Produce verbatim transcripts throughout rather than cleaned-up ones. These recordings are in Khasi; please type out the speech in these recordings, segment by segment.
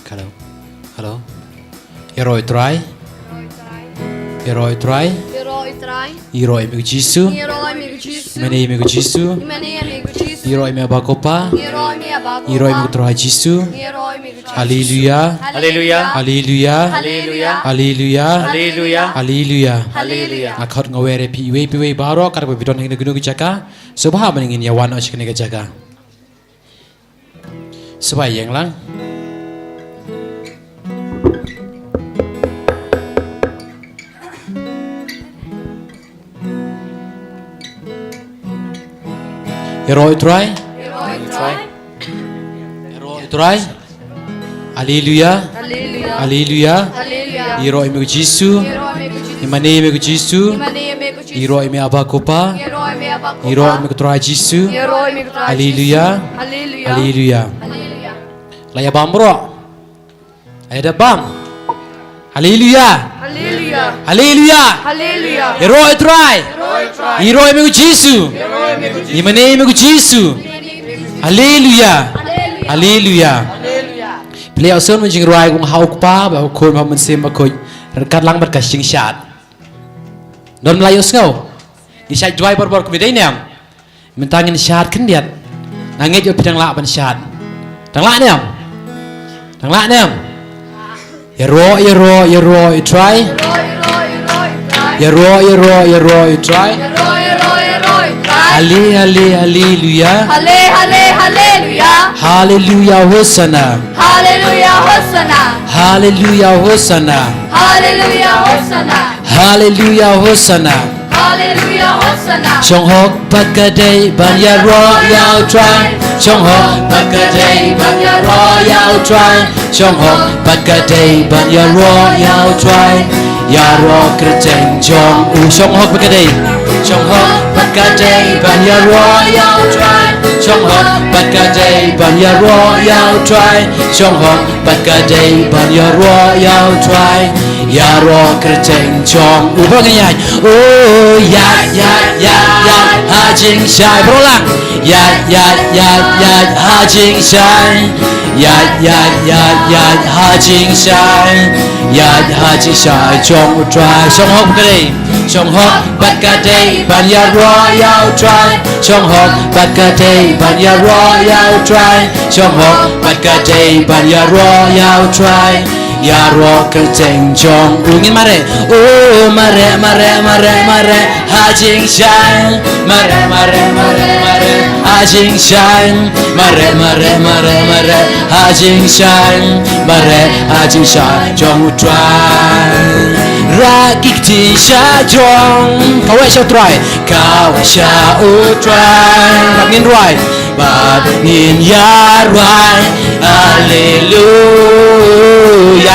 Hello. Hello. Ïaroh ïa u Trai. Ïaroh ïa u Trai. Ïaroh ïa u Trai. Ïaroh ïa me ko Jisu. Ïaroh ïa me ko Jisu. Ïa mane ïa me ko Jisu. Ïa mane ïa me ko Jisu. Ïaroh ïa me Aba ko Pa. Ïaroh ïa me Aba ko Pa. Ïaroh ïa me ko Trai Jisu. Ïaroh ïa me ko Trai Jisu. Haleluya. Haleluya. Haleluya. Haleluya. Haleluya. Haleluya. Haleluya. Nga khot nga wer ïa phi iwei pa iwei baroh katba phi don ha kino kino ki jaka. Sngewbha ba ngin ïa wan noh sha kane ka jaka. Sngewbha ïeng lang. Ïaroh ïa u Trai. Ïaroh ïa u Trai. Haleluya. Haleluya. Haleluya. Haleluya. Ïaroh ïa me ko Jisu. Ïaroh ïa me ko Jisu. Ïa mane ïa me ko Jisu. Ïa mane ïa me ko Jisu. Ïaroh ïa me Aba ko Pa. Ïaroh ïa me Aba ko Pa. Ïaroh ïa me ko Trai Jisu. Ïaroh ïa me ko Trai Jisu. Haleluya. Haleluya. Haleluya. Haleluya. La ïa bam baroh. Ai da bam. Haleluya. Haleluya. Haleluya. Haleluya. Ïaroh ïa u Trai. Ïaroh ïa u Trai. Ïaroh ïa me ko Jisu. Ïaroh ïa me ko Jisu. Ïa mane ïa me ko Jisu. Haleluya. Haleluya. Haleluya. Haleluya. Phi la ïohsngew ïa ka jingrwai kong ha u Kpa bad ha u Khun bad ha u Mynsiem Bakhuid. Ryngkat lang bad ka jingshad. Don me la ïohsngew? Ngi shad duwai barabor kumne dei ne em? Mynta ngin shad khyndiat. Nga ngeit ba phi dang lah ban shad. Dang lah ne em? Dang lah ne em? Ïaroh, ïaroh, ïaroh ïa u Trai. Ïaroh, ïaroh, ïaroh ïa u Trai. Ïaroh, ïaroh, ïaroh ïa u Trai. Hale, hale, haleluya. Hale, hale, haleluya. Haleluya, hosana. Haleluya, hosana. Haleluya, hosana. Haleluya, hosana. Haleluya, hosana. Haleluya, hosana. Shong hok bad ka dei ban ïaroh ïa u Trai. Shong hok bad ka dei ban ïaroh ïa u Trai. Shong hok bad ka dei ban ïaroh ïa u Trai. Ïaroh kyrteng jong u. Shong hok bad ka dei. Shong hok bad ka dei ban ïaroh ïa u Trai. Shong hok bad ka dei ban ïaroh ïa u Trai. Shong hok bad ka dei ban ïaroh ïa u Trai. Ïaroh kyrteng jong u. Ba ngin ïaid. O ïaid, ïaid, ïaid, ïaid ha jingshai. Baroh lang. Ïaid, ïaid, ïaid, ïaid ha jingshai. Ïaid, ïaid, ïaid, ïaid ha jingshai. Ïaid ha jingshai jong u Trai. Shong hok bad ka dei. Shong hok bad ka dei ban ïaroh ïa u Trai. Shong hok bad ka dei ban ïaroh ïa u Trai. Shong hok bad ka dei ban ïaroh ïa u Trai. Ïaroh kyrteng jong u. Ngin mareh. O mareh, mareh, mareh, mareh ha jingshai. Mareh, mareh, mareh, mareh ha jingshai. Mareh, mareh, mareh, mareh ha jingshai. Mareh ha jingshai jong u Trai. Rah ki kti sha jrong. Kawei sha u Trai. Kawei sha u Trai. Bad ngin rwai. Bad ngin ïa rwai. Haleluya.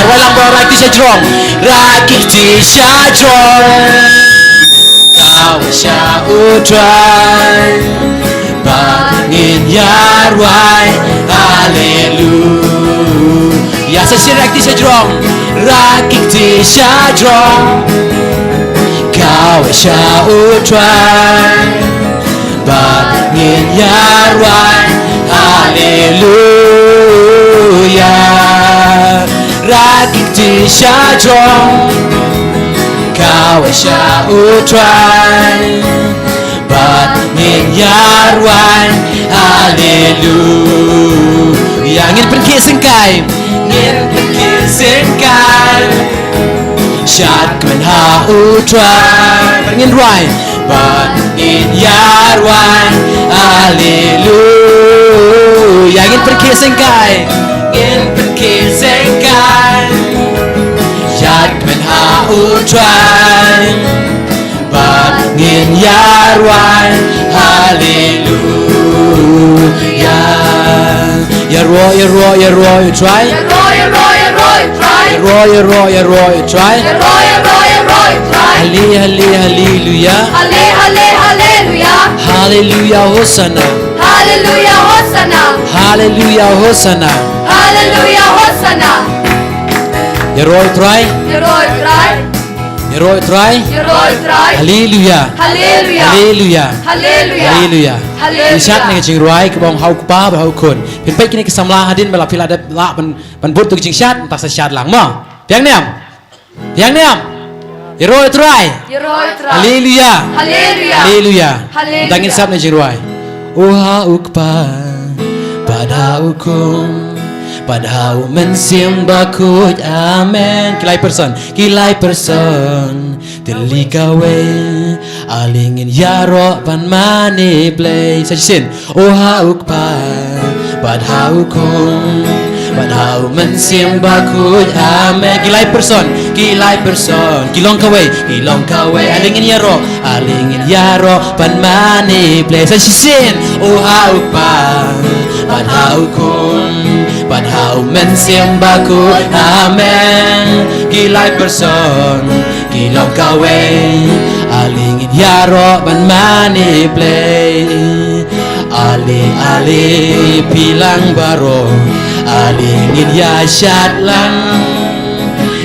Rwai lang bad rah ki kti sha jrong. Rah ki kti sha jrong. Kawei sha u Trai. Bad ngin ïa rwai. Haleluya. Sa shisien rah ki kti sha jrong. Rah ki kti sha jrong. Kawei sha u Trai. Bad ngin ïa rwai. Haleluya. Rah ki kti sha jrong. Kawei sha u Trai. Bad ngin ïa rwai. Haleluya. Ngin pynkhih syngkai. Ngin pynkhih syngkai. Shad kmen ha u Trai. Bad ngin rwai. Bad ngin ïa rwai. Haleluya. Ngin pynkhih syngkai. Ngin pynkhih syngkai. Shad kmen ha u Trai. Bad ngin ïa rwai. Haleluya. Ïaroh, ïaroh, ïaroh ïa u Trai. Ïaroh, ïaroh, ïaroh ïa u Trai. Ïaroh, ïaroh, ïaroh ïa u Trai. Ïaroh, ïaroh, ïaroh ïa u Trai. Hale, hale, haleluya. Hale, hale, haleluya. Haleluya, hosana. Haleluya, hosana. Haleluya, hosana. Haleluya, hosana. Ïaroh ïa u Trai. Ïaroh ïa u Trai. Ïaroh ïa u Trai. Ïaroh ïa u Trai. Haleluya. Haleluya. Haleluya. Haleluya. Haleluya. Haleluya. Phin shad na ka jingrwai kaba ong ha u Kpa bad ha u Khun. Phin peit kine ki samla hadien ba la phi la dep lah ban, ban bud ïa ka jingshad, mynta sa shad lang mo. Pdiang niam. Pdiang niam. Ïaroh ïa u Trai. Ïaroh ïa u Trai. Haleluya. Haleluya. Haleluya. Haleluya. Tang ngin sap na ka jingrwai. Oh ha u Kpa bad ha u Khun bad ha u Mynsiem Bakhuid. Amen. Ki lai person. Ki lai person. Tylli kawei, ale ngin ïaroh ban mane Blei. Sa shisien, oh ha u Kpa, bad ha u Khun, bad ha u Mynsiem Bakhuid. Amen. Ki lai person, ki lai person, ki long kawei, ki long kawei. Ale ngin ïaroh, ale ngin ïaroh ban mane Blei. Sa shisien, oh ha u Kpa, bad ha u Khun, bad ha u Mynsiem Bakhuid. Amen. Ki lai person, ki long kawei, ale ngin ïaroh ban mane Blei. Ale, ale, phi lang baroh, ale ngin ïashad lang.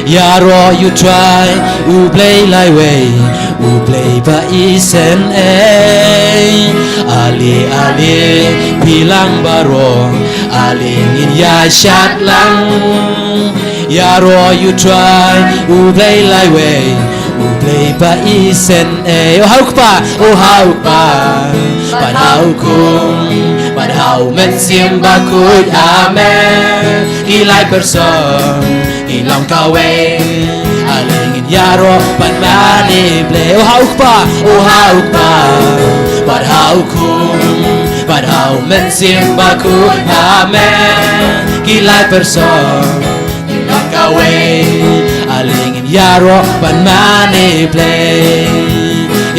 Ïaroh ïa u Trai, u Blei laiwei, u Blei ba isynei. Ale, ale, phi lang baroh, ale ngin ïashad lang. Ïaroh ïa u Trai, u Blei laiwei, u Blei ba isynei. Oh ha u Kpa, oh ha u Kpa, bad ha u Khun, bad ha u Mynsiem Bakhuid. Amen. Ki lai person, ki long kawei, ale ngin ïaroh ban mane Blei. Oh ha u Kpa, oh ha u Kpa, bad ha u Khun, bad ha u Mynsiem Bakhuid. Amen. Ki lai person, ki long kawei, ale ngin ïaroh ban mane Blei.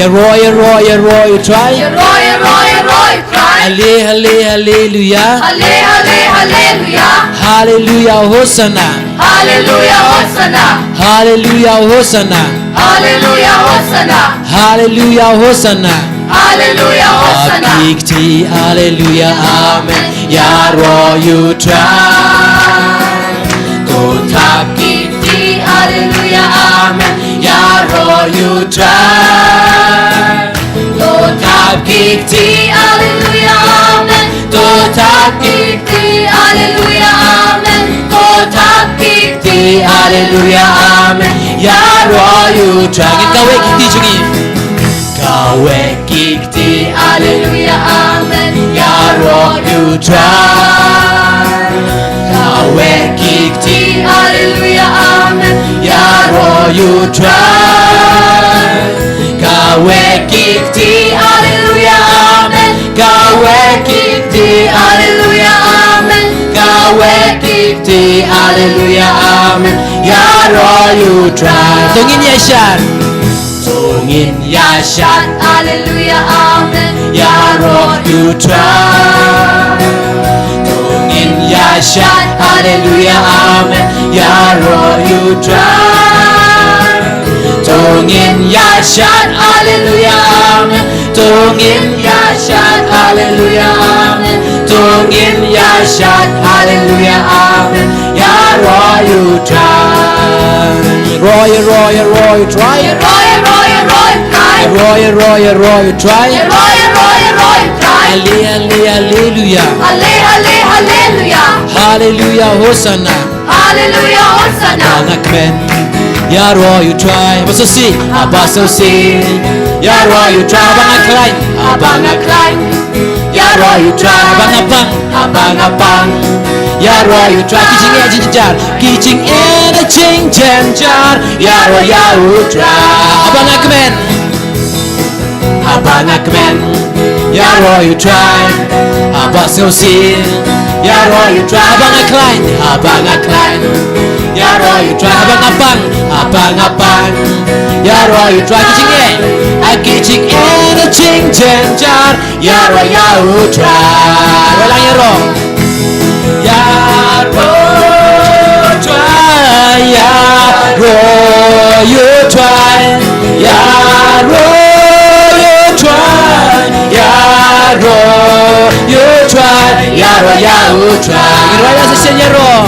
Ïaroh, ïaroh, ïaroh ïa u Trai. Ïaroh, ïaroh, ïaroh ïa u Trai. Ale, ale, haleluya. Ale, ale, haleluya. Haleluya, hosana. Haleluya, hosana. Haleluya, hosana. Haleluya, hosana. Haleluya, hosana. Haleluya, hosana. Ki kti, haleluya, amen. Ïaroh ïa u Trai. To thap ki kti, haleluya, amen. Ïaroh ïa u Trai. To thap ki kti, haleluya, amen. To thap ki kti, haleluya, amen. To thap ki kti, haleluya, amen. Ïaroh ïa u Trai. Kawei ki kti jong ngi. Kawei ki kti, haleluya, amen. Ïaroh ïa u Trai. Kawei ki kti, haleluya, amen. Ïaroh ïa u Trai. Kawei ki kti, haleluya, amen. Kawei ki kti, haleluya, amen. Kawei ki kti, haleluya, amen. Ïaroh ïa u Trai. To ngin ïashad. To ngin ïashad, haleluya, amen. Ïaroh ïa u Trai. To ngin ïashad, haleluya, amen. Ïaroh ïa u Trai. To ngin ïashad, haleluya, amen. To ngin ïashad, haleluya, amen. To ngin ïashad, haleluya, amen. Ïaroh ïa u Trai. Ïaroh, ïaroh, ïaroh ïa u Trai. Ïaroh, ïaroh, ïaroh ïa u Trai. Ïaroh, ïaroh, ïaroh ïa u Trai. Ïaroh, ïaroh, ïaroh ïa u Trai. Ale, ale, haleluya. Ale, ale, haleluya. Haleluya, hosana. Haleluya, hosana. Haba nga kmen, ïaroh ïa u Trai. Haba sngewsih, haba sngewsih, ïaroh ïa u Trai. Haba nga khlaiñ, haba nga khlaiñ, ïaroh ïa u Trai. Haba nga pang, haba nga pang, ïaroh ïa u Trai. Ki jingeh jingjynjar, ki jingeh jingjynjar, ïaroh ïa u Trai. Haba nga kmen, haba nga kmen, ïaroh ïa u Trai. Haba sngewsih, ïaroh ïa u Trai. Haba nga khlaiñ, haba nga khlaiñ, ïaroh ïa u Trai. Haba nga pang, haba nga pang, ïaroh ïa u Trai. Ki jingeh, ha ki jingeh jingjynjar, ïaroh ïa u Trai. Wan lang ïaroh. Ïaroh ïa u Trai, ïaroh ïa u Trai, ïaroh ïa u Trai, ïaroh ïa u Trai, ïaroh ïa u Trai. Ïaroh ïa u Trai, ïaroh.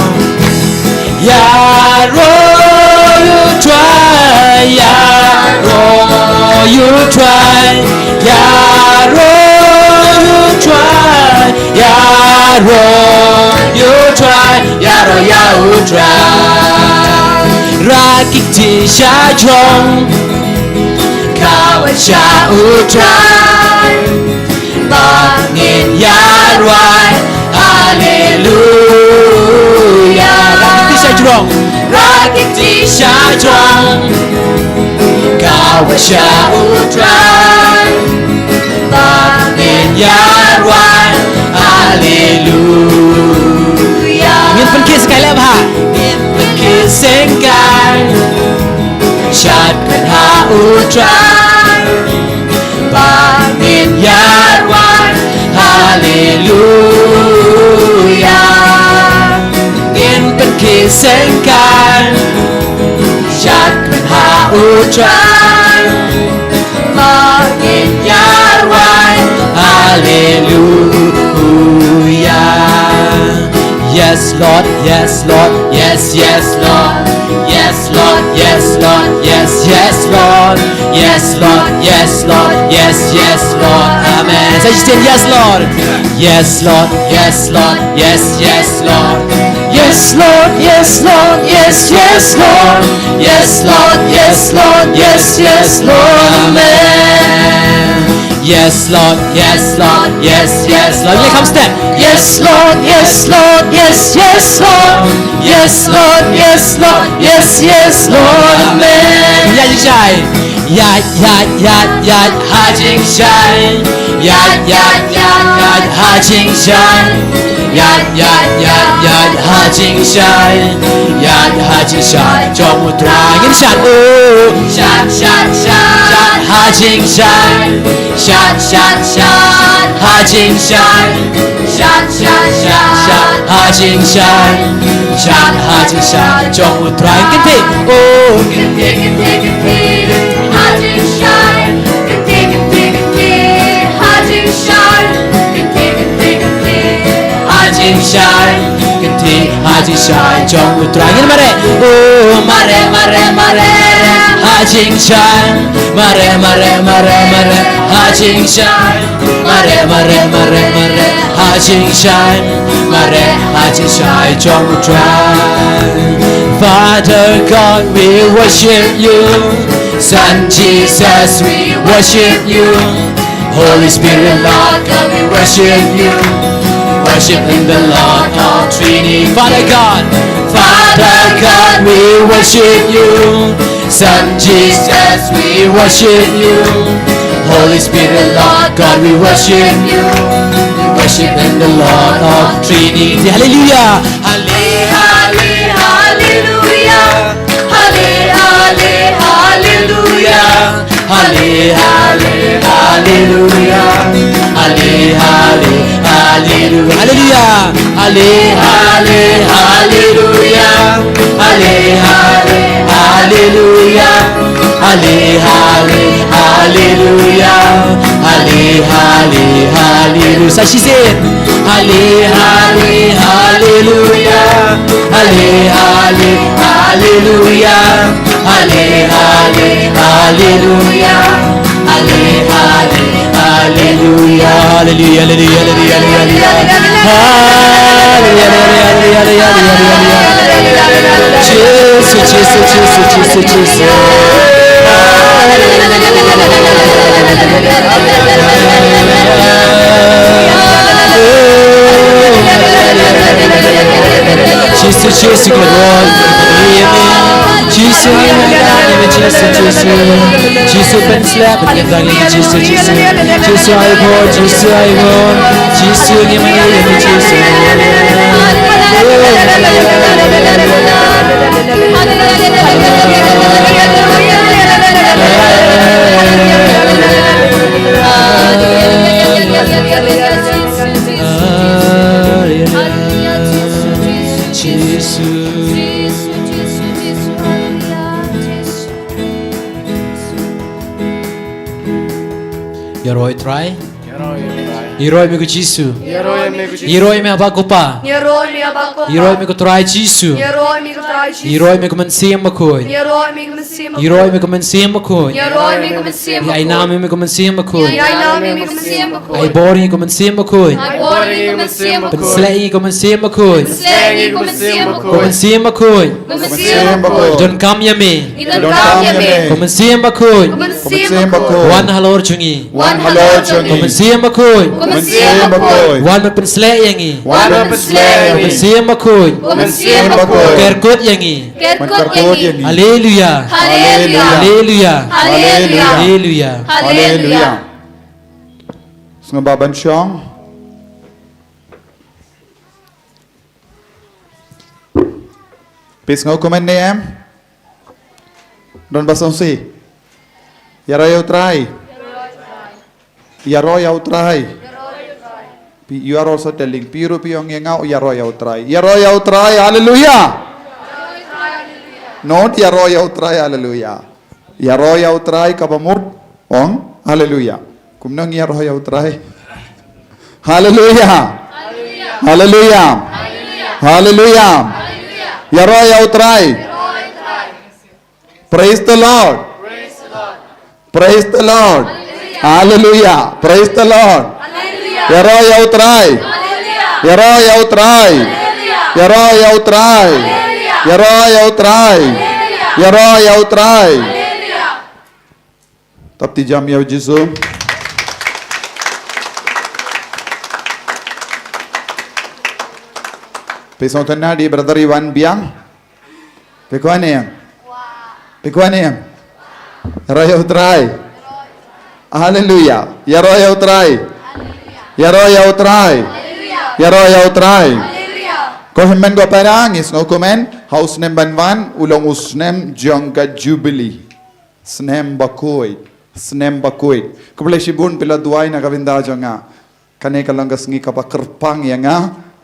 Ïaroh ïa u Trai, ïaroh ïa u Trai, ïaroh ïa u Ïaroh ïa u Trai, ïaroh ïa u Trai. Rakiti sha jrong, kawei sha u Trai. Ba ngin ïarwai, haleluya. Rakiti sha jrong, rakiti sha jrong, kawei sha u Trai. Ba ngin ïarwai, haleluya. Ngin pynkit sengkai leh bha. Ngin pynkit sengkai, shad kynha u Trai. Ba ngin ïarwai, haleluya. Ngin pynkit sengkai, shad kynha u Trai. Ba ngin ïarwai, haleluya. Yes, Lord, yes, Lord, yes, yes, Lord. Yes, Lord, yes, Lord, yes, yes, Lord. Yes, Lord, yes, Lord, yes, yes, Lord. Amen. Sa shisien, yes, Lord. Yes, Lord, yes, Lord, yes, yes, Lord. Yes, Lord, yes, Lord, yes, yes, Lord. Yes, Lord, yes, Lord, yes, yes, Lord. Amen. Yes, Lord, yes, Lord, yes, yes, Lord. Ngin ïa kham step. Yes, Lord, yes, Lord, yes, yes, Lord. Yes, Lord, yes, Lord, yes, yes, Lord. Amen. Ïaid jingshai. Ïaid, ïaid, ïaid, ïaid ha jingshai. Ïaid, ïaid, ïaid, ïaid ha jingshai. Ïaid, ïaid, ïaid, ïaid ha jingshai. Ïaid ha jingshai jong u Trai. Ngin shad, oh. Shad, shad, shad ha jingshai. Shad, shad, shad ha jingshai. Shad, shad, shad ha jingshai. Shad ha jingshai jong u Trai. Kynthih, oh. Kynthih, kynthih, kynthih ha jingshai. Kynthih, kynthih, kynthih ha jingshai. Kynthih, kynthih, kynthih ha jingshai. Kynthih ha jingshai jong u Trai. Ngin mareh, oh, mareh, mareh, mareh ha jingshai. Mareh, mareh, mareh, mareh ha jingshai. Mareh, mareh, mareh, mareh ha jingshai. Mareh ha jingshai jong u Trai. Father God, we worship you. Son Jesus, we worship you. Holy Spirit, Lord God, we worship you. Worship in the Lord of Trinity. Father God, Father God, we worship you. Son Jesus, we worship you. Holy Spirit, Lord God, we worship you. We worship in the Lord of Trinity. Hallelujah. Halle, halle, hallelujah. Halle, halle, hallelujah. Halle, halle, hallelujah. Halle, halle, hallelujah. Hallelujah. Halle, halle, hallelujah. Halle, halle, hallelujah. Halle, halle, hallelujah. Halle, halle, hallelujah. Sa shisien. Halle, halle, hallelujah. Halle, halle, hallelujah. Halle, halle, hallelujah. Halle, halle, hallelujah. Hallelujah, hallelujah, hallelujah, hallelujah. Hallelujah, hallelujah, hallelujah. Jisu, Jisu, Jisu, Jisu, Jisu. Jisu, Jisu, glorious. Jisu, Jisu, Jisu. Jisu, Jisu, Jisu. Jisu, ai bor, Jisu, ai bor. Jisu, ngi mane ïa me, Jisu. Jisu. Ïaroh ïa u Trai. Ïaroh ïa u Trai. Ïaroh ïa me ko Jisu. Ïaroh ïa me ko Jisu. Ïaroh ïa me ha bad ko Pa. Ïaroh ïa me ha bad ko Pa. Ïaroh ïa me ko Trai Jisu. Ïaroh ïa me ko Trai Jisu. Ïaroh ïa me ko Mynsiem Bakhuid. Ïaroh ïa me ko Mynsiem Bakhuid. Ïaroh ïa me ko Mynsiem Bakhuid. Ïaroh ïa me ko Mynsiem Bakhuid. Ïa ai nam ïa me ko Mynsiem Bakhuid. Ïa ai nam ïa me ko Mynsiem Bakhuid. Ai bor ïa me ko Mynsiem Bakhuid. Ai bor ïa me ko Mynsiem Bakhuid. Pynsleh ïa me ko Mynsiem Bakhuid. Pynsleh ïa me ko Mynsiem Bakhuid. Ko Mynsiem Bakhuid. Ko Mynsiem Bakhuid. Donkam ïa me. Donkam ïa me. Ko Mynsiem Bakhuid. Ko Mynsiem Bakhuid. Wan halor jong ngi. Wan halor jong ngi. Ko Mynsiem Bakhuid. Ko Mynsiem Bakhuid. Wan ban pynsleh ïa ngi. Wan ban pynsleh ïa ngi. Ko Mynsiem Bakhuid. Ko Mynsiem Bakhuid. Ker kut ïa ngi. Ker kut ïa ngi. Haleluia. Haleluia. Haleluia. Haleluia. Haleluia. Haleluia. Sngewbha ban shong. Phi sngewkmen ne em? Don ba sngewsih. Ïaroh ïa u Trai. Ïaroh ïa u Trai. Phi, you are also telling. Phi ruh phi ong ïa nga, ïaroh ïa u Trai. Ïaroh ïa u Trai. Haleluia. Not ïaroh ïa u Trai. Haleluia. Ïaroh ïa u Trai kaba mut ong haleluia. Kumno ngi ïaroh ïa u Trai? Haleluia. Haleluia. Haleluia. Ïaroh ïa u Trai. Praise the Lord. Praise the Lord. Haleluia. Praise the Lord. Ïaroh ïa u Trai. Ïaroh ïa u Trai. Ïaroh ïa u Trai. Ïaroh ïa u Trai. Ïaroh ïa u Trai. Tap ti jam ïa u Jisu. Phi sngewtynnad ïa i brother i wan biang. Phi kwah ne em? Phi kwah ne em? Ïaroh ïa u Trai. Haleluia. Ïaroh ïa u Trai. Ïaroh ïa u Trai. Ïaroh ïa u Trai. Ko hynmen ko para, ngi sngewkmen ha u snem ban wan u long u snem jong ka Jubilee. Snem bakhuid. Snem bakhuid. Khublei shibun phi la duwai na ka bynta jong nga. Kane ka long ka sngi kaba kyrpang ïa nga,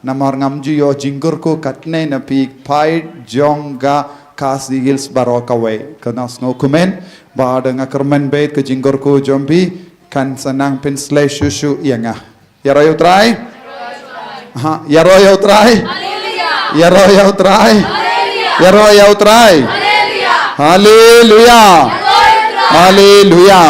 namar ngam ju ïoh jingkyrkhu katne na phi paid jong ka Khasi Hills baroh kawei. Kane sngewkmen, bad nga kyrmen beit ka jingkyrkhu jong phi, kan sa nang pynsleh shuh shuh ïa nga. Ïaroh ïa u Trai? Ha, ïaroh ïa u Trai? Ïaroh ïa u Trai? Ïaroh ïa u Trai? Haleluia. Haleluia.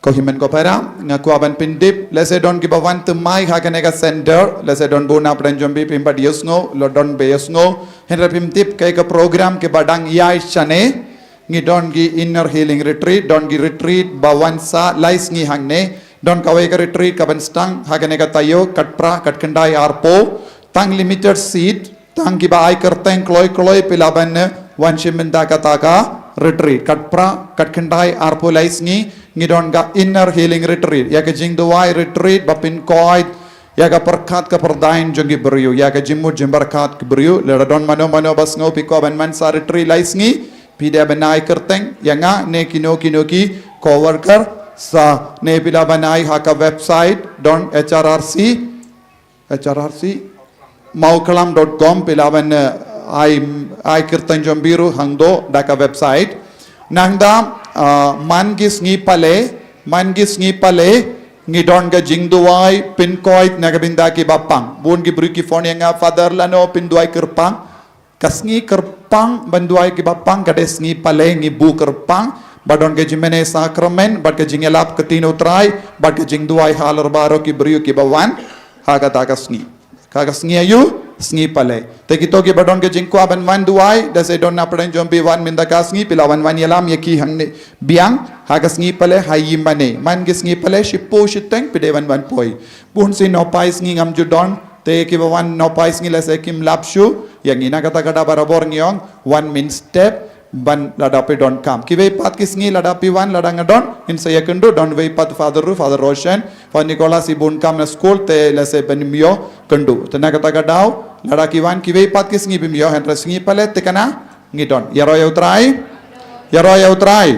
Ko hynmen ko para, nga kwah ban pyntip, lehse don kiba wan thymmai ha kane ka center, lehse don bun na pdeng jong phi phim pat ïohsngew, lada don ba ïohsngew, hynrei phim tip kaei ka program kaba dang ïaid shane, ngi don ki inner healing retreat, don ki retreat ba wan sa lai sngi hangne, don kawei ka retreat kaban sdang ha kane ka taïew, katphra, katkhyndai arphew, tang limited seat, tang kiba ai kyrteng kloi kloi phi lah ban wan shim bynta kata ka retreat. Katphra, katkhyndai arphew lai sngi, ngi don ka inner healing retreat. Ïa ka jingduwai retreat ba pynkoit ïa ka pyrkhat ka pyrdain jong ki briew, ïa ka jingmut jingpyrkhat ki briew. Lada don mano mano ba sngew phi kwah ban wan sa retreat lai sngi, phi dei ban ai kyrteng ïa nga ne kino kino ki co-worker, sa ne phi lah ban ai ha ka website don H R R C, H R R C, mawkhlam dot com, phi lah ban, eh, ai, ai kyrteng jong phi ruh hangto da ka website. Nangta, ah, man ki sngi Palei, man ki sngi Palei, ngi don ka jingduwai pynkoit na ka bynta kiba pang. Bun ki briew ki phone ïa nga, Father, lano pynduwai kyrpang. Ka sngi kyrpang ban duwai kiba pang ka dei sngi Palei, ngi buh kyrpang, ba don ka jingmane sakramen, bad ka jingïalap ka ktien u Trai, bad ka jingduwai halor baroh ki briew kiba wan ha kata ka sngi. Ka, ka sngi aïu? Sngi Palei. Te kito kiba don ka jingkwah ban wan duwai, lehse don na pdeng jong phi wan mynta ka sngi, phi lah wan wan ïalam ïa ki hangne biang, ha ka sngi Palei ha ïingmane. Man ki sngi Palei shiphew shiteng phi dei ban wan poi. Bun sien nohphai sngi ngam ju don, te kiba wan nohphai sngi lehse kim lap shuh ïa ngi. Na kata ka daw barabor ngi ong, wan mynstep, ban lada phi donkam. Kiwei pat ki sngi lada phi wan, lada nga don, ngin sa ïakynduh, don wei pat Father ruh, Father Roshan, Father Nicholas i bun kam na skul, te lehse ban ym ïoh kynduh. Te na kata ka daw, lada ki wan kiwei pat ki sngi phim ïoh, hynrei sngi Palei te kane ngi don. Ïaroh ïa u Trai. Ïaroh ïa u Trai.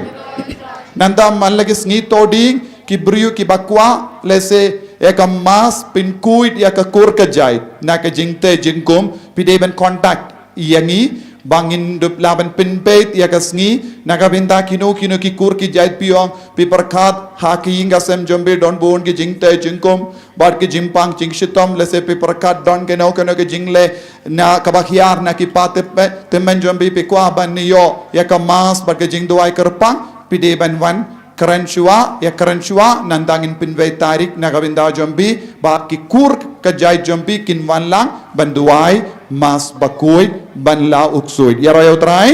Nangta man la ki sngi Thohdieng, ki briew kiba kwah, lehse ïa ka mass pynkhuid ïa ka kur ka jait, na ka jingtei jingkhum, phi dei ban contact ïa ngi, Ba ngin dup lah ban pynbeit ïa ka sngi, na ka bynta kino kino ki kur ki jait phi ong, phi pyrkhat ha ki ïing ka sem jong phi don bun ki jingtei jingkhum, bad ki jingpang jingshitom, lehse phi pyrkhat don kino kino ki jingleh, na kaba hiar na ki pathai tymmen jong phi, phi kwah ban ïoh ïa ka mass bad ki jingduwai kyrpang, phi dei ban wan kren shuwa, ïa kren shuwa, nangta ngin pynbeit tarik na ka bynta jong phi, ba ki kur ka jait jong phi kin wan lang ban duwai mass bakhuid ban la u ksuid. Ïaroh ïa u Trai?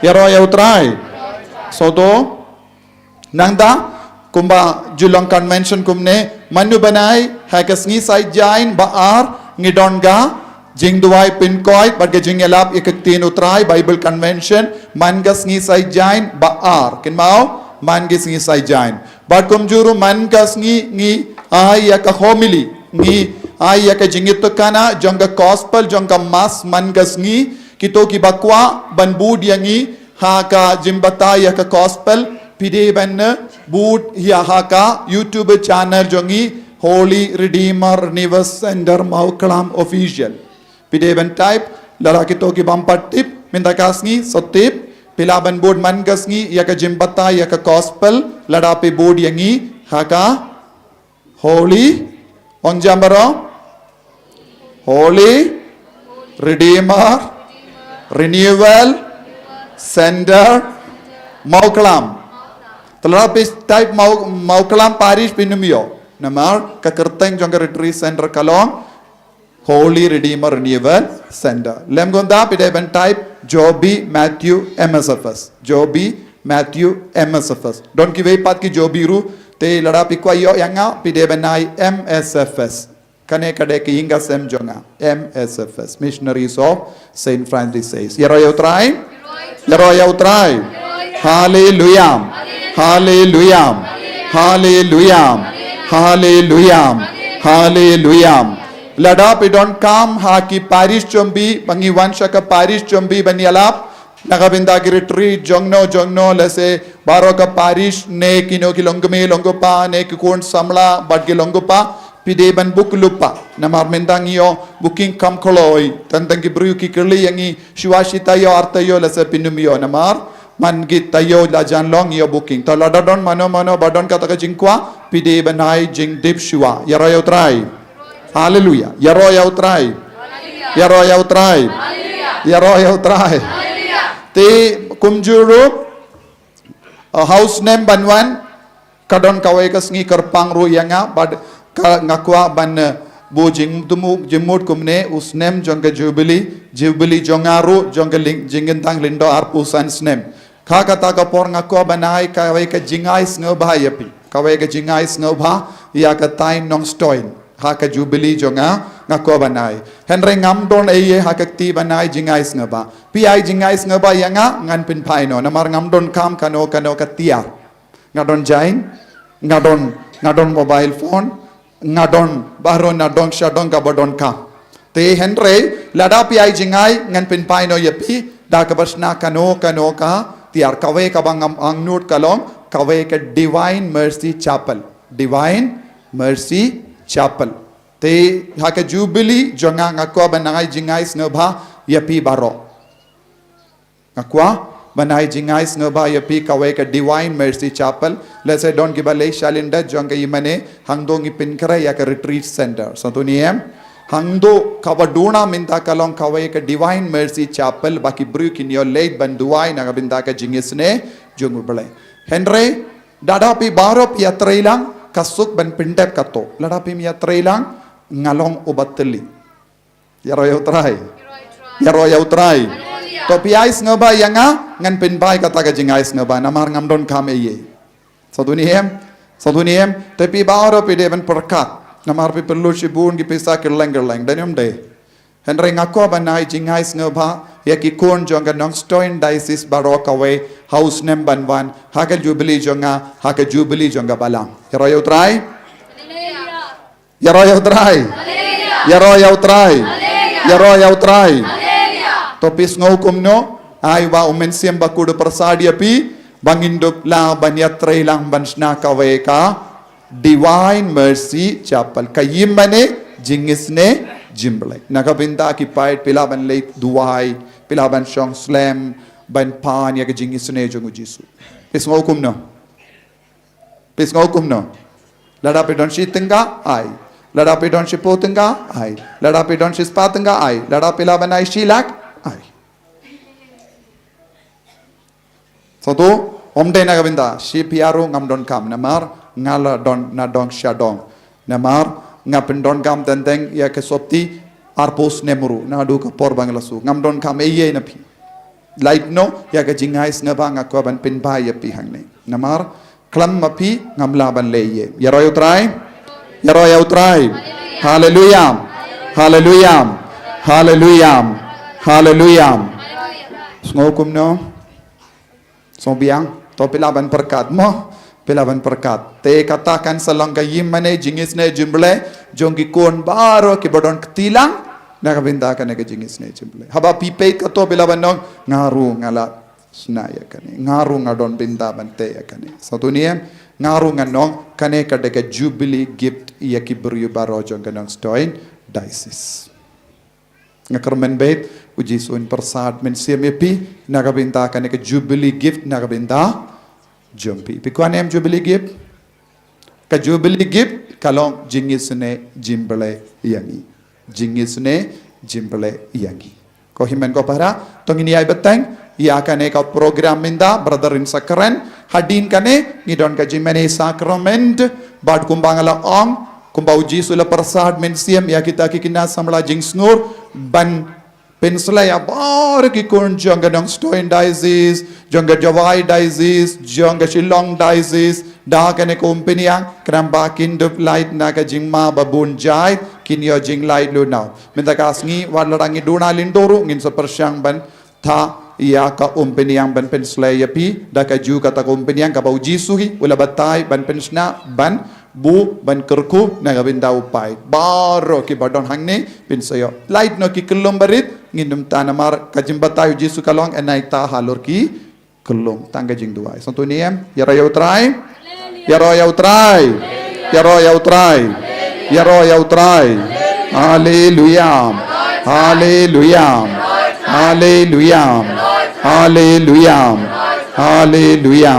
Ïaroh ïa u Trai? Sngewthuh? Nangta, kumba ju long convention kumne, mano ban ai ha ka sngi Saitjaiñ ba ar, ngi don ka jingduwai pynkoit bad ka jingïalap ïa ka ktien u Trai, Bible convention, man ka sngi Saitjaiñ ba ar. Kynmaw, man ka sngi Saitjaiñ. Bad kumjuh ruh man ka sngi ngi ai ïa ka homily, ngi ai ïa ka jingïathuhkhana jong ka gospel, jong ka mass man ka sngi. Kito kiba kwah ban bud ïa ngi ha ka jingbatai ïa ka gospel, phi dei ban bud ïa ha ka YouTube channel jong ngi, Holy Redeemer Renewal Center Mawklam Official. Phi dei ban type, lada kito ki bym pat tip mynta ka sngi, sa tip, phi lah ban bud man ka sngi ïa ka jingbatai ïa ka gospel, lada phi bud ïa ngi ha ka Holy, ong jam baroh, Holy Redeemer Renewal Center Mawklam. Te lada phi type Maw-, Mawklam Parish, phin ym ïoh. Namar ka kyrteng jong ka retreat center ka long Holy Redeemer Renewal Center. Lem kumta phi dei ban type Joby Matthew M S F S. Joby Matthew M S F S. Don kiwei pat ki Joby ruh, te lada phi kwah ïoh ïa nga, phi dei ban ai M S F S. Kane ka dei ka ïing ka sem jong nga, M S F S, Missionaries of Saint Francis Xavier. Ïaroh ïa u Trai? Ïaroh ïa u Trai? Haleluya. Haleluya. Haleluya. Haleluya. Haleluya. Lada phi donkam ha ki parish jong phi, ba ngi wan sha ka parish jong phi ban ïalap na ka bynta ki retreat jongno jongno, lehse baroh ka parish, ne kino ki longkmie longkpa, ne ki khun samla bad ki longkpa, phi dei ban book lypa. Namar mynta ngi ïoh booking kham kloi, tang tang ki briew ki kylli ïa ngi, shuwa shi taïew ar taïew, lehse phin ym ïoh, namar man ki taïew la jan long ïoh booking. Te lada don mano mano ba don kata ka jingkwah, phi dei ban ai jingtip shuwa. Ïaroh ïa u Trai? Haleluya. Ïaroh ïa u Trai? Ïaroh ïa u Trai? Ïaroh ïa u Trai? Te kumjuh ruh, uh, ha u snem ban wan, ka don kawei ka sngi kyrpang ruh ïa nga, bad ka nga kwah ban, eh, buh jingthmu jingmut kumne, u snem jong ka Jubilee, Jubilee jong nga ruh, jong ka ling-, jingkyntang lyngdoh arphew san snem. Ha kata ka por nga kwah ban ai kawei ka jingai sngewbha ïa phi. Kawei ka jingai sngewbha ïa ka thaiñ Nongstoiñ ha ka Jubilee jong nga, nga kwah ban ai. Hynrei ngam don ei ei ha ka kti ban ai jingai sngewbha. Phi ai jingai sngewbha ïa nga, ngan pynphai noh. Namar ngam donkam kano kano ka tiar. Nga don jaiñ, nga don, nga don mobile phone, nga don baroh nadong shadong kaba donkam. Te hynrei lada phi ai jingai, ngan pynphai noh ïa phi da kaba shna kano kano ka tiar. Kawei kaba ngam angnud ka long kawei ka Divine Mercy Chapel. Divine Mercy Chapel. Te ha ka Jubilee jong nga, nga kwah ban ai jingai sngewbha ïa phi baroh. Nga kwah ban ai jingai sngewbha ïa phi kawei ka Divine Mercy Chapel. Lehse don kiba leit sha lyndet jong ka ïingmane, hangto ngi pynkhreh ïa ka retreat center. Sngewthuh ne em? Hangto kaba duna mynta ka long kawei ka Divine Mercy Chapel, ba ki briew kin ïoh leit ban duwai na ka bynta ka jingisynei jong U Blei. Hynrei lada phi baroh phi ïatrei lang, ka suk ban pyndep kato. Lada phim ïatrei lang, nga long uba thylli. Ïaroh ïa u Trai. Ïaroh ïa u Trai. To phi ai sngewbha ïa nga, ngan pynphai kata ka jingai sngewbha, namar ngam donkam ei ei. Sngewthuh ne em? Sngewthuh ne em? Te phi baroh phi dei ban pyrkhat. Namar phi pynlut shibun ki pisa kylleng kylleng, dei ne ym dei? Hynrei nga kwah ban ai jingai sngewbha ïa ki khun jong ka Nongstoiñ Diocese baroh kawei ha u snem ban wan, ha ka Jubilee jong nga, ha ka Jubilee jong ka Balang. Ïaroh ïa u Trai. Ïaroh ïa u Trai. Ïaroh ïa u Trai. Ïaroh ïa u Trai. To phi sngew kumno? Ai ba U Mynsiem Bakhuid u pyrsad ïa phi ba ngin dup lah ban ïatrei lang ban shna kawei ka Divine Mercy Chapel, ka ïingmane jingisynei jingblei. Na ka bynta ki paid, phi lah ban leit duwai, phi lah ban shong slem, ban pan ïa ka jingisynei jong u Jisu. Phi sngew kumno? Phi sngew kumno? Lada phi don shi tyngka, ai. Lada phi don shiphew tyngka, ai. Lada phi don shispah tyngka, ai. Lada phi lah ban ai shi lak, ai. Sngewthuh, ym dei na ka bynta, shi phew ruh ngam donkam, namar nga la don na dong sha dong. Namar nga pyndonkam teng teng ïa ka sopti, arphew snem ruh, naduh ka por ba nga la shu. Ngam donkam ei ei na phi. Lait noh ïa ka jingai sngewbha, nga kwah ban pynbha ïa phi hangne. Namar khlem ma phi ngam lah ban leh ei ei. Ïaroh ïa u Trai. Ïaroh ïa u Trai. Haleluya. Haleluya. Haleluya. Haleluya. Sngew kumno? Sngew biang? To phi lah ban pyrkhat mo. Phi lah ban pyrkhat. Te kata kan sa long ka ïingmane jingisynei jingblei jong ki khun baroh kiba don kti lang na ka bynta kane ka jingisynei jingblei. Haba phi peit kato, phi lah ban ong, nga ruh nga la shna ïa kane, nga ruh nga don bynta ban tei ïa kane. Sngewthuh ne em? Nga ruh ngan ong, kane ka dei ka jubilee gift ïa ki briew baroh jong ka Nongstoiñ Diocese. Nga kyrmen beit, u Jisu un pyrsad mynsiem ïa phi na ka bynta kane ka jubilee gift na ka bynta jong phi. Phi kwah ne em jubilee gift? Ka jubilee gift ka long jingisynei jingblei ïa ngi. Jingisynei jingblei ïa ngi. Ko hynmen ko para, to ngin ïai bteng ïa kane ka program mynta, brother, ngin sa kren. Hadien kane ngi don ka jingmane sakrament, bad kumba nga la ong, kumba u Jisu u la pyrsad mynsiem ïa kita ki khynnah samla jingsngur, ban pynsleh ïa baroh ki khun jong ka Nongstoiñ Diocese, jong ka Jowai Diocese, jong ka Shillong Diocese, da kane ka umphniang, khnang ba kin dup lait na ka jingma ba bun jait, kin ïoh jinglait lut noh. Mynta ka sngi, wat la dang ngi duna lyngdoh ruh, ngin sa pyrshang ban thah ïa ka umphniang ban pynsleh ïa phi, da kajuh kata ka umphniang kaba u Jisu hi u la batai ban pynshna, ban buh, ban kyrkhu na ka bynta u paid. Baroh kiba don hangne phin sa ïoh. Lait noh ki kyllum barit, ngin ym tah namar ka jingbatai u Jisu ka long, nai tah halor ki kyllum. Tang ka jingduwai. Sngewthuh ne em? Ïaroh ïa u Trai. Ïaroh ïa u Trai. Ïaroh ïa u Trai. Ïaroh ïa u Trai. Haleluya. Haleluya. Haleluya. Haleluya. Haleluya.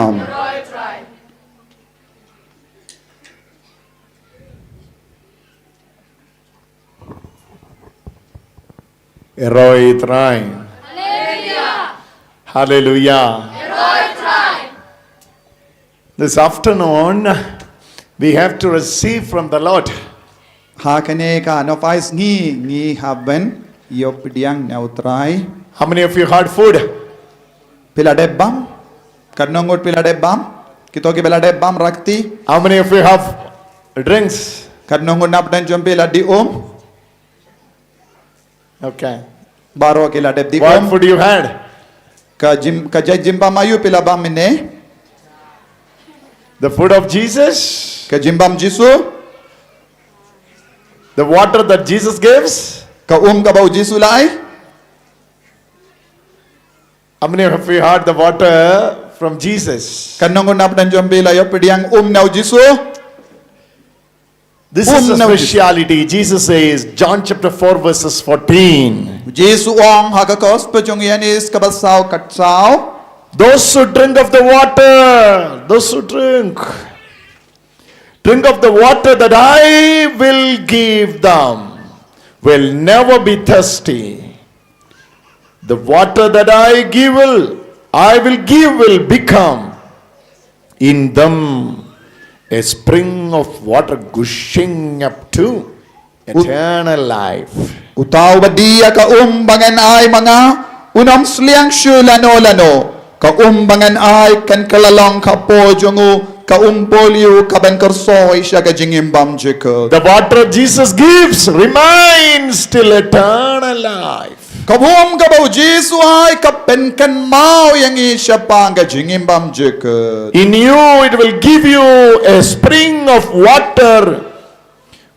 Ïaroh ïa u Trai. Haleluya. This afternoon, we have to receive from the Lord. Ha kane ka nongpyni sngi ngi hap ban ïoh pdiang na u Trai. How many of you had food? Phi la dep bam? Katno ngut phi la dep bam? Kito kiba la dep bam, rakti. How many of you have drinks? Katno ngut na pdeng jong phi la dih um? Okay. Baroh ki la dep dih um. What food you had? Ka jing, ka jait jingbam aïu phi la bam mynne? The food of Jesus. Ka jingbam Jisu. The water that Jesus gives. Ka um kaba u Jisu u la ai. How many of you had the water from Jesus? Katno ngut na pdeng jong phi la ïoh pdiang um na u Jisu? This is a speciality. Jesus says, John chapter four, verses fourteen. Jisu u ong ha ka Gospel jong u Ïoannis kaba saw, khatsaw. Those who drink of the water, those who drink, drink of the water that I will give them, will never be thirsty. The water that I give will, I will give will become in them a spring of water gushing up to eternal life. Uta uba die ïa ka um ba ngan ai ma nga, un ym sliang shuh lano lano. Ka um ba ngan ai kan kylla long hapoh jong u, ka um pohliew kaban kyrsoi sha ka jingim bymjukut. The water Jesus gives remains till eternal life. Ka um kaba u Jisu u ai ka pynkynmaw ïa ngi shaphang ka jingim bymjukut. In you it will give you a spring of water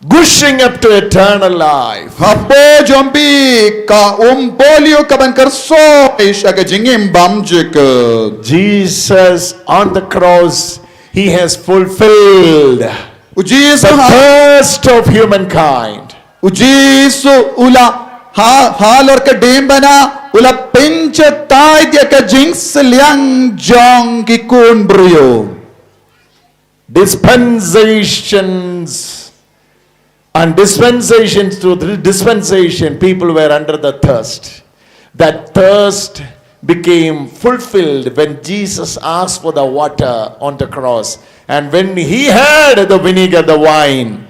gushing up to eternal life. Hapoh jong phi ka um pohliew kaban kyrsoi sha ka jingim bymjukut. Jesus on the cross, he has fulfilled the thirst of humankind. U Jisu ha U Jisu u la ha, halor ka diengphna u la pynjot ïa ka jingsliang jong ki khun briew. Dispensations and dispensations to dispensation, people were under the thirst. That thirst became fulfilled when Jesus asked for the water on the cross. And when he had the vinegar, the wine,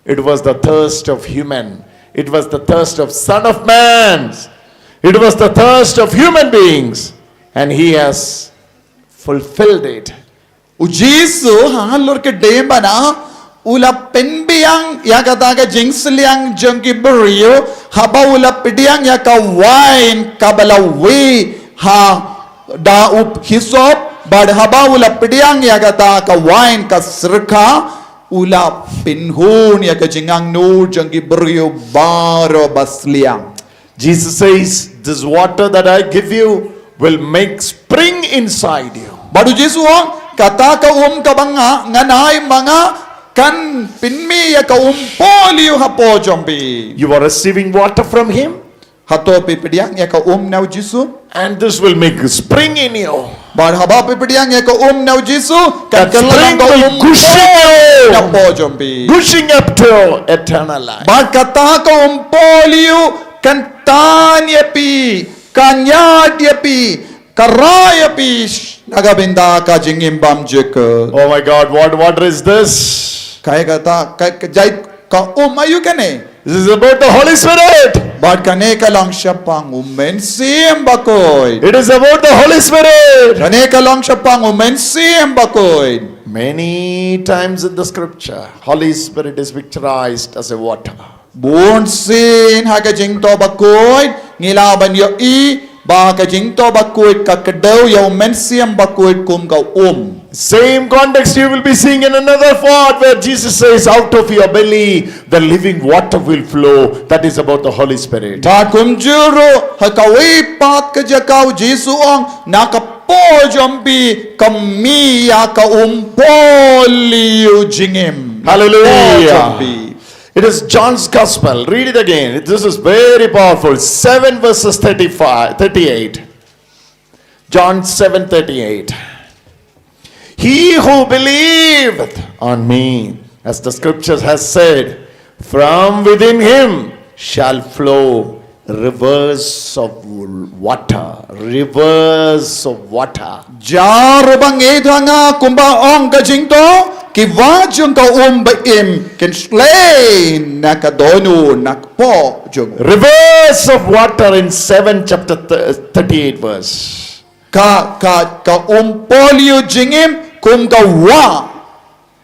it was the thirst of human. It was the thirst of Son of Man. It was the thirst of human beings. And he has fulfilled it. U Jisu halor ka diengphna u la pynbiang ïa kata ka jingsliang jong ki briew haba u la pdiang ïa ka wine kaba la wih ha da u hisop, bad haba u la pdiang ïa kata ka wine ka syrkha, u la pynhun ïa ka jingangnud jong ki briew baroh ba sliang. Jesus says, "This water that I give you will make spring inside you." Bad u Jisu u ong, kata ka um kaba nga ngan ai ma nga kan pynmih ïa ka um puliew hapoh jong phi. You are receiving water from him. Hato phi pdiang ïa ka um na u Jisu? And this will make a spring in you. Bad haba phi pdiang ïa ka um na u Jisu, kan kylla long ka um puliew hapoh jong phi. Gushing up to eternal life. Bad kata ka um puliew kan tan ïa phi, kan ïaid ïa phi, ka rai ïa phi na ka bynta ka jingim bymjukut. Oh my God, what water is this? Kaei kata, ka, ka jait ka um aïu kane? This is about the Holy Spirit. Bad kane ka long shaphang u Mynsiem Bakhuid. It is about the Holy Spirit. Kane ka long shaphang u Mynsiem Bakhuid. Many times in the scripture, Holy Spirit is picturized as a water. Bun sien ha ka jingthoh bakhuid ngi lah ban ïohi ba ka jingthoh bakhuid ka kdew ïa u Mynsiem Bakhuid kum ka um. Same context you will be seeing in another part where Jesus says, "Out of your belly the living water will flow." That is about the Holy Spirit. Bad kumjuh ruh ha kawei pat ka jaka u Jisu u ong, na ka poh jong phi kan mih ïa ka um puliew jingim. Hallelujah. Poh jong phi. It is John's Gospel. Read it again. This is very powerful. Seven verses thirty-five, thirty-eight. John seven thirty-eight. "He who believeth on me, as the scriptures has said, from within him shall flow rivers of water, rivers of water." Jar ba ngeit ha nga, kumba ong ka jingthoh, ki wah jong ka um ba im kin shlei na ka dohnud, na ka poh jong. Rivers of water in seven chapter th-, thirty-eight verse. Ka, ka, ka um puliew jingim kum ka wah.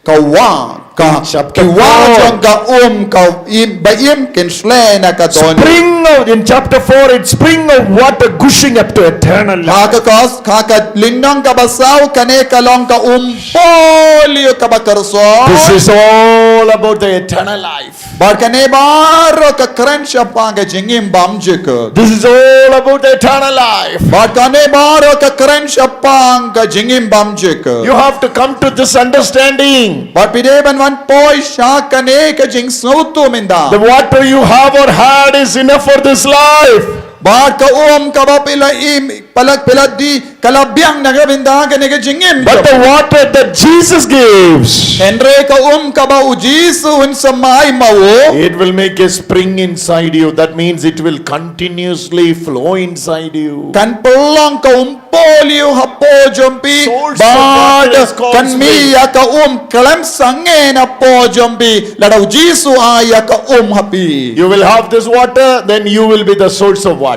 Ka wah, ka, ki wah jong ka um, ka im, ba im kin shlei na ka dohnud. Spring of, in chapter four, it's spring of water gushing up to eternal life. Ha ka kos, ha ka lynnong kaba saw, kane ka long ka um puliew kaba kyrsoi. This is all about the eternal life. Bad kane baroh ka kren shaphang ka jingim bymjukut. This is all about the eternal life. Bad kane baroh ka kren shaphang ka jingim bymjukut. You have to come to this understanding. Bad phi dei ban wan poi sha kane ka jingsngewthuh mynta. The water you have or had is enough for this life. Bad ka um kaba phi la im, phi la, phi la die, ka la biang na ka bynta kane ka jingim. But the water that Jesus gives, hynrei ka um kaba u Jisu un sa ai ma u, it will make a spring inside you. That means it will continuously flow inside you. Kan pynlong ka um puliew hapoh jong phi. Source of water is called spring. Bad kan mih ïa ka um khlem sangeh napoh jong phi lada u Jisu u ai ïa ka um ha phi. You will have this water, then you will be the source of water.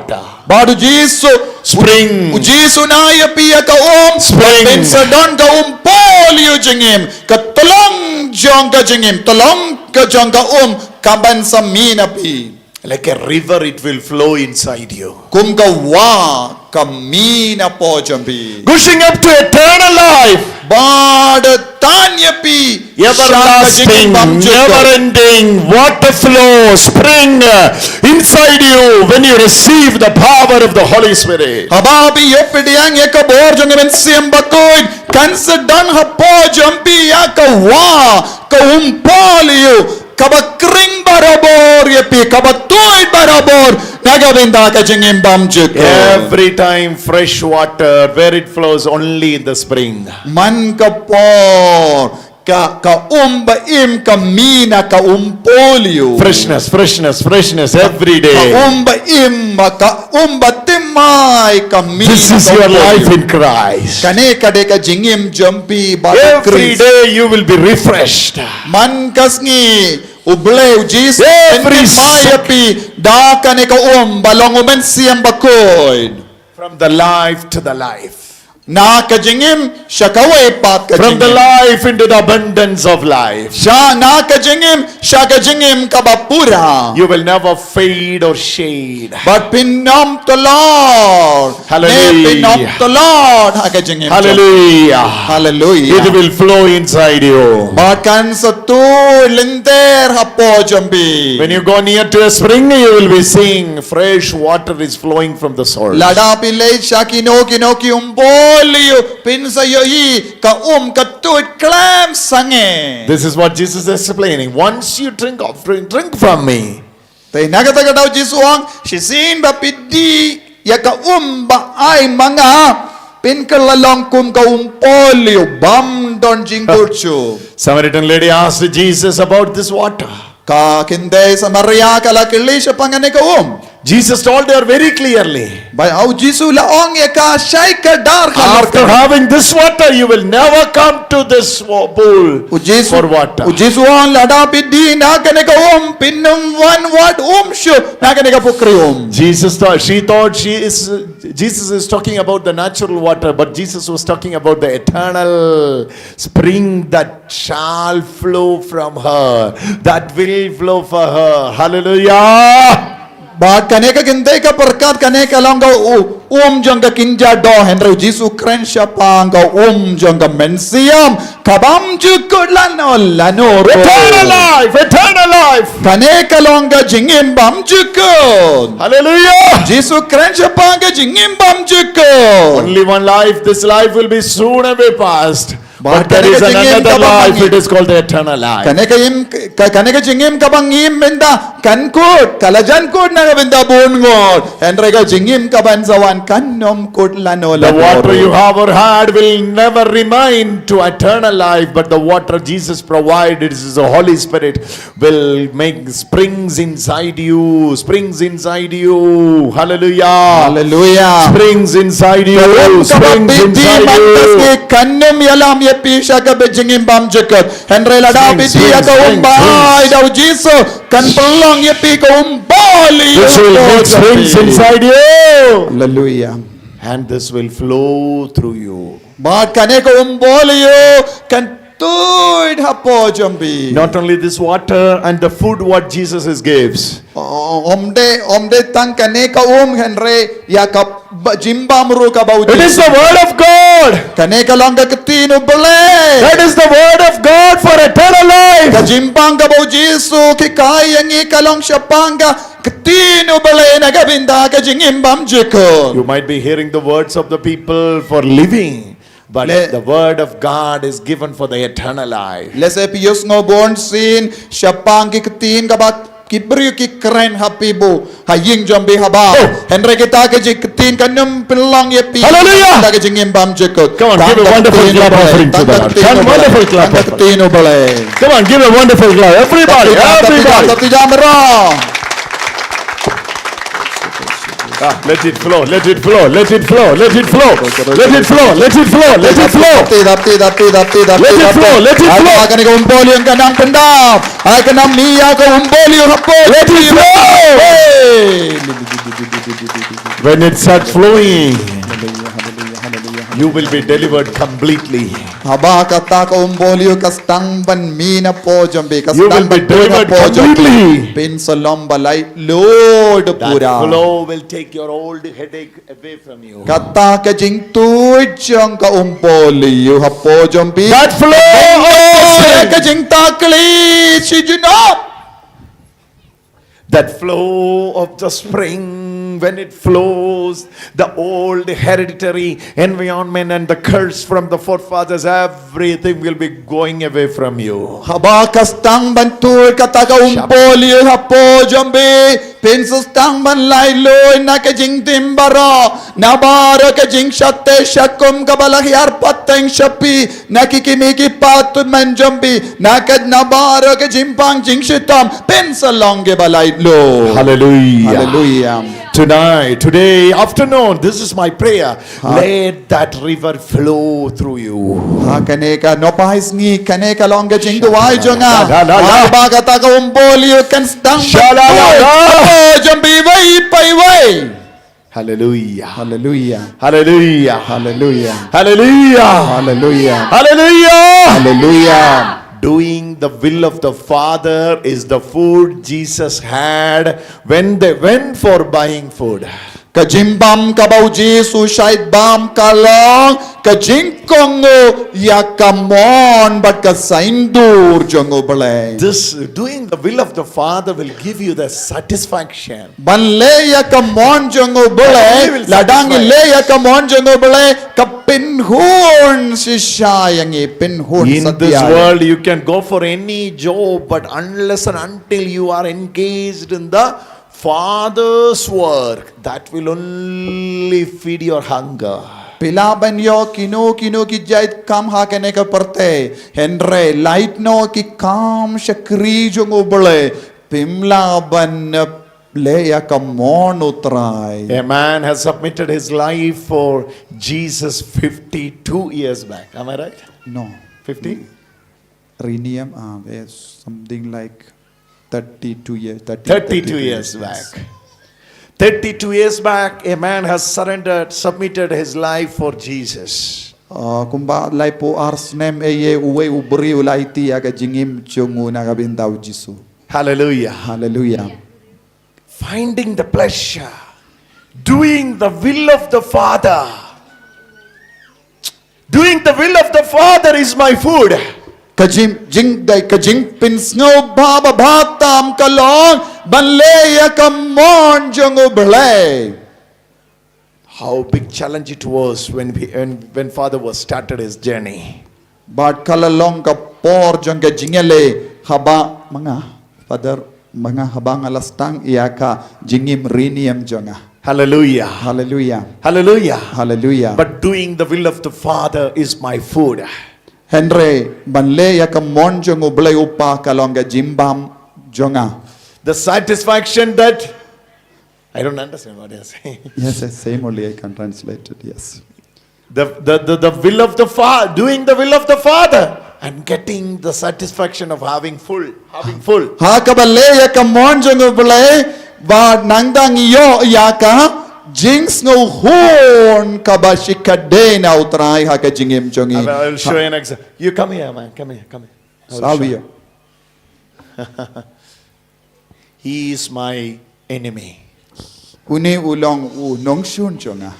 Bad u Jisu, spring. U Jisu un ai ïa phi ïa ka um, spring. Phin sa don ka um puliew jingim, ka tyllong jong ka jingim, tyllong ka jong ka um, ka ban sa mih na phi. Like a river, it will flow inside you. Kum ka wah ka mih napoh jong phi. Gushing up to eternal life. Bad tan ïa phi sha ka jingim bymjukut. Everlasting, never ending water flow, spring, uh, inside you when you receive the power of the Holy Spirit. Haba phi ïoh pdiang ïa ka bor jong u Mynsiem Bakhuid, kan sa don hapoh jong phi ïa ka wah, ka um puliew, Kaba kring barabor ïa phi, kaba tuid barabor na ka bynta ka jingim bymjukut. Every time fresh water, where it flows, only in the spring. Man ka por, ka, ka um ba im ka mih na ka um polio. Freshness, freshness, freshness every day. Ka um ba im, ka um ba thymmai ka mih. This is your life in Christ. Kane ka dei ka jingim jong phi bad Khrist. Every day you will be refreshed. Man ka sngi, U Blei, U Jisu, every second, ïa phi da kane ka um ba long u mynsiem bakhuid. From the life to the life. Na ka jingim sha kawei pat ka jingim. From the life into the abundance of life. Sha na ka jingim sha ka jingim kaba pura. You will never fade or shade. Bad phin ym tlor. Hallelujah. Ne phin ym tlor ha ka jingim. Hallelujah. Hallelujah. It will flow inside you. Bad kan sa tuid lynter hapoh jong phi. When you go near to a spring, you will be seeing fresh water is flowing from the source. Lada phi leit sha kino kino ki um polio, phin sa ïohi ka um ka tuid khlem sangeh. This is what Jesus is explaining. Once you drink of drink, drink from me. Te na kata ka daw Jisu u ong, shisien ba phi dih ïa ka um ba ai ma nga, phin kylla long kum ka um polio bym don jingkut shuh. Samaritan lady asked Jesus about this water. Ka kynthei Samaria ka la kylli shaphang kane ka um. Jesus told her very clearly. Bad U Jisu u la ong ïa ka shai kdar. After having this water, you will never come to this wa-, pool for water. U Jisu, U Jisu u ong lada phi dih na kane ka um, phin ym wan wad um shuh na kane ka pukri um. Jesus thought, she thought she is, Jesus is talking about the natural water, but Jesus was talking about the eternal spring that shall flow from her, that will flow for her. Hallelujah. Bad kane ka kynthei ka pyrkhat kane ka long ka u-, um jong ka kynja doh, hynrei U Jisu u kren shaphang ka um jong ka mynsiem ka bym jukut lano lano ruh. Eternal life, eternal life. Kane ka long ka jingim bym jukut. Hallelujah. Jisu u kren shaphang ka jingim bym jukut. Only one life, this life will be soon away past. But there is another life, it is called the eternal life. Kane ka im, ka, kane ka jingim kaba ngim mynta kan kut, ka la jan kut na ka bynta bun ngut. Hynrei ka jingim kaban sa wan kan ym kut lano lano. The water you have or had will never remain to eternal life, but the water Jesus provided is the Holy Spirit. Will make springs inside you, springs inside you. Hallelujah. Hallelujah. Springs inside you, springs inside you. Kan ym ïalam ïa phi sha ka jingim bymjukut. Hynrei lada phi dih ïa ka um ba ai da u Jisu, kan pynlong ïa phi ka um bol ïa phi. Which will make springs inside you. Hallelujah. And this will flow through you. Bad kane ka um bol ïa phi kan tuid hapoh jong phi. Not only this water and the food what Jesus is gives. Ym dei, ym dei tang kane ka um hynrei ïa ka ba-, jingbam ruh kaba u Jisu. It is the word of God. Kane ka long ka ktien u Blei. That is the word of God for eternal life. Ka jingbam kaba u Jisu u hikai ïa ngi ka long shaphang ka ktien u Blei na ka bynta ka jingim bymjukut. You might be hearing the words of the people for living. But the word of God is given for the eternal life. Lehse phi ïohsngew bun sien shaphang ki ktien kaba ki briew ki kren ha phi bad ha ïing jong phi haba. Hynrei kita ki ktien kan ym pynlong ïa phi. Hallelujah. Tang ka jingim bymjukut. Come on, give a wonderful clap offering to the Lord. Come on, wonderful clap offering. Tang ka ktien u Blei. Come on, give a wonderful clap. Everybody, everybody. Tang ka ktien u Blei. Ah, let it flow, let it flow, let it flow, let it flow, let it flow, let it flow, let it flow. Let it flow, let it flow. Ai, kane ka um bol ïa nga nang pyndap. Ai, kane mih ïa ka um bol ïa hapoh. Let it flow. When it starts flowing, you will be delivered completely. Haba kata ka um bol ïa ka sdang ban mih na pdeng jong phi, ka sdang ban tuid na pdeng jong phi. Phin sa long ba laitluid pura. That flow will take your old headache away from you. Kata ka jingtuid jong ka um bol ïa hapoh jong phi. That flow of ka jingtakli shi junom. That flow of the spring. When it flows, the old hereditary environment and the curse from the forefathers, everything will be going away from you. Haba ka sdang ban tuid kata ka umpoh lyiut hapoh jong phi, phin sa sdang ban laitluid na ka jingtim baroh, na baroh ka jingshate shakum kaba la hiar pateng sha phi, na ki kmie ki kpa tymmen jong phi, na ka, na baroh ka jingpang jingshitom, phin sa long kiba laitluid. Hallelujah. Hallelujah. Tonight, today afternoon, this is my prayer. Ha. Let that river flow through you. Ha kane ka nohpynshai sngi, kane ka long ka jingduwai jong nga. La, la, la, la. Haba kata ka umpoh lyiut kan sdang ban tuid hapoh jong phi iwei pa iwei. Hallelujah. Hallelujah. Hallelujah. Hallelujah. Hallelujah. Hallelujah. Hallelujah. Hallelujah. Doing the will of the Father is the food Jesus had when they went for buying food. Ka jingbam kaba u Jisu u shait bam ka long ka jingkohnguh ïa ka mon bad ka saiñdur jong U Blei. This, doing the will of the Father, will give you the satisfaction. Ban leh ïa ka mon jong U Blei, lada ngi leh ïa ka mon jong U Blei, ka pynhun shisha ïa ngi, pynhun satia. In this world, you can go for any job, but unless and until you are engaged in the Father's work, that will only feed your hunger. Phi lah ban ïoh kino kino ki jait kam ha kane ka pyrthei, hynrei lait noh ki kam shakri jong U Blei, phim lah ban leh ïa ka mon U Trai. A man has submitted his life for Jesus fifty-two years back. Am I right? No. Fifty? Riniam, ah, yes, something like thirty-two years, thirty, thirty-two years back. Thirty-two years back, a man has surrendered, submitted his life for Jesus. Ah, kumba laiphew ar snem eiei uwei u briew u la aiti ïa ka jingim jong u na ka bynta U Jisu. Hallelujah. Hallelujah. Finding the pleasure, doing the will of the Father. Doing the will of the Father is my food. Ka jing, jing, dei, ka jingpynsngewbha ba bha tam ka long ban leh ïa ka mon jong U Blei. How big challenge it was when we, when, when Father was started his journey. Bad ka la long ka por jong ka jingïaleh haba ma nga, Father, ma nga haba nga la sdang ïa ka jingim riniam jong nga. Hallelujah. Hallelujah. Hallelujah. Hallelujah. But doing the will of the Father is my food. Hynrei ban leh ïa ka mon jong U Blei U Kpa ka long ka jingbam jong nga. The satisfaction that I don't understand what you're saying. Yes, yes, same only I can translate it, yes. The, the, the, the will of the Father, doing the will of the Father, and getting the satisfaction of having full, having full. Ha kaba leh ïa ka mon jong U Blei, ba nang dang ïoh ïa ka jingsngewhun kaba shikatdei na U Trai ha ka jingim jong ngi. I will show you an example. You come here, man. Come here, come here. I will show you. He is my enemy. Une u long u nongshun jong nga.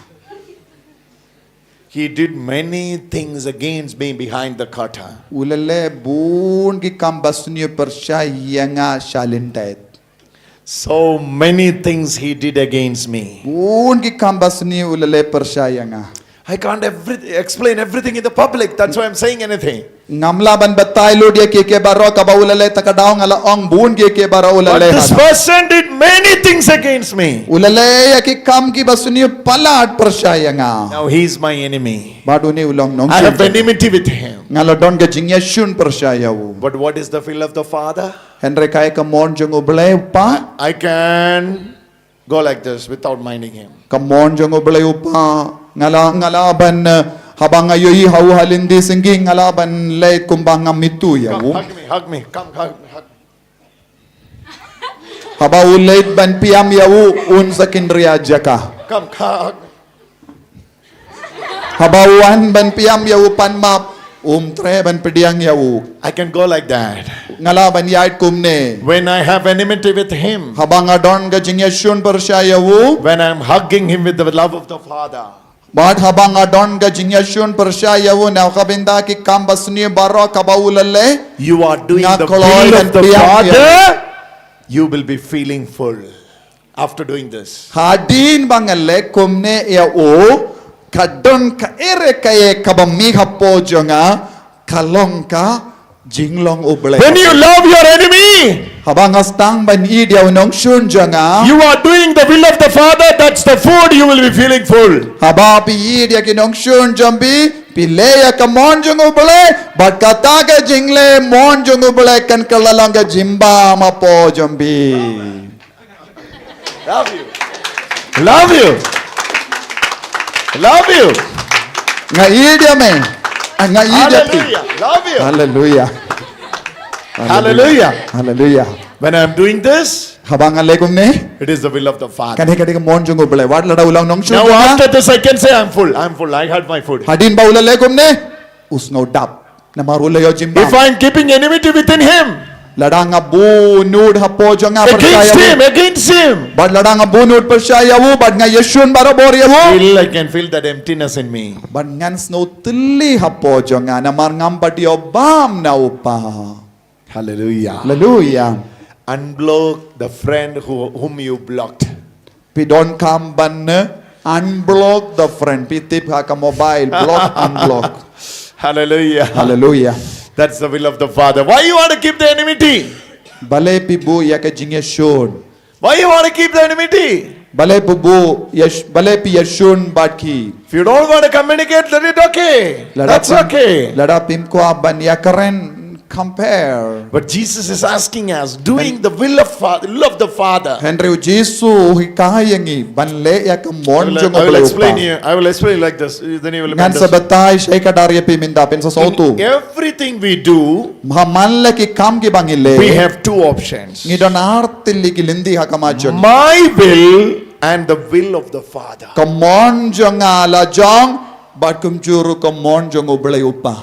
He did many things against me behind the curtain. U la leh bun ki kam ba sniew pyrshah ïa nga shalyndet. So many things he did against me. Bun ki kam ba sniew u la leh pyrshah ïa nga. I can't every, explain everything in the public. That's why I'm saying anything. Ngam lah ban batai lut ïa kiei kiei baroh kaba u la leh, ta ka daw nga la ong bun kiei kiei baroh u la leh. But this person did many things against me. U la leh ïa ki kam kiba sniew palat pyrshah ïa nga. Now he is my enemy. Bad une u long nongshun. I have enmity with him. Nga la don ka jingïashun pyrshah ïa u. But what is the will of the Father? Hynrei kaei ka mon jong U Blei U Kpa? I, I can go like this without minding him. Ka mon jong U Blei U Kpa, nga lah, nga lah ban, eh, haba nga ïohi ha u ha lynti syngkien nga lah ban leh kumba ngam ithuh ïa u. Come, hug me, hug me, come, hug me, hug me. Haba u leit ban pynïam ïa u, un sa kynriah jaka. Come, hug me. Haba u wan ban pynïam ïa u, pan map, um treh ban pdiang ïa u. I can go like that. Nga lah ban ïaid kumne. When I have enmity with him. Haba nga don ka jingïashun pyrshah ïa u. When I am hugging him with the love of the Father. Bad haba nga don ka jingïashun pyrshah ïa u na ka bynta ki kam ba sniew baroh kaba u la leh. You are doing the will of the Father. You will be feeling full. after doing this. Hadien ba nga leh kumne ïa u, ka don kaei re kaei kaba mih hapoh jong nga, ka long ka jinglong U Blei. When you love your enemy, haba nga sdang ban ïeit ïa u nongshun jong nga, you are doing the will of the Father, that's the food you will be feeling full. Haba phi ïeit ïa ki nongshun jong phi, phi leh ïa ka mon jong U Blei, bad kata ka jingleh mon jong U Blei kan kylla long ka jingbam hapoh jong phi. Love you. Love you. Love you. Nga ïeit ïa me. Ah, nga ïeit ïa phi. Hallelujah. Love you. Hallelujah. Hallelujah. Hallelujah. When I'm doing this, haba nga leh kumne, it is the will of the Father. Kane ka dei ka mon jong U Blei. Wat lada u long nongshun jong nga. Now after this I can say, "I'm full. I'm full. I had my food." Hadien ba u la leh kumne, u sngew dap. Namar u la ïoh jingbam. If I'm keeping enmity within him, lada nga buhnud hapoh jong nga, against him, against him, bad lada nga buhnud pyrshah ïa u, bad nga ïashun barabor ïa u, still I can feel that emptiness in me. Bad ngan sngew tylli hapoh jong nga, namar ngam pat ïoh bam na u Kpa. Hallelujah. Hallelujah. Unblock the friend who, whom you blocked. Phi donkam ban, eh, unblock the friend. Phi tip ha ka mobile, block, unblock. Hallelujah. Hallelujah. That's the will of the Father. Why you want to keep the enmity? Balei phi buh ïa ka jingïashun? Why you want to keep the enmity? Balei phi buh ïash-, balei phi ïashun bad ki? If you don't want to communicate, then it's okay. That's okay. Lada phim kwah ban ïakren, compare. But Jesus is asking us, doing the will of Fa-, will of the Father. Hynrei u Jisu u hikai ïa ngi ban leh ïa ka mon jong U Blei U Kpa. I will explain you. I will explain like this. Then you will understand. Ngan sa batai shai kdar ïa phi mynta, phin sa sngewthuh. In everything we do, ha man la ki kam kiba ngi leh, we have two options. Ngi don ar tylli ki lynti ha khmat jong ngi. My will and the will of the Father. Ka mon jong nga la jong, bad kumjuh ruh ka mon jong U Blei U Kpa.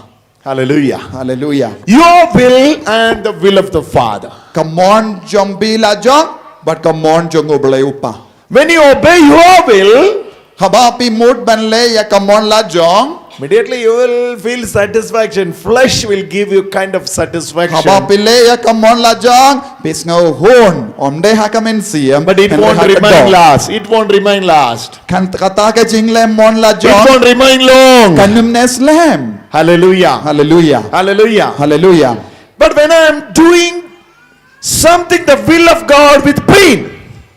Hallelujah. Hallelujah. Your will and the will of the Father. Ka mon jong phi la jong, bad ka mon jong U Blei U Kpa. When you obey your will, haba phi mut ban leh ïa ka mon la jong, immediately you will feel satisfaction. Flesh will give you kind of satisfaction. Haba phi leh ïa ka mon la jong, phi sngew hun, ym dei ha ka mynsiem, but it won't remain last. It won't remain last. Kan kata ka jingleh mon la jong, it won't remain long. Kan ym neh slem. Hallelujah. Hallelujah. Hallelujah. Hallelujah. But when I am doing something the will of God with pain,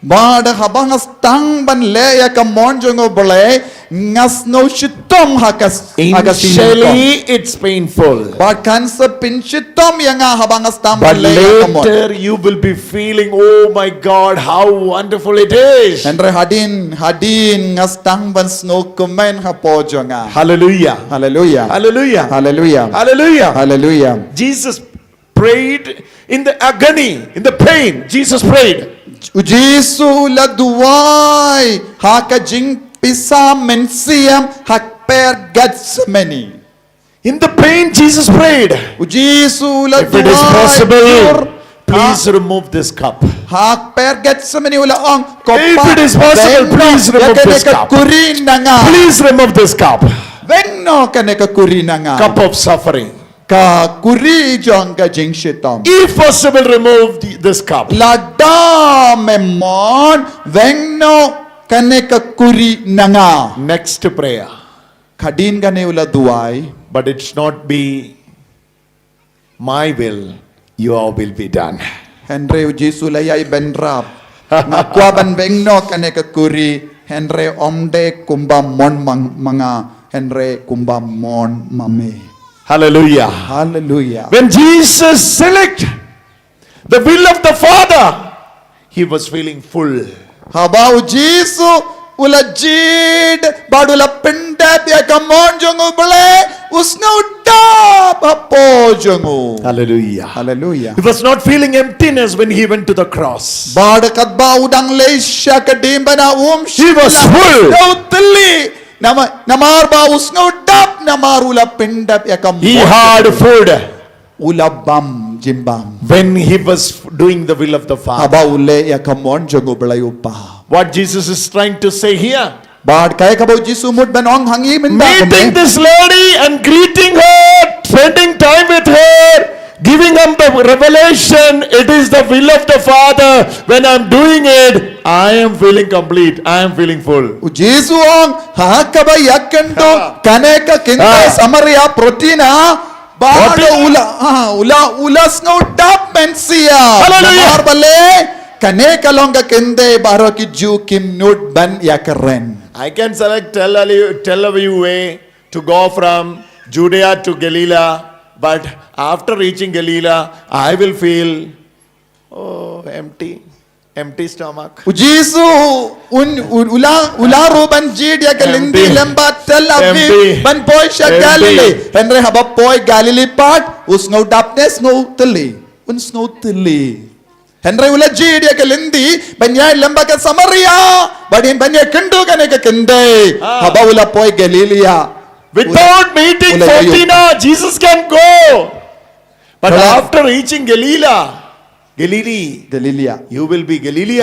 bad haba nga sdang ban leh ïa ka mon jong U Blei, nga sngew shitom ha ka s-, ha ka sien. Initially, it's painful. Bad kan sa pynshitom ïa nga haba nga sdang ban leh ïa ka mon. But later you will be feeling, "Oh my God, how wonderful it is." Hynrei hadien, hadien nga sdang ban sngewkmen hapoh jong nga. Hallelujah. Hallelujah. Hallelujah. Hallelujah. Hallelujah. Hallelujah. Jesus prayed in the agony, in the pain. Jesus prayed. U Jisu u la duwai ha ka jingpisa mynsiem ha kper Gethsemane. In the pain, Jesus prayed. U Jisu u la duwai. If it is possible, please remove this cup. Ha kper Gethsemane u la ong, "Ko Kpa, if it is possible, please remove this cup. Weng noh ïa kane ka kuri na nga. Please remove this cup. Weng noh ïa kane ka kuri na nga." Cup of suffering. Ka kuri jong ka jingshitom. If possible, remove the, this cup. Lada me mon, weng noh ïa kane ka kuri na nga. Next prayer. Hadien kane u la duwai. But it's not be my will, your will be done. Hynrei u Jisu u la ïai bynrap. Nga kwah ban weng noh ïa kane ka kuri, hynrei ym dei kumba mon ma nga, hynrei kumba mon ma me. Hallelujah. Hallelujah. When Jesus select the will of the Father, he was feeling full. Haba u Jisu u la jied bad u la pyndep ïa ka mon jong U Blei, u sngew dap hapoh jong u. Hallelujah. Hallelujah. He was not feeling emptiness when he went to the cross. Bad katba u dang leit sha ka diengphna um, he was full. U sngew tylli. Namar, namar ba u sngew dap, namar u la pyndep ïa ka mon. He had food. U la bam jingbam. When he was doing the will of the Father. Haba u leh ïa ka mon jong U Blei U Kpa. What Jesus is trying to say here? Bad kaei kaba u Jisu u mut ban ong hangne mynta kumne. Meeting this lady and greeting her, spending time with her, Giving them the revelation, it is the will of the Father. When I'm doing it, I am feeling complete. I am feeling full. U Jisu ong, ha kaba ïakynduh kane ka kynthei Samaria, protina, ba u la, u la, u la sngew dap mynsiem. Hallelujah. Namar balei, kane ka long ka kynthei baroh ki Jiw kim nud ban ïakren. I can select Tel Aviv, Tel Aviv way to go from Judea to Galilee, but after reaching Galilee, I will feel, oh, empty, empty stomach. U Jisu un, un, u la, u la ruh ban jied ïa ka lynti lyngba Tel Aviv ban poi sha Galilee. Hynrei haba poi Galilee pat, u sngew dap ne sngew thylli. Un sngew thylli. Hynrei u la jied ïa ka lynti ban ïaid lyngba ka Samaria, ban ïaid, ban ïakynduh kane ka kynthei. Haba u la poi Galilee, without meeting Fortina, Jesus can go. But after reaching Galilee, Galilee, Galilee, you will be Galilee.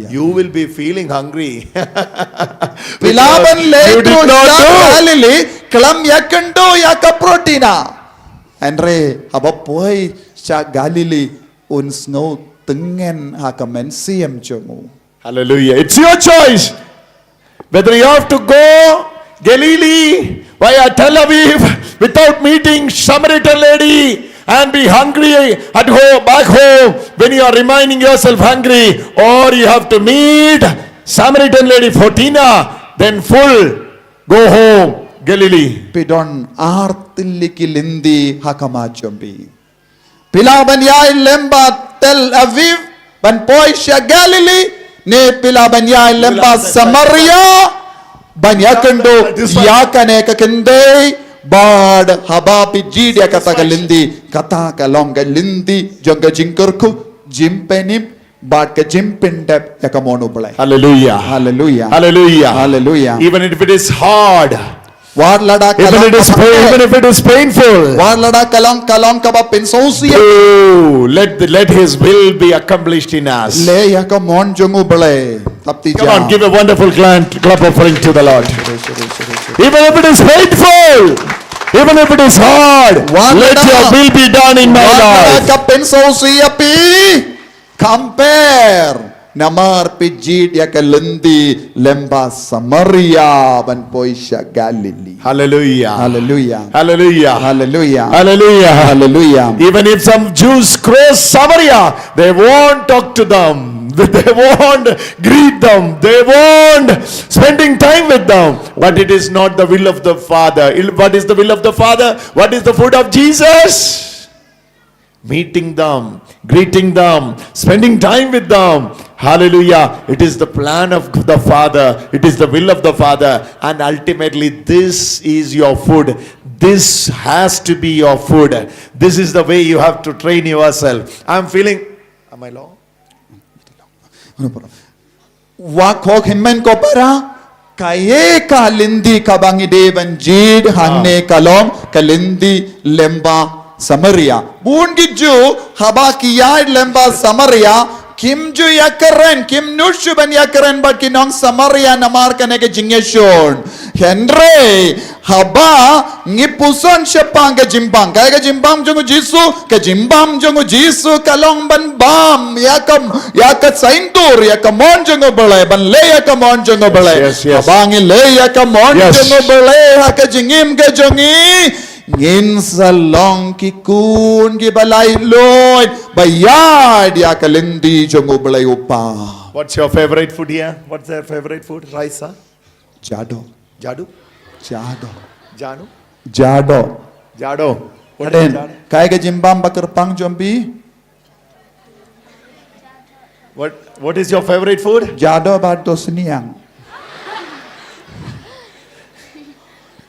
You will be feeling hungry. Phi lah ban leit ruh sha Galilee khlem ïakynduh ïa ka protina. Hynrei haba poi sha Galilee, un sngew tngen ha ka mynsiem jong u. Hallelujah. It's your choice. Whether you have to go Galilee via Tel Aviv without meeting Samaritan lady and be hungry at home, back home, when you are reminding yourself hungry, or you have to meet Samaritan lady Fortina, then full, go home, Galilee. Phi don ar tylli ki lynti ha khmat jong phi. Phi lah ban ïaid lyngba Tel Aviv ban poi sha Galilee, ne phi lah ban ïaid lyngba Samaria ban ïakynduh ïa kane ka kynthei. Bad haba phi jied ïa kata ka lynti, kata ka long ka lynti jong ka jingkyrkhu, jingpynim bad ka jingpyndep ïa ka mon U Blei. Hallelujah. Hallelujah. Hallelujah. Hallelujah. Even if it is hard, wat lada ka long, even if it is painful, wat lada ka long, ka long kaba pynsngewsih, do let the, let His will be accomplished in us. Leh ïa ka mon jong U Blei. Tap ti ja. Come on, give a wonderful clap, clap offering to the Lord. Even if it is painful, even if it is hard, let your will be done in my life. Wat lada ka pynsngewsih ïa phi. Compare. Namar phi jied ïa ka lynti lyngba Samaria ban poi sha Galilee. Hallelujah. Hallelujah. Hallelujah. Hallelujah. Hallelujah. Hallelujah. Even if some Jews cross Samaria, they won't talk to them. They won't greet them. They won't spending time with them. But it is not the will of the Father. Il-, what is the will of the Father? What is the food of Jesus? Meeting them, greeting them, spending time with them. Hallelujah. It is the plan of the Father. It is the will of the Father. And ultimately, this is your food. This has to be your food. This is the way you have to train yourself. I'm feeling, am I long? No problem. Wa khok hynmen ko para, kaei ka lynti kaba ngi dei ban jied hangne ka long ka lynti lyngba Samaria. Bun ki Jiw haba ki ïaid lyngba Samaria, kim ju ïakren, kim nud shuh ban ïakren bad ki nong Samaria namar kane ka jingïashun. Hynrei haba ngi puson shaphang ka jingbam, kaei ka jingbam jong u Jisu, ka jingbam jong u Jisu ka long ban bam ïa ka, ïa ka saiñdur, ïa ka mon jong U Blei, ban leh ïa ka mon jong U Blei. Yes, yes, yes. Haba ngi leh ïa ka mon, yes, jong U Blei ha ka jingim ka jong ngi, ngin sa long ki khun kiba laitluid ba ïaid ïa ka lynti jong U Blei U Kpa. What's your favorite food here? What's their favorite food? Rice, huh? Jado. Jadu? Jado. Janu? Jado. Jado. What is jado? Kaei ka jingbam ba kyrpang jong phi? What, what is your favorite food? Jado bad dosniang.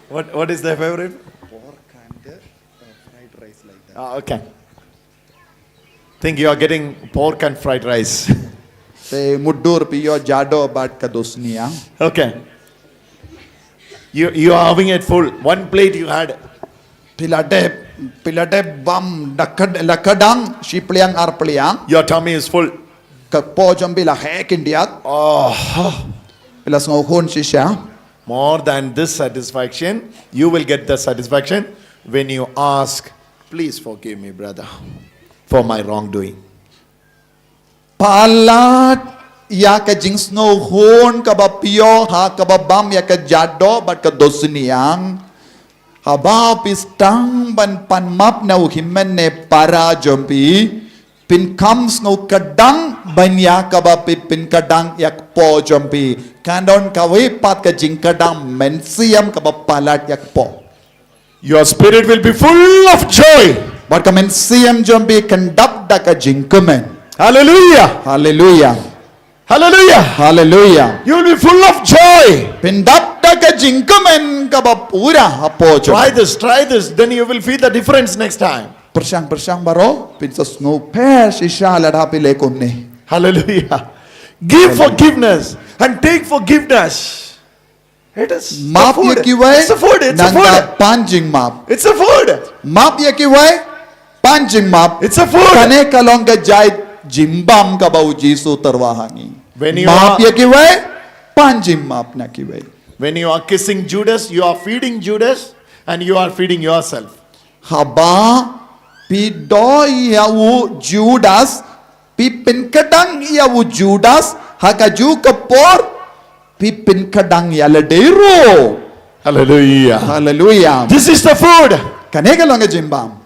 What, what is their favorite? Pork and, uh, fried rice like that. Ah, okay. Think you are getting pork and fried rice. Te mutdur phi ïoh jado bad ka dosniang. Okay. You, you are having it full. One plate you had. Phi la dep, phi la dep bam da ka, la ka dang shi pliang ar pliang. Your tummy is full. Ka kpoh jong phi la heh khyndiat. Oh. Phi la sngew hun shisha. More than this satisfaction, you will get the satisfaction when you ask Please forgive me, brother, for my wrongdoing. Palat ïa ka jingsngewhun kaba pure ha kaba bam ïa ka jado bad ka dusniang. Haba phi sdang ban pan map na u hynmen ne para jong phi, pynkham sngew kdang ban ïa kaba phi pynkdang ïa kpoh jong phi. Kan don kawei pat ka jingkdang mynsiem kaba palat ïa kpoh. Your spirit will be full of joy. Bad ka mynsiem jong phi kan dap da ka jingkmen. Hallelujah. Hallelujah. Hallelujah. Hallelujah. You will be full of joy. Phin dap da ka jingkmen kaba pura hapoh jong. Try this, try this. Then you will feel the difference next time. Pyrshang, pyrshang baroh, phin sa sngew pher shisha lada phi leh kumne. Hallelujah. Give forgiveness and take forgiveness. It is the food. Map ïa kiwei, it's a food. It's a food. Nangta pan jingmap. It's a food. Map ïa kiwei, pan jingmap. It's a food. Kane ka long ka jait jingbam kaba u Jisu u tyrwa ha ngi. When you are, map ïa kiwei, pan jingmap na kiwei. When you are kissing Judas, you are feeding Judas and you are feeding yourself. Haba phi doh ïa u Judas, phi pynkdang ïa u Judas, ha kajuh ka por phi pynkdang ïa lade ruh. Hallelujah. Hallelujah. This is the food. Kane ka long ka jingbam.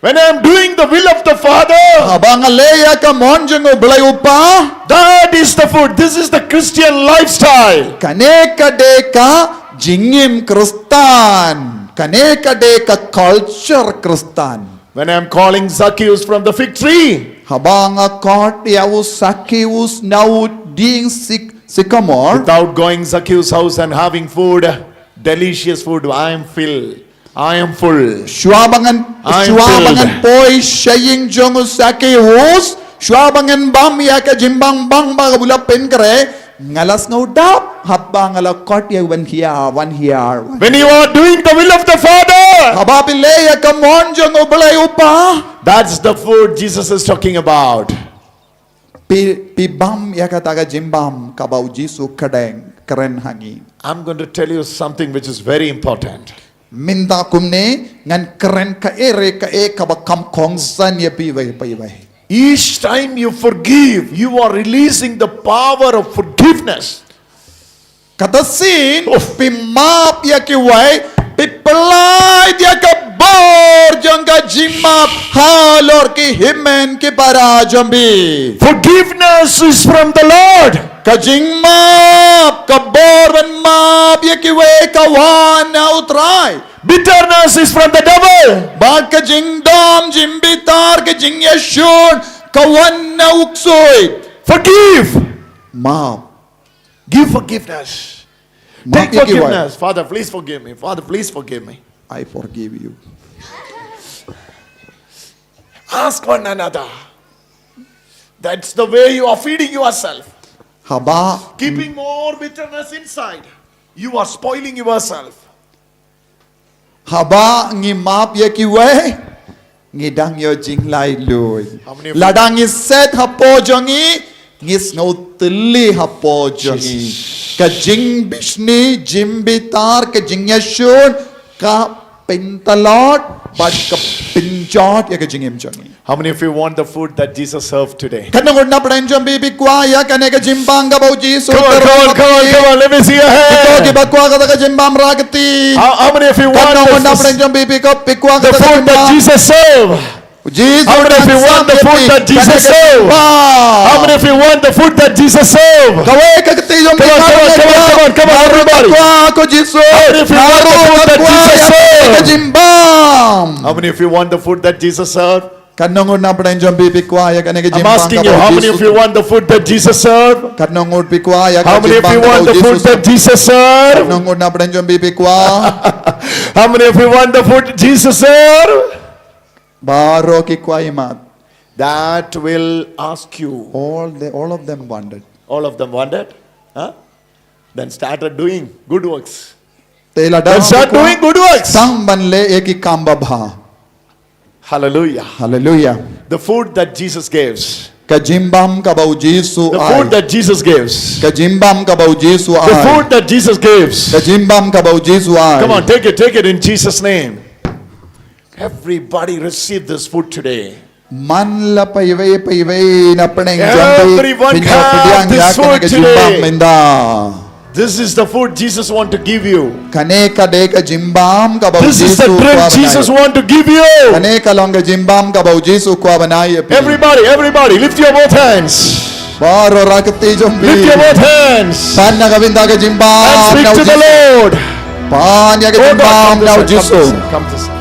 When I am doing the will of the Father, haba nga leh ïa ka mon jong u Blei u Kpa, that is the food. This is the Christian lifestyle. Kane ka dei ka jingim Khristan. Kane ka dei ka culture Khristan. When I am calling Zacchaeus from the fig tree, haba nga khot ïa u Zacchaeus na u dieng sik-, sycamore. Without going Zacchaeus' house and having food, delicious food, I am filled. I am full. Shuwa ba ngan, I am filled. Shuwa ba ngan poi sha ïing jong u Zacchaeus, shuwa ba ngan bam ïa ka jingbam bang ba ka bula pynkhreh, nga la sngewdap, haba nga la khot ïa u ban hiar, ban hiar. When you are doing the will of the Father, haba phi leh ïa ka mon jong u Blei u Kpa. That's the food Jesus is talking about. Phi, phi bam ïa kata ka jingbam kaba u Jisu u kren, kren ha ngi. I'm going to tell you something which is very important. Mynta kumne ngan kren kaei re kaei kaba kham kongsan ïa phi iwei pa iwei. Each time you forgive, you are releasing the power of forgiveness. Kata sien, phi map ïa kiwei, phi pynlait ïa ka bor jong ka jingmap halor ki hynmen ki para jong phi. Forgiveness is from the Lord. Ka jingmap, ka bor ban map ïa kiwei ka wan na u Trai. Bitterness is from the devil. Bad ka jingdom, jingbitar, ka jingïashun ka wan na u ksuid. Forgive. Map. Give forgiveness. Take forgiveness. Father, please forgive me. Father, please forgive me. I forgive you. Ask one another. That's the way you are feeding yourself. Haba. Keeping more bitterness inside, you are spoiling yourself. Haba ngi map ïa kiwei, ngi dang ïoh jinglaitluid. Lada ngi set hapoh jong ngi, ngi sngewtylli hapoh jong ngi. Ka jingbishni, jingbitar, ka jingïashun, ka pyntlot bad ka pynjot ïa ka jingim jong ngi. How many of you want the food that Jesus served today? Katno ngut na pdeng jong phi phi kwah ïa kane ka jingbam kaba u Jisu u tyrwa ha phi? Come on, come on, come on, come on. Let me see your hand. Kito kiba kwah kata ka jingbam rah kti. How, how many of you want this, the food that Jesus served? How many of you want the food that Jesus served? How many of you want the food that Jesus served? Kawei ka kti jong phi. Come on, come on, come on, come on, come on, everybody. How many of you want the food that Jesus served? How many of you want the food that Jesus served? Katno ngut na pdeng jong phi phi kwah ïa kane ka jingbam kaba u Jisu. I'm asking you, how many of you want the food that Jesus served? Katno ngut phi kwah ïa ka jingbam kaba u Jisu u tyrwa? Katno ngut na pdeng jong phi phi kwah? How many of you want the food Jesus served? Baroh ki kwah imat. That will ask you. All the, all of them wanted. All of them wanted? Huh? Then started doing good works. Te lada ki kwah, then start doing good works. Tang ban leh ïa ki kam babha. Hallelujah. Hallelujah. The food that Jesus gives. Ka jingbam kaba u Jisu u ai. The food that Jesus gives. Ka jingbam kaba u Jisu u ai. The food that Jesus gives. Ka jingbam kaba u Jisu u ai. Come on, take it, take it in Jesus' name. Everybody receive this food today. Man la paiwei paiwei na pdeng jong phi. Everyone Phin ïoh pdiang have this ïa kane food ka jingbam today. mynta. This is the food Jesus want to give you. Kane ka dei ka jingbam kaba u This is the Jisu u drink kwah ban ai. Jesus want to give you. Kane ka long ka jingbam kaba u Jisu u kwah ban ai ïa phi. Everybody, everybody, lift your both hands. Baroh rah ka kti jong phi. Lift your both hands. Pan na ka bynta ka jingbam And speak na u to the Jisu. Lord. Pan ïa ka Oh God, jingbam come this na u side, come Jisu. this side, come this side.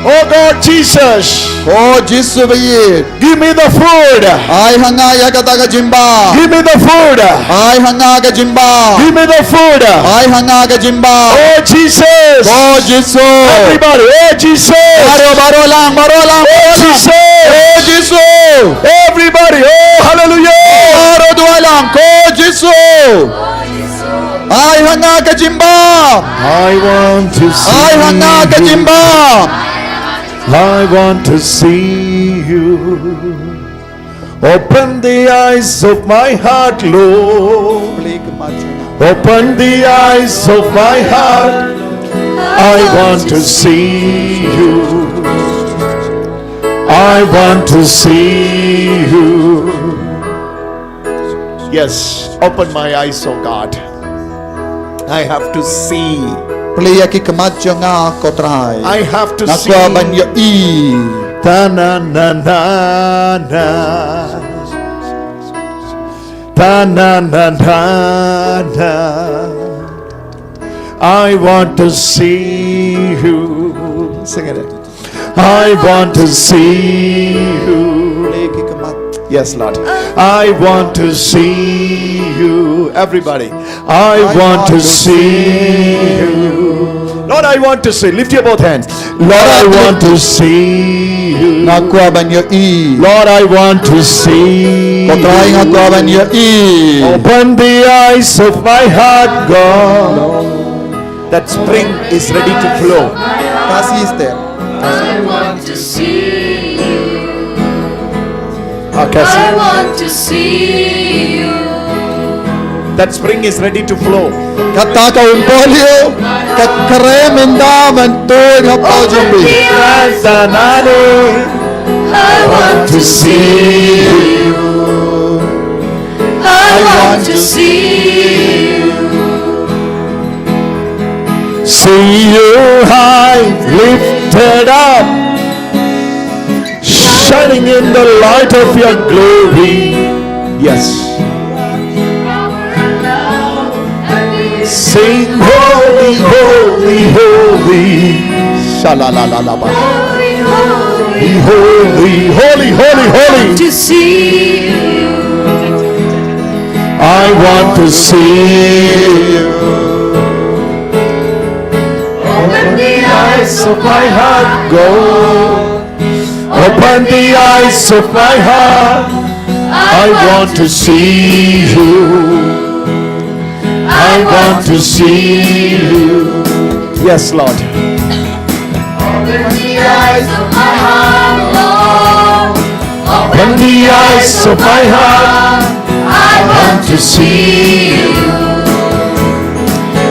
Oh God, Jesus, O Jisu ba ïeit. give me the food. Ai ha nga ïa kata ka jingbam. Give me the food. Ai ha nga ka jingbam. Give me the food. Ai ha nga ka jingbam. Oh Jesus. O Jisu. Everybody, oh Jesus. Baroh, baroh lang, baroh lang, Oh baroh lang. Jesus. O Jisu. Everybody, oh hallelujah. Baroh duwai lang. Ko Jisu. Ai ha nga ka jingbam. I want to see Ai ha nga ka you. jingbam. I want to see you. Open the eyes of my heart, Lord. Open the eyes of my heart. I want to see you. I want to see you. Yes, open my eyes, oh God. I have to see. Plie ïa ki khmat jong nga ko Trai. I have to Nga see. Kwah ban ïohi. Ta na na na na. Ta na na na na. I want to see you. Sing it. I want to see you. Plie ki khmat. Yes, Lord. I want to see you. Everybody. I want to see you. Lord, I want to see. Lift your both hands. Lord, I want to see you. Nga kwah ban ïohi. Lord, I want to see Ko Trai, nga kwah ban you. ïohi. Open the eyes of my heart, God. That spring is ready to flow. Kasi step. I want to see you. Ah, Cassie. I want to see you. That spring is ready to flow. Kata ka umpolio ka kren mynta ban tuid hapoh jong phi. I want to see you. I want to see you. See you high lifted up, shining in the light of your glory. Yes. Sing holy, holy, holy. Sha-la-la-la-la-ba. Be holy, holy, holy, holy. To see you. I want to see you. Open the eyes of my heart. Go. Open the eyes of my heart. I want to see you. I want to see you. Yes, Lord. Open the eyes of my heart, Lord. Open the eyes of my heart. I want to see you.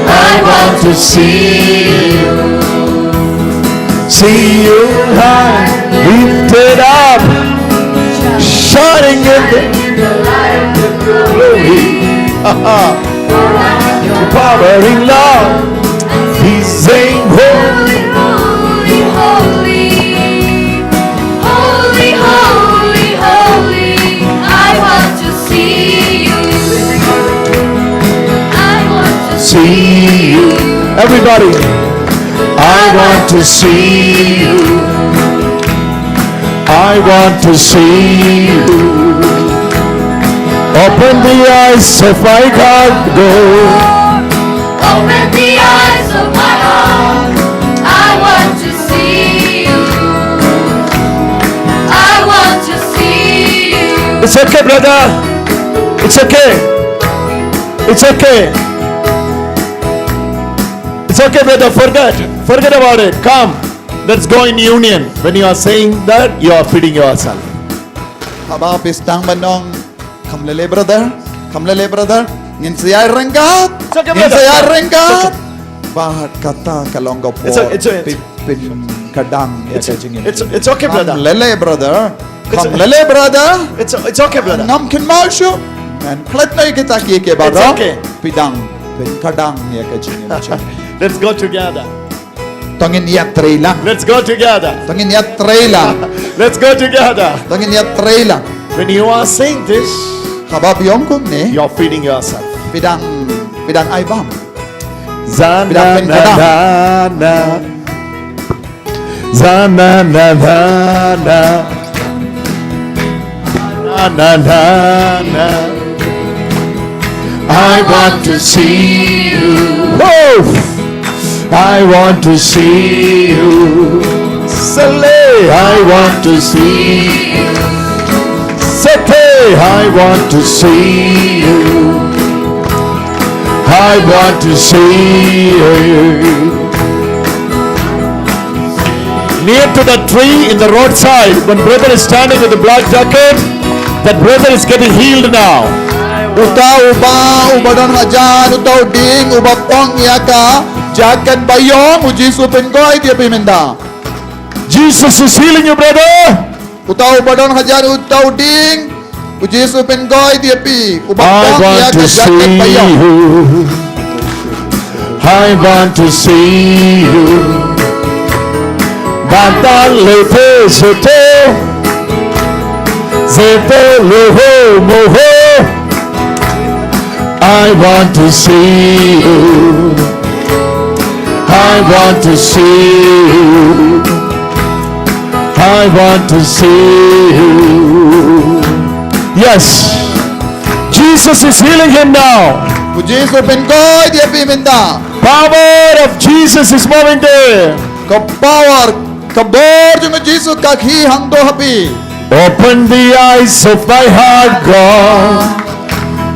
I want to see you. See you high, lifted up, shining in the glory. Empowering love. He's saying, holy, Holy, holy, holy. Holy, holy, holy, holy. I want to see you. I want to See you. Everybody. I want to see you. I want to see you. Open the eyes of my heart, God. Open the eyes of my heart. I want to see you. I want to see you. It's okay, brother. It's okay. It's okay. It's okay, brother. Forget. Forget about it. Come. Let's go in union. When you are saying that, you are feeding yourself. Haba phi sdang ban ong, kham leh leh brother, kham leh leh brother. Ngin sa ïaid ryngkat. It's okay, Ngin sa brother. ïaid ryngkat. Bad kata ka long ka por pyn-, pynkdang ïa ka jingim. It's, it's okay, brother. Kham lele, brother. Kham lele, brother. It's, it's okay, brother. Ngam kynmaw shuh. Ngan klet noh ïa kita kiei kiei baroh. It's okay. Phi dang pynkdang ïa ka jingim jong phi. Let's go together. To ngin ïatrei lang. Let's go together. To ngin ïatrei lang. Let's go together. To ngin ïatrei lang. When you are saying this, haba phi ong kumne, you're feeding yourself. Phi dang, phi dang ai bam. Za na na na na. Za na na na na. Na na na na. I want to see you. Oh! I want to see you. Sale, I want to see you. Sete, I want to see you. I want to see you. Near to the tree in the roadside, one brother is standing with a black jacket. That brother is getting healed now. Uta u bah uba don hajan, uta u dieng uba pang ïa ka jaket baïong, U Jisu u pynkoit ïa phi mynta. Jesus is healing you, brother. Uta uba don hajan, uta u dieng, U Jisu u pynkoit ïa phi, uba pang ïa ka jaket baïong. I want to see you. Bata le pe se te. Se te le ho mo ho. I want to see you. I want to see you. I want to see you. Yes. Jesus is healing him now. U Jisu u pynkoit ïa phi mynta. Power of Jesus is moving there. Ka power, ka bor jong U Jisu ka khie hangto ha phi. Open the eyes of my heart, God.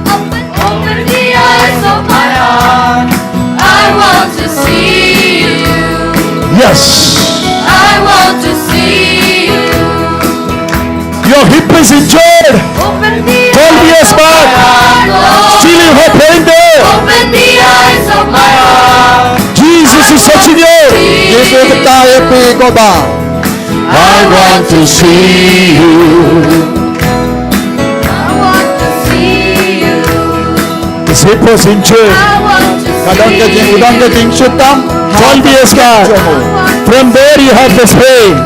Open, open the eyes of my heart. I want to see you. Yes. I want to see you. Your hip is injured. Open the eyes of my heart, Lord. Twelve years back. Still you have pain there. Open the eyes of my heart. Jesus is touching you. Jisu u ktah ïa phi ko bah. I want to see you. I want to see you. His hip was injured. I want to see you. Ka don ka jing, u don ka jingshitom. Twelve years back. From there you have this pain.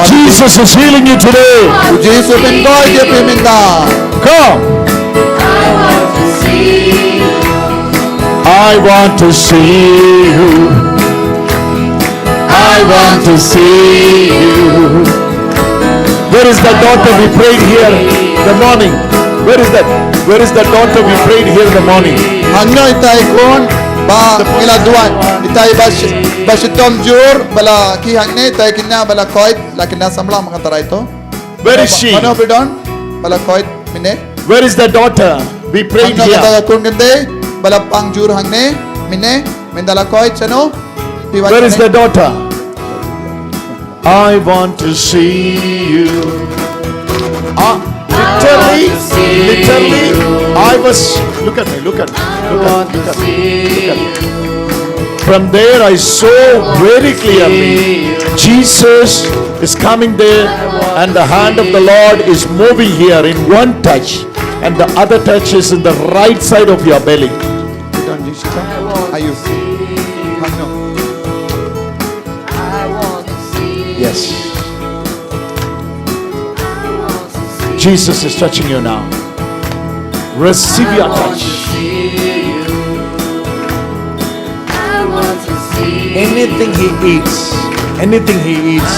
Jesus is healing you today. U Jisu u pynkoit ïa phi mynta. Come. I want to see you. I want to see you. I want to see you. Where is that daughter we prayed here in the morning? Where is that? Where is that daughter we prayed here in the morning? Hangne ita i khun ba ngi la duwai, ita i ba shi-, ba shitom jur, ba la khie hangne, ita i kynja ba la koit, la kynja samla ma nga tharai to. Where is she? Mano ba don ba la koit mynne? Where is the daughter we prayed here? Hangne kata ka khun kynthei ba la pang jur hangne mynne, mynta la koit shano? Where is the daughter? I want to see you. Ah, literally, literally, I was, look at me, look at me, look at me, look at me, look at me. From there, I saw very clearly Jesus is coming there, and the hand of the Lord is moving here in one touch, and the other touch is in the right side of your belly. Ayu. Yes. Jesus is touching you now. Receive your touch. Anything he eats, anything he eats.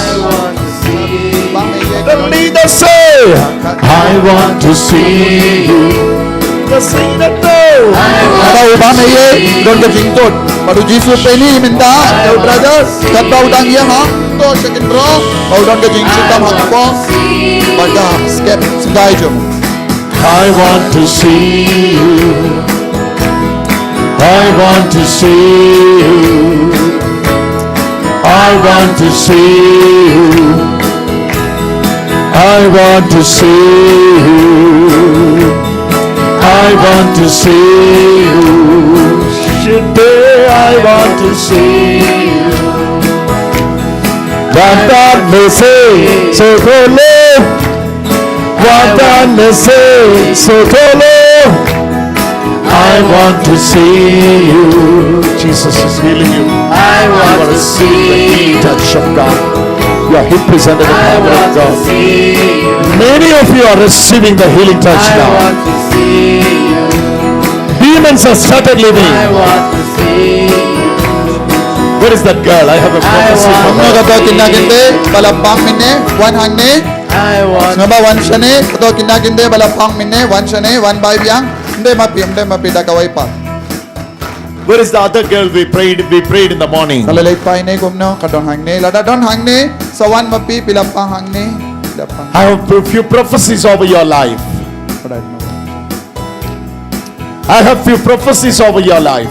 The leader say, I want to see you. The singer know. Kata u bam ïa i don ka jingtud. Bad u Jisu u pyni mynta ïa u brother, katba u dang ïeng hangto sha khynraw, ba u don ka jingshitom hapoh bad ka skep sdai jong u. I want to see you. I want to see you. I want to see you. I want to see you. I want to see you. Shite I want to see you. Wantan mese sotolo. Wantan mese sotolo. I want to see you. Jesus is healing you. I want to see the healing touch of God. You are healed, present in the power of God. Many of you are receiving the healing touch now. Demons have started leaving. Where is that girl? I have a prophecy for her. Kumno kato kine kine ba la pang mynne, wan hangne. Sngewbha wan shane, kato kine kine ba la pang mynne, wan shane, wan bai biang. Ym dei ma phi, ym dei ma phi, da kawei pat. Where is the other girl we prayed, we prayed in the morning? Ka la leit pat ne kumno, ka don hangne, lada don hangne, sa wan ma phi, phi la pang hangne, phi la pang. I have a few prophecies over your life. But I don't know. I have few prophecies over your life.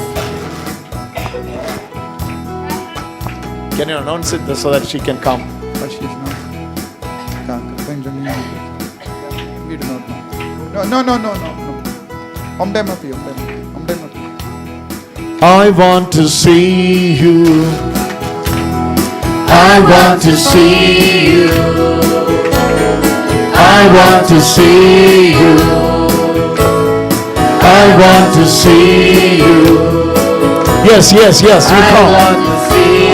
Can you announce it so that she can come? But she's not. Ka, ka, ka, we do not know. No, no, no, no, no, no. Ym dei ma phi, ym dei ma phi, ym dei ma phi. I want to see you. I want to see you. I want to see you. I want to see you. Yes, yes, yes, you come.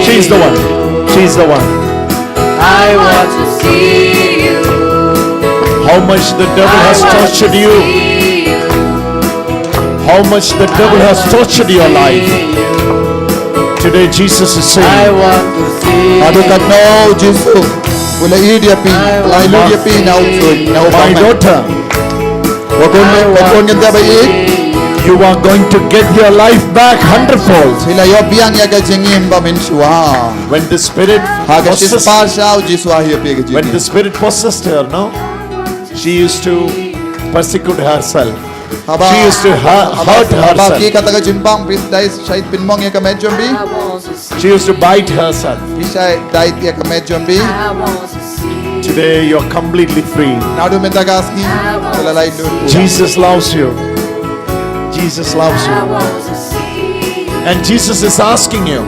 She's the one. She's the one. I want to see you. How much the devil has tortured you. How much the devil has tortured your life. Today Jesus is saying, I want to see. Haduh katno u Jisu u la ïeit ïa phi, u la ïeit ïa phi na u, na u, my daughter. Wa khun, wa khun kynthei ba ïeit. You are going to get your life back hundredfold. Phi la ïoh biang ïa ka jingim ba mynshuwa. When the spirit possessed, ha ka shispah sha u Jisu u ai ïa phi ka jingim. When the spirit possessed her, no? She used to persecute herself. Haba, she used to hu-, haba, hurt herself. Haba ki kata ka jingpang, phi dei shait pynmong ïa ka met jong phi. She used to bite herself. Phi shait dait ïa ka met jong phi. Today you are completely free. Naduh mynta ka sngi, ka la lait lut. Jesus loves you. Jesus loves you. And Jesus is asking you,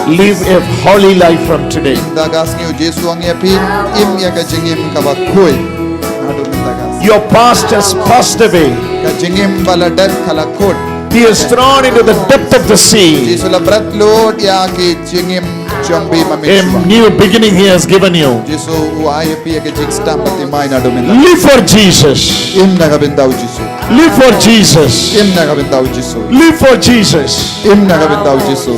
live a holy life from today. Mynta ka sngi u Jisu u ong ïa phi, im ïa ka jingim kaba khuid. Naduh mynta ka sngi. Your past has passed away. Ka jingim ba la dep ka la kut. He is thrown into the depth of the sea. U Jisu u la bret lut ïa ki jingim jong phi ba mynshuwa. A new beginning he has given you. U Jisu u ai ïa phi ïa ka jingsdang ba thymmai naduh mynta. Live for Jesus. Im na ka bynta u Jisu. Live for Jesus. Im na ka bynta u Jisu. Live for Jesus. Im na ka bynta u Jisu.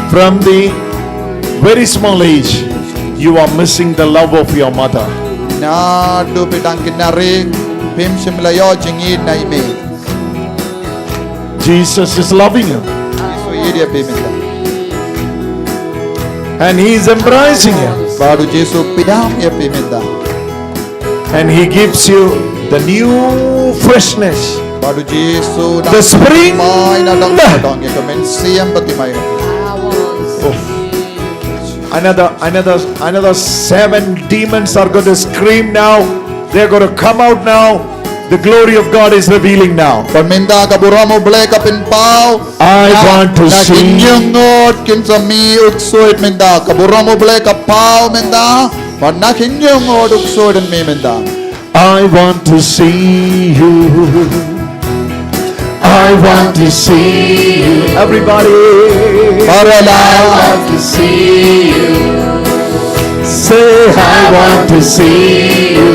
From the very small age, you are missing the love of your mother. Naduh phi dang khynnah, phim shym la ïoh jingïeit na i mei. Jesus is loving you. Jisu u ïeit ïa phi mynta. And he is embracing you. Bad u Jisu u pdiang ïa phi mynta. And he gives you the new freshness. Bad u Jisu u dang, the spring, thymmai na dang, dang ïa ka mynsiem ba thymmai. Oh. Another, another, another seven demons are going to scream now. They're going to come out now. The glory of God is revealing now. Bad mynta ka burom u Blei ka pynpaw. I want to see. Na, na ki hynñiew ngut kin sa mih u ksuid mynta. Ka burom u Blei ka paw mynta. Bad na ki hynñiew ngut u ksuid un mih mynta. I want to see you. I want to see you. Everybody. Paralal. I want to see you. Say, I want to see you.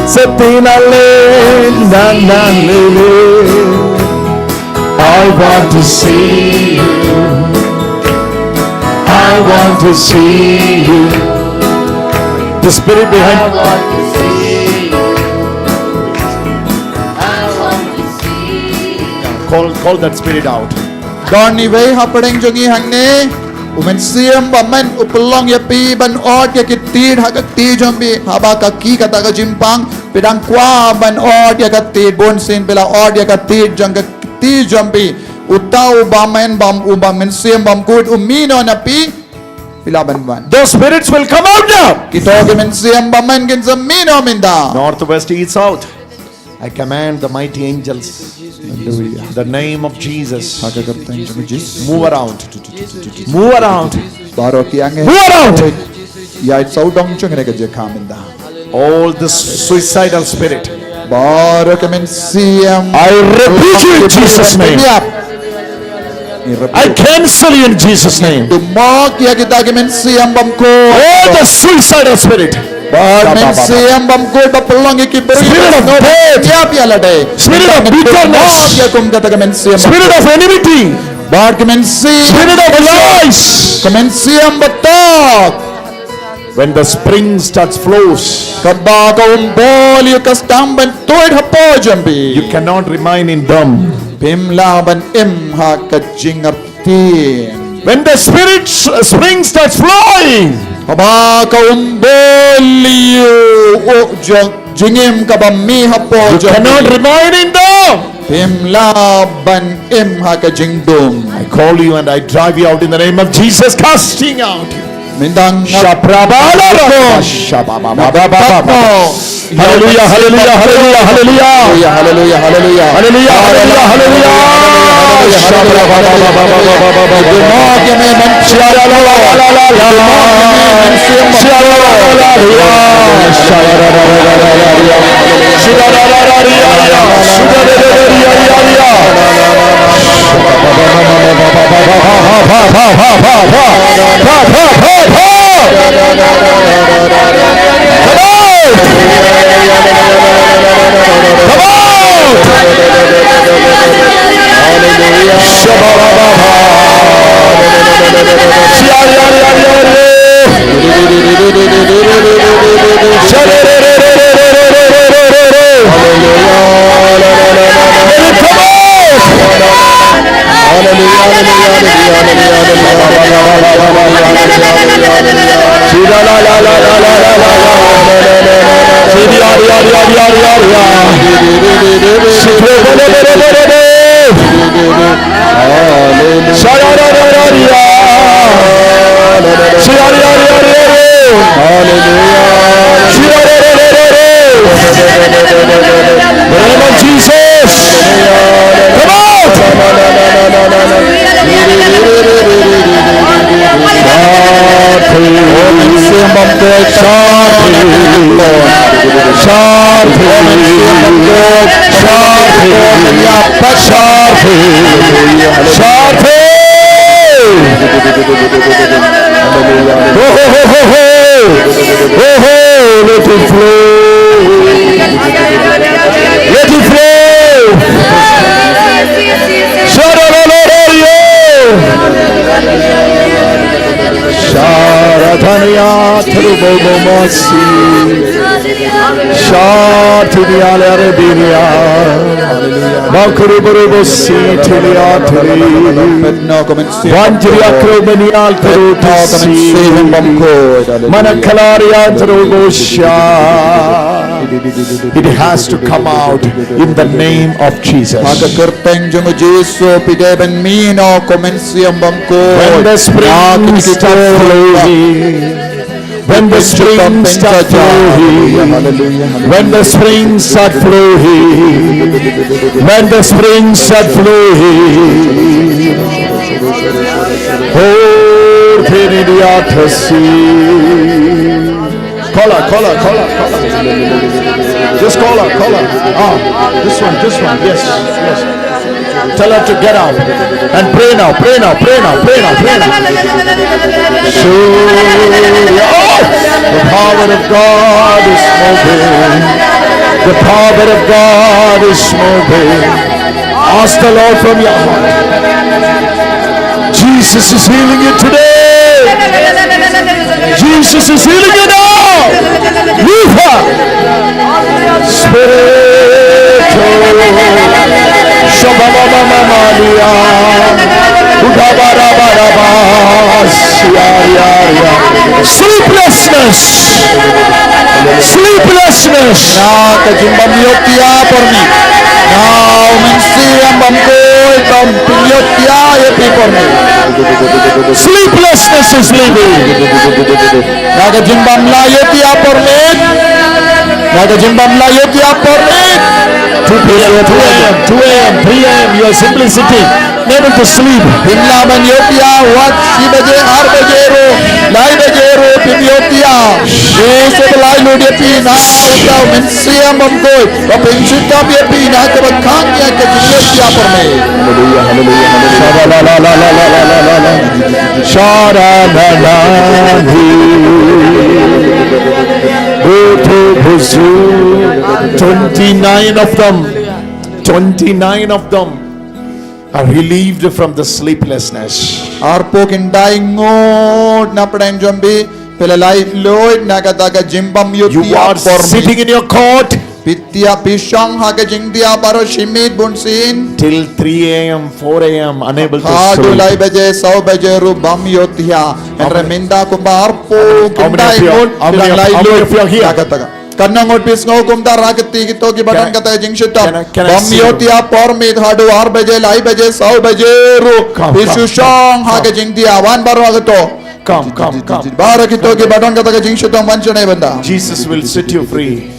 Say, tina le, na, na, le, le. I want to see you. I want to see you. The spirit behind. I want to see you. I want to see you. Call, call that spirit out. Don iwei ha pdeng jong ngi hangne. U mynsiem ba mut u pynlong ïa phi ban ot ïa ki tied ha ka kti jong phi. Haba ka ki kata ka jingpang. Phi dang kwah ban ot ïa ka tied, bunsien phi la ot ïa ka tied jong ka kti jong phi. Uta u ba mut, ba, u ba mynsiem bymkut u mih noh na phi. Laban wan. Those spirits will come out now. Kito ki mynsiem bymman kin sa mih noh mynta. North, west, east, south. I command the mighty angels. Hallelujah. In the name of Jesus. Ha ka kyrteng jong u Jisu. Move around. Move around. Baroh ki angel. Move around. Ïaid sawdong jong kane ka jaka mynta. All the suicidal spirit. Baroh ki mynsiem. I rebuke you in Jesus' name. I cancel you in Jesus' name. Dum mok ïa kita ki mynsiem bymkhuid. All the suicidal spirit. Baroh ki mynsiem bymkhuid ba pynlong ïa ki briew. Spirit of death. Ïap ïa lade. Spirit of bitterness. Ïa kum kata ka mynsiem. Spirit of enmity. Baroh ki mynsiem. Spirit of lies. Ka mynsiem ba tok. When the spring starts flows, kaba ka umbul ïa ka sdang ban tuid hapoh jong phi. You cannot remain in them. Phim lah ban im ha ka jingïarap. When the spirit s- spring starts flowing, kaba ka umbul ïa u jong jingim kaba mih hapoh jong phi. You cannot remain in them. Phim lah ban im ha ka jingdum. I call you and I drive you out in the name of Jesus, casting out. Mynta nga Shabrabala. Shabrababa. Hallelujah, hallelujah, hallelujah, hallelujah. Hallelujah, hallelujah, hallelujah. Hallelujah, hallelujah, hallelujah. Shabrababa. Hallelujah. The name of Jesus. Come out. Ho, ho, ho, ho, ho. Ho, ho, let it flow. Let it flow. Shadalalario. Sharadania trubobomosi. Shatinia lerebinia. Makuruburubosi tilia tili. Wanjria kromenial trubosi. Manakalaria trubosha. It has to come out in the name of Jesus. Ha ka kyrteng jong u Jisu phi dei ban mih noh ko mynsiem bymkhuid. When the springs start flowing, when the springs start flowing, when the springs start flowing, when the springs start flowing. Oh, Trinity. Call her, call her, call her, call her. Just call her, call her. Ah, this one, this one. Yes, yes. Tell her to get up and pray now, pray now, pray now, pray now, pray now. Surya. Oh! The power of God is moving. The power of God is moving. Ask the Lord from your heart. Jesus is healing you today. Jesus is healing you now. Leave her. Spirit. Shabba-ba-ba-ba-ba-ba-ba. Uda-ba-da-ba-da-ba. Ya, ya, ya. Sleeplessness. Sleeplessness. Na ka jingbym ïoh pia por ni. Na u mynsiem bymkhuid. Oi, bam pynïoh ïa phi por miet. Sleeplessness is leaving. Na ka jingbym la ïoh ïa por miet. Na ka jingbym la ïoh ïa por miet. Two p m, two a m, two a m, three a m, you are simply sitting, unable to sleep. Phim lah ban ïoh ïa wat shi baje, ar baje ruh, lai baje ruh, phim ïoh ïa. Shi se ba lai lut ïa phi na uta u mynsiem bymkhuid. Ba pynshitom ïa phi na kaba khang ïa ka jingïoh ïa por miet. Hallelujah, hallelujah, hallelujah. Sha-ra-la-la-la. Go to Brazil. Twenty-nine of them, twenty-nine of them are relieved from the sleeplessness. Arphew khyndai ngut na pdeng jong phi, phi la laitluid na kata ka jingbym ïoh ïa por miet. You are sitting in your court. Phi thiah, phi shong ha ka jingthiah baroh shi miet bun sien. Till three a m, four a m, unable to sleep. Haduh lai baje, saw baje ruh bym ïoh ïa. Hynrei mynta kumba arphew khyndai ngut phi la laitluid na kata ka. Katno ngut phi sngew kumta, rakhe kti kito kiba don kata ka jingshitom. Bym ïoh ïa por miet haduh ar baje, lai baje, saw baje ruh. Phi shu shong ha ka jingthiah, wan baroh kato. Come, come, come. Baroh kito kiba don kata ka jingshitom, wan shane bynta. Jesus will set you free.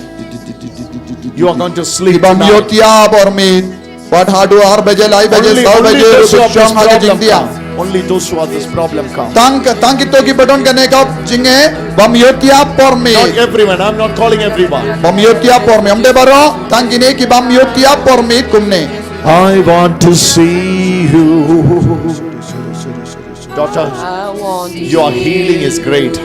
You are going to sleep tonight. Kibym ïoh ïa por miet. Wat haduh ar baje, lai baje, saw baje ruh phi shong ha ka jingthiah. Only those who have this problem come. Tang, tang kito kiba don kane ka jinge, bym ïoh ïa por miet. Not everyone. I'm not calling everyone. Bym ïoh ïa por miet. Ym dei baroh, tang kine kibym ïoh ïa por miet kumne. I want to see you. Daughter, your healing is great.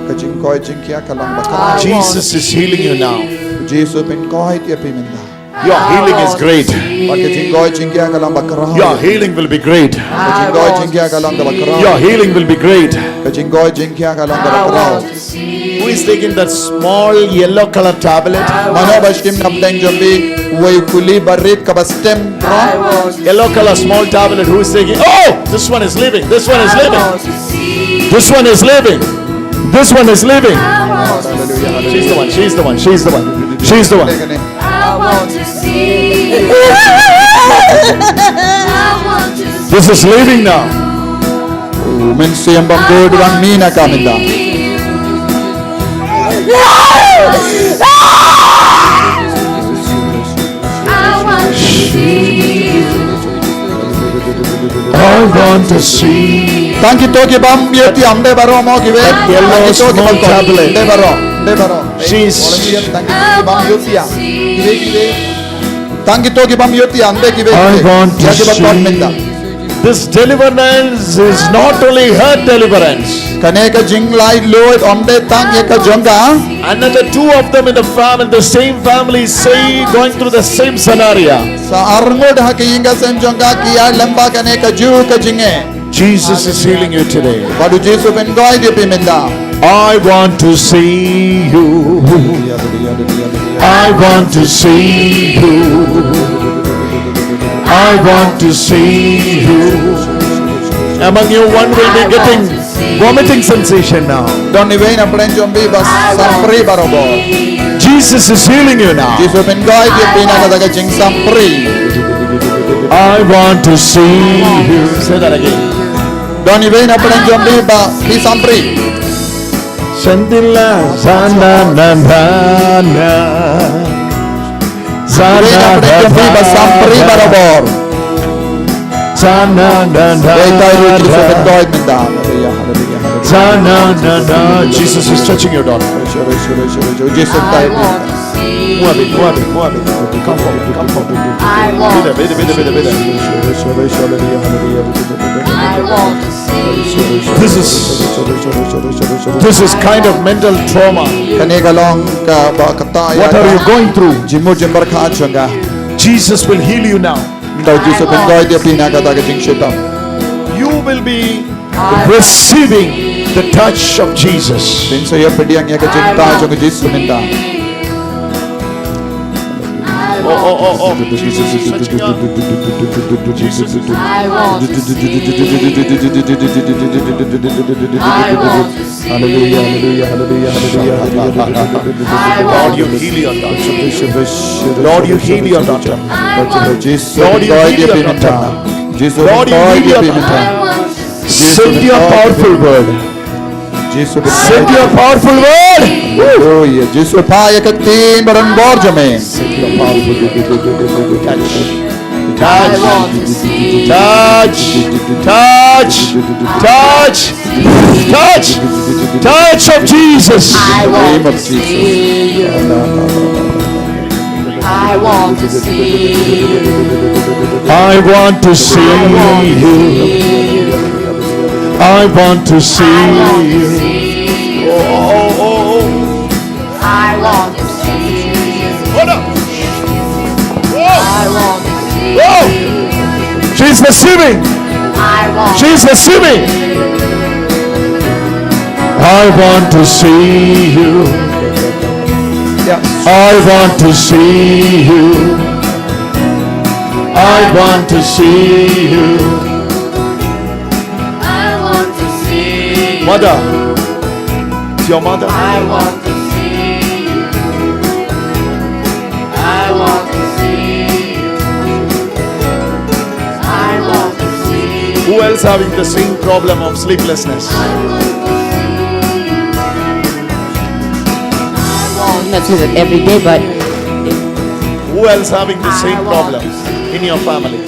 Ka jingkoit jingkhiah ka long bakhraw. Jesus is healing you now. Jisu pynkhiah ïa phi mynta. Your healing is great. Bad ka jingkoit jingkhiah ka long bakhraw. Your healing will be great. Ka jingkoit jingkhiah ka long bakhraw. Your healing will be great. Ka jingkoit jingkhiah ka long bakhraw. Who is taking that small yellow color tablet? Mano ba shim na pdeng jong phi uwei u kuli barit kaba stem bro? Yellow color small tablet. Who is taking? Oh, this one is leaving. This one is leaving. This one is leaving. This one is leaving. She's the one. She's the one. She's the one. She's the one. I want to see you. I want to see you. This is leaving now. U mynsiem bymkhuid u dang mih na ka mynta. I want to see you. I want to see. Tang kito kibym ïoh ïa, ym dei baroh mo kiwei. Tang kito kibym ïoh ïa, ym dei baroh, ym dei baroh. She's, tang kito kibym ïoh ïa, ym dei kiwei. Tang kito kibym ïoh ïa, ym dei kiwei. I want to see. This deliverance is not only her deliverance. Kane ka jinglaitluid ym dei tang ïa ka jong ka. Another two of them in the family, the same family, say, going through the same scenario. Sa ar ngut ha ka ïing ka sem jong ka ki ïaid lyngba kane kajuh ka jinge. Jesus is healing you today. Bad u Jisu u pynkhiah ïa phi mynta. I want to see you. I want to see you. I want to see you. Among you, one will be getting vomiting sensation now. Don iwei na pdeng jong phi ba sampri barabor. Jesus is healing you now. Jisu u pynkhiah ïa phi na kata ka jingsampri. I want to see you. Say that again. Don iwei na pdeng jong phi ba phi sampri. Sandila, sana, na, na, na. Sana, na, na, na, na. Iwei na pdeng jong phi ba sampri barabor. Sana, na, na, na. Wei tai ruh Jisu u pynkhiah mynta. Sana, na, na. Jesus is touching your daughter. Jisu u pynkhiah. Move a bit, move a bit, move a bit. Come forward, come forward. I want. Bit, bit, bit, bit, bit. I want. This is, this is kind of mental trauma. Kane ka long kaba kata ïa ka. What are you going through? Jingmut jingpyrkhat jong ka. Jesus will heal you now. Mynta u Jisu u pynkhiah ïa phi na kata ka jingshitom. You will be receiving the touch of Jesus. Phin sa ïoh pdiang ïa ka jingtah jong u Jisu mynta. Oh, oh, oh, oh. Jesus is touching her. Jesus is I want to see. I want to see. Hallelujah, hallelujah, hallelujah, hallelujah, hallelujah. I Lord, want you to heal your see. Daughter. Lord, you heal your daughter. Lord, you heal your daughter. Lord, you heal your daughter. Lord, you heal your daughter. I want to see. Send your powerful word. Send your powerful word. Oh, yeah. Jisu, pha ïa ka ktien ba donbor jong me. Touch. Touch. Touch. Touch. Touch. Touch of Jesus. In the name of Jesus. I want to see you. I want to see you. I want to see you. I want to see you. I want to see you. Oh, oh, oh, oh. I want to see you. Hold up. Oh. I want to see you. Oh. She's receiving. I want She's receiving. I want to see you. Yes. I want to see you. I want to see you. I want to see you. Mother, it's your mother. I want to see you. I want to see you. I want to see you. Who else having the same problem of sleeplessness? I want to see you. I want Not say that every day, but Who else having the same problem in your family?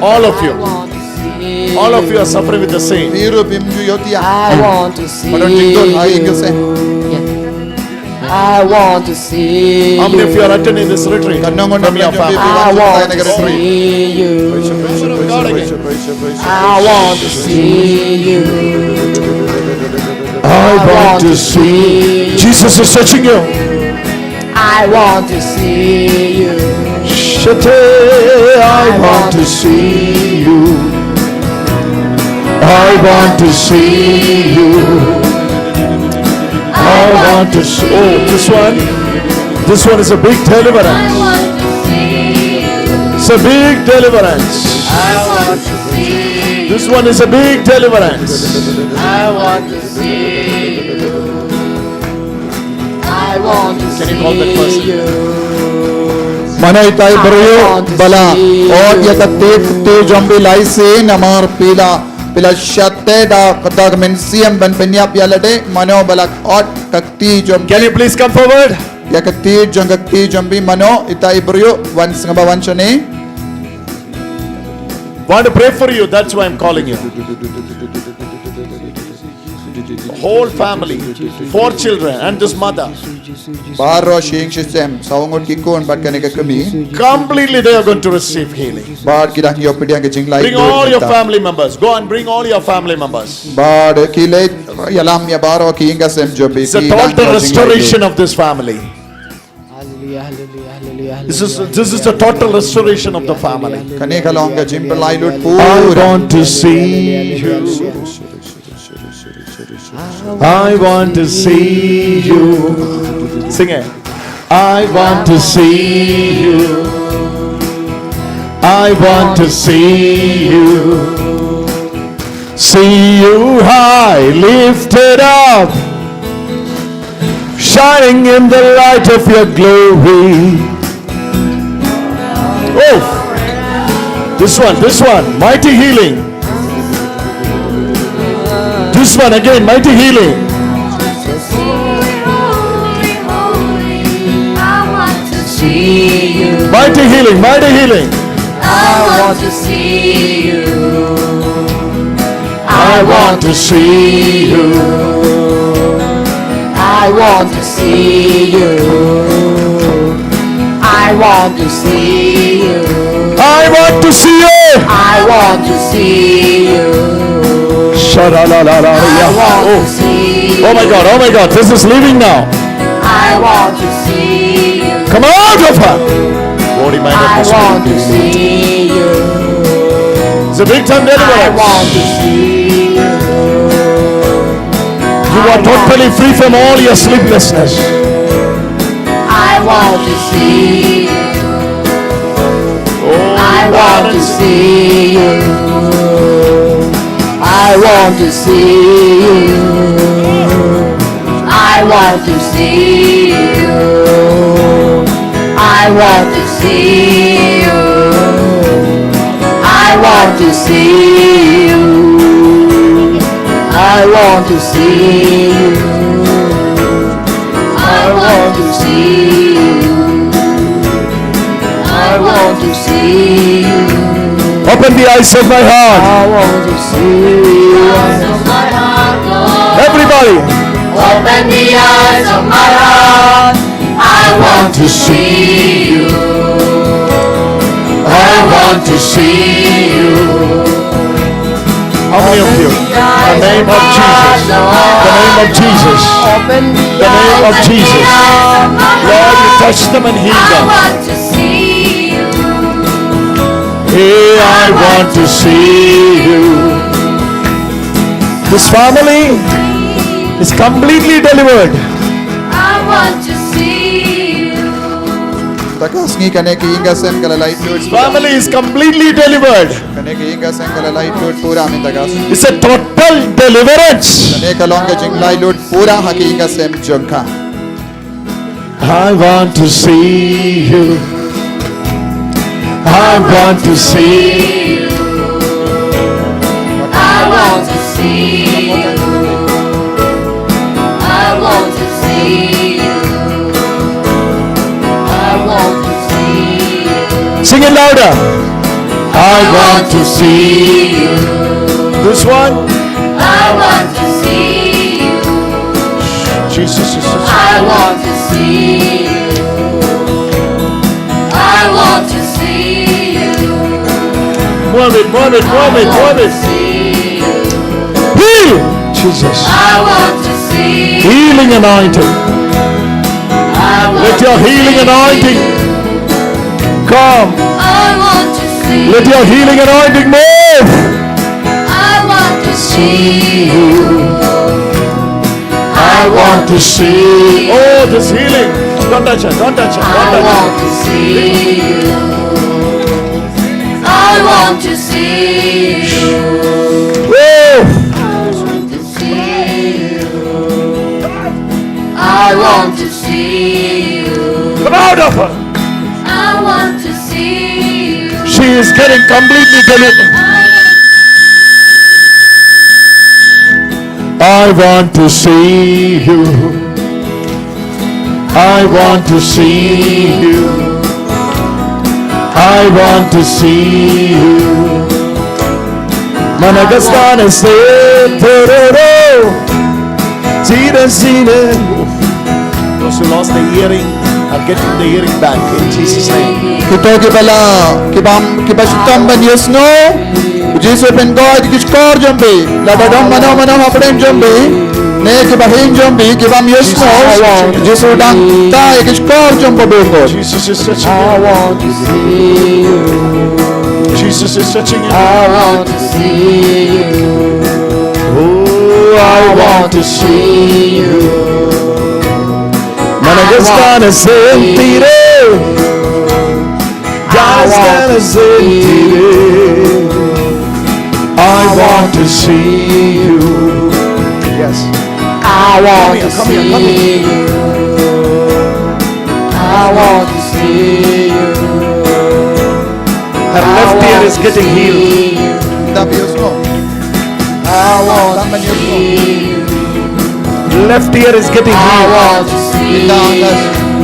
All of you. All of you are suffering with the same. I want to see you. Yeah. I want to see you. How many of you are attending this retreat from your family? I want to see you. I want to see you. I want to see. Jesus is touching you. I want to see you. Shate, I want to see you. I want to see you. I want to see. Oh, this one. This one is a big deliverance. It's a big deliverance. This one is a big deliverance. I want to see you. I want to Can you call that person? Mano ita i briew ba la ot ïa ka kti, kti jong phi lai sien namar phi la, phi la shate da, da ka mynsiem ban pynïap ïa lade, mano ba la ot ka kti jong phi. Can you please come forward? Ïa ka kti jong, ka kti jong phi, mano ita i briew, wan sngewbha wan shane. Want to pray for you, that's why I'm calling you. Whole family, four children and this mother. Baroh shi ïing shi sem, saw ngut ki khun bad kane ka kmie. Completely they are going to receive healing. Bad ki dang ïoh pdiang ka jinglait. Bring all your family members. Go and bring all your family members. Bad ki leit ïalam ïa baroh ki ïing ka sem jong phi. It's a total restoration of this family. Hallelujah, hallelujah, hallelujah, hallelujah. This is, this is the total restoration of the family. Kane ka long ka jingpynlait lut pura. I want to see you. I want to see you. Sing it. I want to see you. I want to see you. See you high, lifted up, shining in the light of your glory. Oh, this one, this one, mighty healing. This one again, mighty healing. Mighty healing, mighty healing. I want to see you. I want to see you. I want to see you. I want to see you. I want to see you. I want to see you. Shadalalalaya. I want to see you. Oh my God, oh my God, this is leaving now. I want to see you. Come out of her. I want to see you. It's a big time deliverance. I want to see you. You are totally free from all your sleeplessness. I want to see you. Oh, I want to see you. I want to see you. I want to see you. I want to see you. I want to see you. I want to see you. I want to see you. I want to see you. Open the eyes of my heart. I want to see you. Eyes of my heart, Lord. Everybody. Open the eyes of my heart. I want to see you. I want to see you. How many of you? The name of Jesus. The name of Jesus. The name of Jesus. Lord, you touch them and heal them. I want to see you. Hey, I want to see you. This family is completely delivered. I want to see you. Mynta ka sngi kane ka ïing ka sem ka la lait lut. Family is completely delivered. Kane ka ïing ka sem ka la lait lut pura mynta ka sngi. It's a total deliverance. Kane ka long ka jinglait lut pura ha ka ïing ka sem jong ka. I want to see you. I want to see you. I want to see you. I want to see you. I want to see you. Sing it louder. I want to see you. This one. I want to see you. Jesus is such I want to see you. I want to see you. Move it, move it, move it, move it. Heal. Jesus. I want to see you. Healing anointing. I want Let your to healing see anointing you. Come. I want to see Let your healing anointing move. I want to see you. I want to see. Oh, this healing. Don't touch her. Don't touch her. Don't I touch her. Want to see you. I want to see you. Woo! I want to see you. I want to see you. Come out of her. I want to see you. She is getting completely delivered. I want to see you. I want to see you. I want to see you. Managastana se tororo. Sina sina. Those who lost the hearing are getting the hearing back in Jesus' name. Kito ki ba la, ki bym, ki ba shitom ban ïohsngew. U Jisu u pynkoit ïa ki shkor jong phi. Lada don mano mano hapdeng jong phi, ne ki bahaïing jong phi ki bym ïohsngew, u Jisu u dang tai ïa ki shkor jong phi bun. Jesus is touching you. I want to see you. Jesus is touching you. I want to see you. Oh, I want to see you. Managastana sentire. Just gonna say, I want to see you. Yes. I want to see you. I want to see you. Her left ear is getting healed. Tap ïohsngew. I want to see you. Left ear is getting healed. I want to see you.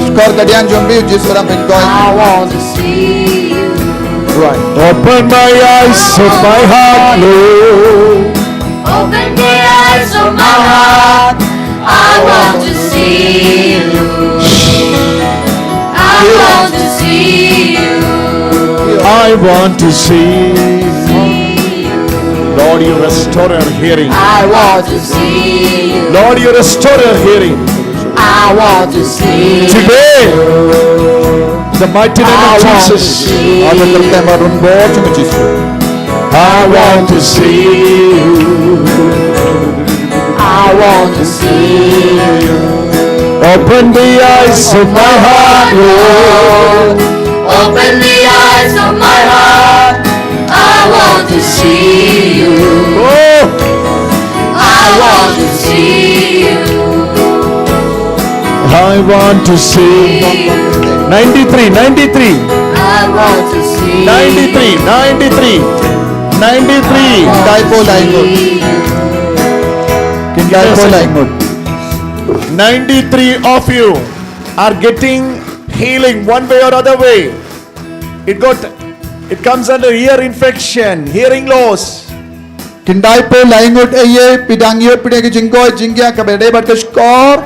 Shkor kadiang jong phi u Jisu u dang pynkoit. I want to see you. Right. Open my eyes of my heart, Lord. Open the eyes of my heart. I want to see you. I want to see you. I want to see you. Lord, you restore our hearing. I want to see you. Lord, you restore our hearing. I want to see you. Today, the mighty name of Jesus. I want to see you. I want to see you. I I want to see you. Open the eyes of my heart, Lord. Open the eyes of my heart. I want to see you. Oh. I want to see you. I want to see. Ninety-three, ninety-three. I want to see. Ninety-three, ninety-three. Ninety-three. Typo line. Kin dai ko lai ngut. Ninety-three of you are getting healing one way or other way. It got, it comes under ear infection, hearing loss. Kin dai ko lai ngut, eh, ïa phi dang ïoh phi dang ka jingkoit jingkhiah kaba dei bad ka shkor.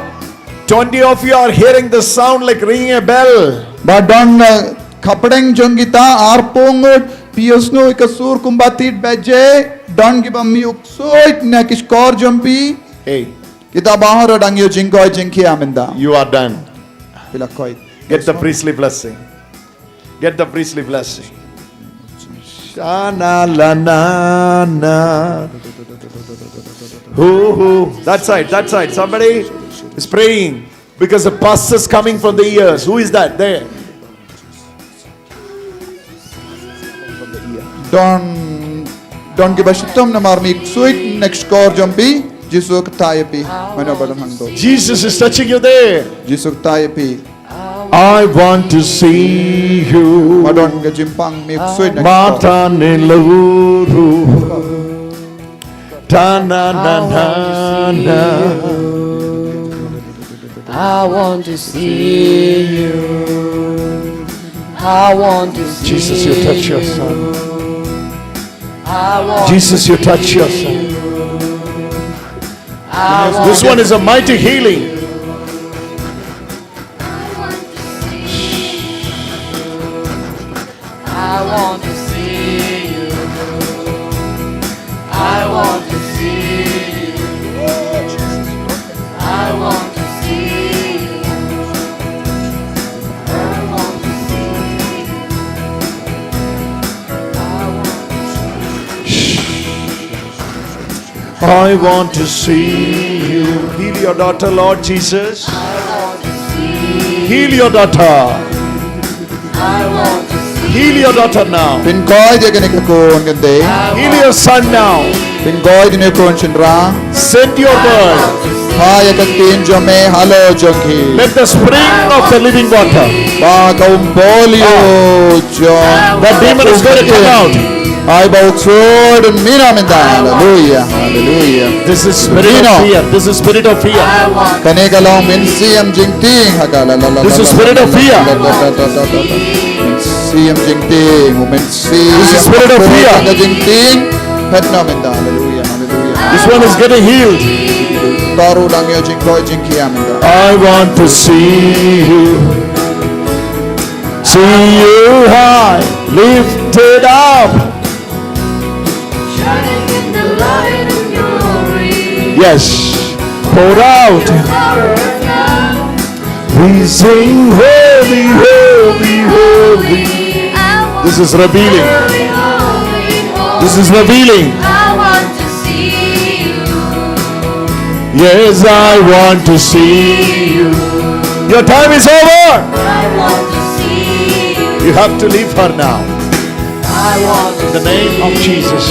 Twenty of you are hearing the sound like ringing a bell. Ba don, eh, hapdeng jong kita arphew ngut, phi ïohsngew ïa ka sur kumba tied baje, don kiba mih ksuid na ki shkor jong phi. Hey. Kita baroh dang ïoh jingkoit jingkhiah mynta. You are done. Phi la koit. Get the priestly blessing. Get the priestly blessing. Shana la na na. Who, who? That side, that side. Somebody is praying because the pus is coming from the ears. Who is that? There. Don, don kiba shitom namar mih ksuid na ki shkor jong phi, Jisu ka tai ïa phi. Mano ba don hangto? Jesus is touching you there. Jisu ka tai ïa phi. I want to see you. Ba don ka jingpang mih ksuid na ki shkor. Mata ne luru. Ta na na na na. I want to see you. I want to see you. Jesus, you touch your son. I want Jesus, you touch your son. This one is a mighty healing. I want to see you. I want to see you. I want to see you. I want to see you. I want to see you. I want to see you. Heal your daughter, Lord Jesus. I want to see you. Heal your daughter. I want to see you. Heal your daughter now. Pynkoit ïa kane ka khun kynthei. Heal your son now. Pynkoit ïa kane ka khun shynrang. Send your word. Phah ïa ka ktien jong me halor jong ki. Let the spring of the living water. Ba ka umpohliew jong. That demon is going to come out. Ai ba u ksuid un mih noh mynta. Hallelujah, hallelujah. This is spirit of fear. This is spirit of fear. Kane ka long mynsiem jingtieng ha ka la la la. This is spirit of fear. Mynsiem jingtieng, mynsiem. This is spirit of fear. Ka jingtieng. Phet noh mynta. Hallelujah, hallelujah. This one is getting healed. Baroh dang ïoh jingkoit jingkhiah mynta. I want to see you. See you high, lifted up. Shining in the light of your glory. Yes. Pour out. Pour us out. We sing, "Holy, holy, holy." This is revealing. Holy, holy, holy. This is revealing. I want to see you. Yes, I want to see you. Your time is over. I want to see you. You have to leave her now. I want to see you. The name of Jesus.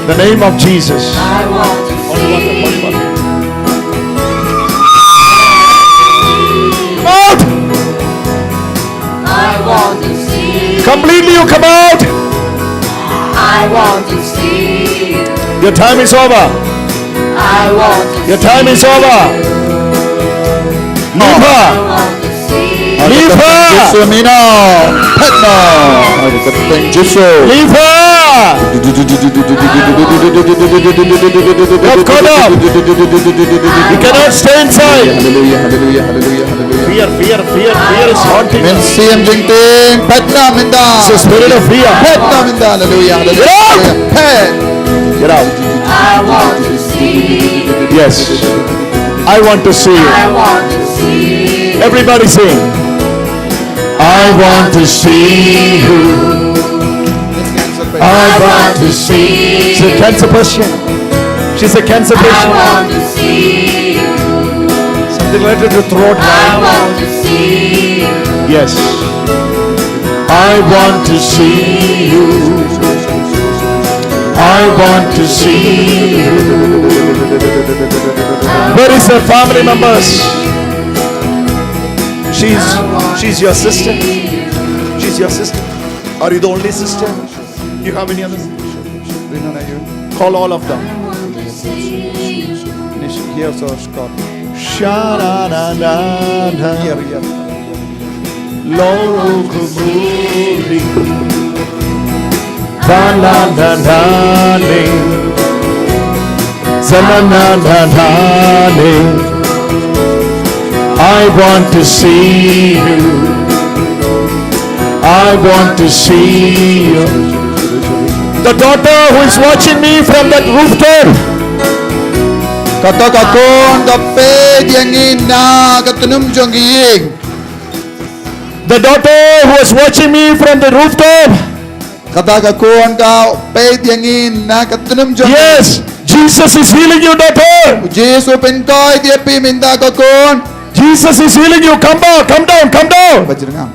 The name of Jesus. I want to see you. Holy water, holy water. Come out! I want to see you. Completely you come out. I want to see you. Your time is over. I want to see you. Your time is over. Leave her. I want to see you. Leave her. Jisu, mih noh. Phet noh. Thank you, Jisu. Leave her. You're caught up. You cannot stay inside. Hallelujah, hallelujah, hallelujah, hallelujah. Fear, fear, fear, fear is haunting us. Mynsiem jingtieng, phet noh mynta. It's a spirit of fear. Phet noh mynta, hallelujah, hallelujah. Get out! Phet. Get out. I want to see you. Yes. I want to see you. I want to see you. Everybody sing. I want to see you. I want to see you. It's a cancer patient. She's a cancer patient. Something related to throat. I want to see you. Yes. I want to see you. I want to see you. Where is her family members? She's she's your sister. She's your sister. Are you the only sister? You have any other sister? Call all of them. Here, so Scott. Sha-na-na-na-na. Here, here. Lord, ba-la-na-na-na. Sa-na-na-na-na-na. I want to see you. I want to see you. The daughter who is watching me from that rooftop. Kata ka khun ka peit ïa ngi na ka tnum jong ki ïing. The daughter who was watching me from the rooftop. Kata ka khun ka peit ïa ngi na ka tnum jong ki ïing. Yes, Jesus is healing you, daughter. Jisu u pynkoit ïa phi mynta ka khun. Jesus is healing you. Come down, come down, come down. Bajrngam.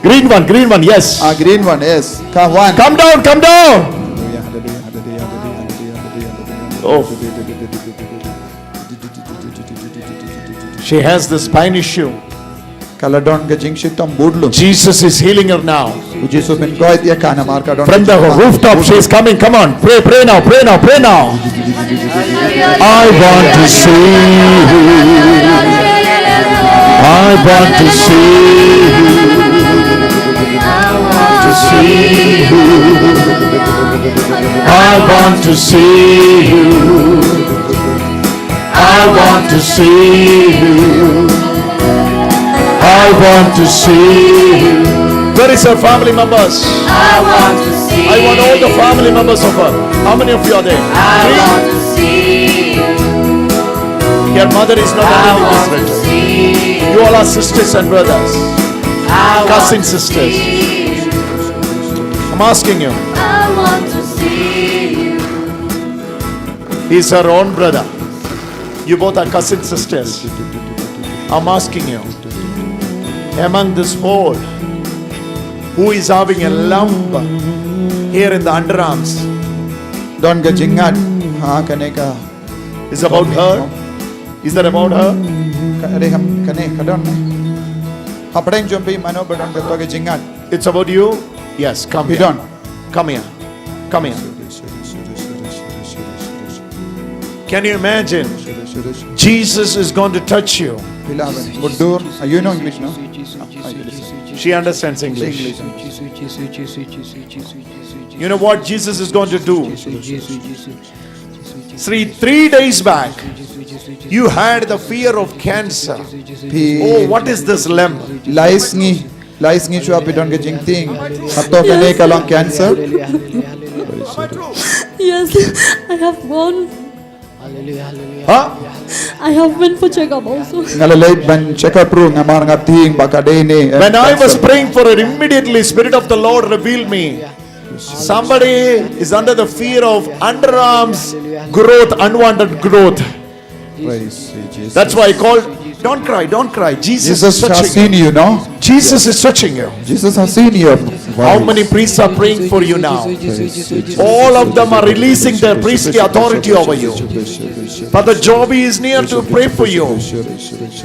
Green one, green one, yes. Ah, green one, yes. Come one. Come down, come down. Hallelujah, hallelujah, hallelujah, hallelujah, hallelujah, hallelujah. Oh. She has the spine issue. Ka la don ka jingshitom budlum. Jesus is healing her now. U Jisu u pynkoit ïa ka namar ka don. From the rooftop, she is coming. Come on, pray, pray now, pray now, pray now. I want to see you. I want to see you. To see you. I want to see you. I want to see you. I want to see you. Where is her family members? I want to see. I want all the family members of her. How many of you are there? I want to see you. Your mother is not in this regiment. You all are sisters and brothers. Cousin sisters. I'm asking you. I want to see you. He's her own brother. You both are cousin sisters. I'm asking you, among this whole, who is having a lump here in the underarms? Don ka jingngat ha kane ka. Is about her? Is that about her? Ka re ham kane ka don ne. Hapdeng jong phi mano ba don kato ka jingngat? It's about you? Yes, come here. Phi don. Come here. Come here. Can you imagine? Jesus is going to touch you. Phi lah ban mutdur. Ah, you know English, no? Ah, you listen. She understands English. You know what Jesus is going to do? Sri, three days back, you had the fear of cancer. Phi. Oh, what is this lump? Lai sngi, lai sngi shuwa phi don ka jingtieng. Hato kane ka long cancer? Yes, I have gone. Huh? I have been for checkup also. Nga la leit ban check up ruh namar nga tieng ba ka dei ne, eh, cancer. When I was praying for her, immediately Spirit of the Lord revealed me. Somebody is under the fear of underarms growth, unwanted growth. Praise you, Jesus. That's why I called. Don't cry, don't cry. Jesus is touching you. Jesus has seen you, no? Jesus is touching you. Jesus has seen you. How many priests are praying for you now? Praise you, Jesus. All of them are releasing their priestly authority over you. Father Joby is near to pray for you.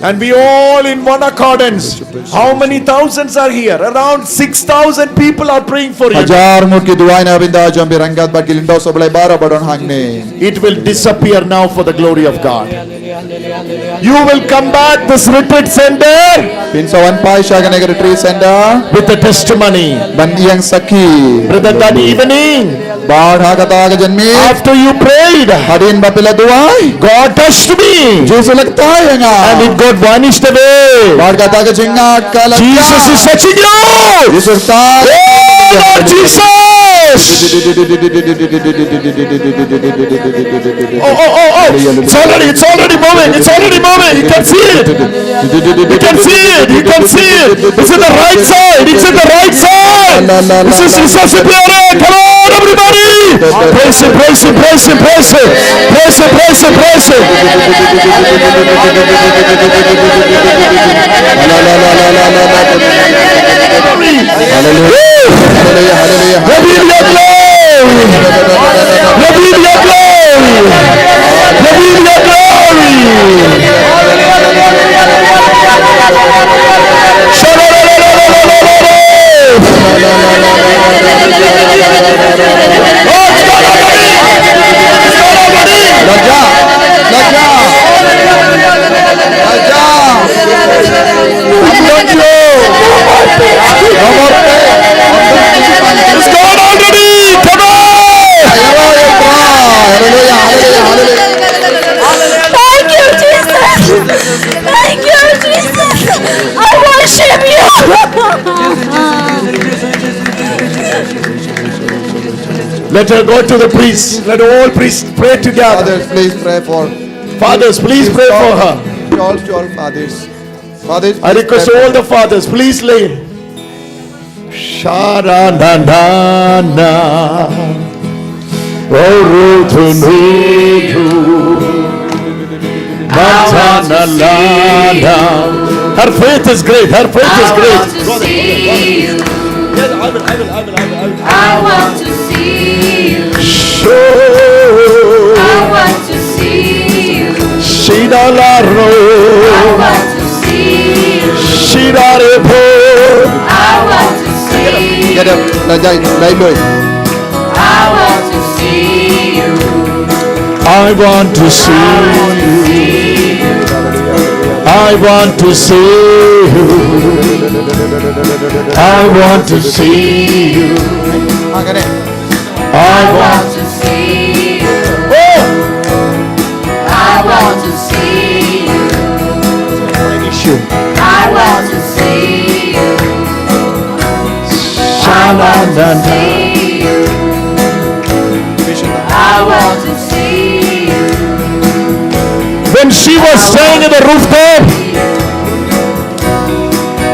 And we all in one accordance. How many thousands are here? Around six thousand people are praying for you. Hajar ngut ki duwai na bynta jong phi ryngkat bad ki lyngdoh sohblei baroh ba don hangne. It will disappear now for the glory of God. You will come back this retreat center. Phin sa wan phai sha kane ka retreat center. With a testimony. Ban ïeng sakhi. Brother, that evening. Bad ha kata ka janmiet. After you prayed. Hadien ba phi la duwai. God touched me. Jisu la ktai ïa nga. And it got vanished away. Bad kata ka jingngat ka la. Jesus is touching you. Jisu ktai. Oh, Lord Jesus. Oh, oh, oh, oh. It's already, it's already moving. It's already moving. You can see it. You can see it. You can see it. It's in the right side. It's in the right side. This is Jesus appearing. Come on, everybody. Praise him, praise him, praise him, praise him. Praise him, praise him, praise him. Hallelujah. Hallelujah. Hallelujah. Reveal your glory. Reveal your glory. Reveal your glory. Raja, raja, raja. Don't you? No more pain. It's gone already. Come on. Hallelujah, hallelujah, hallelujah. Thank you, Jesus. Thank you, Jesus. I worship you. Let her go to the priest. Let all priests pray together. Fathers, please pray for Fathers, please pray for her. All, to all fathers. Fathers, I request all the fathers, please lay. Sharanandana. Orutuniyu. Matanalana. Her faith is great. Her faith is great. Yes, I will, I will, I will, I will, I will. I want to see you. Show. I want to see you. Shidalaro. I want to see you. Shidarebo. I want to see you. Get up, Najai, Nailoi. I want to see you. I want to see you. I want to see you. I want to see you. I want to see you. Oh! I want to see you. I want to see you. I want to see you. I want to see you. When she was standing at the rooftop,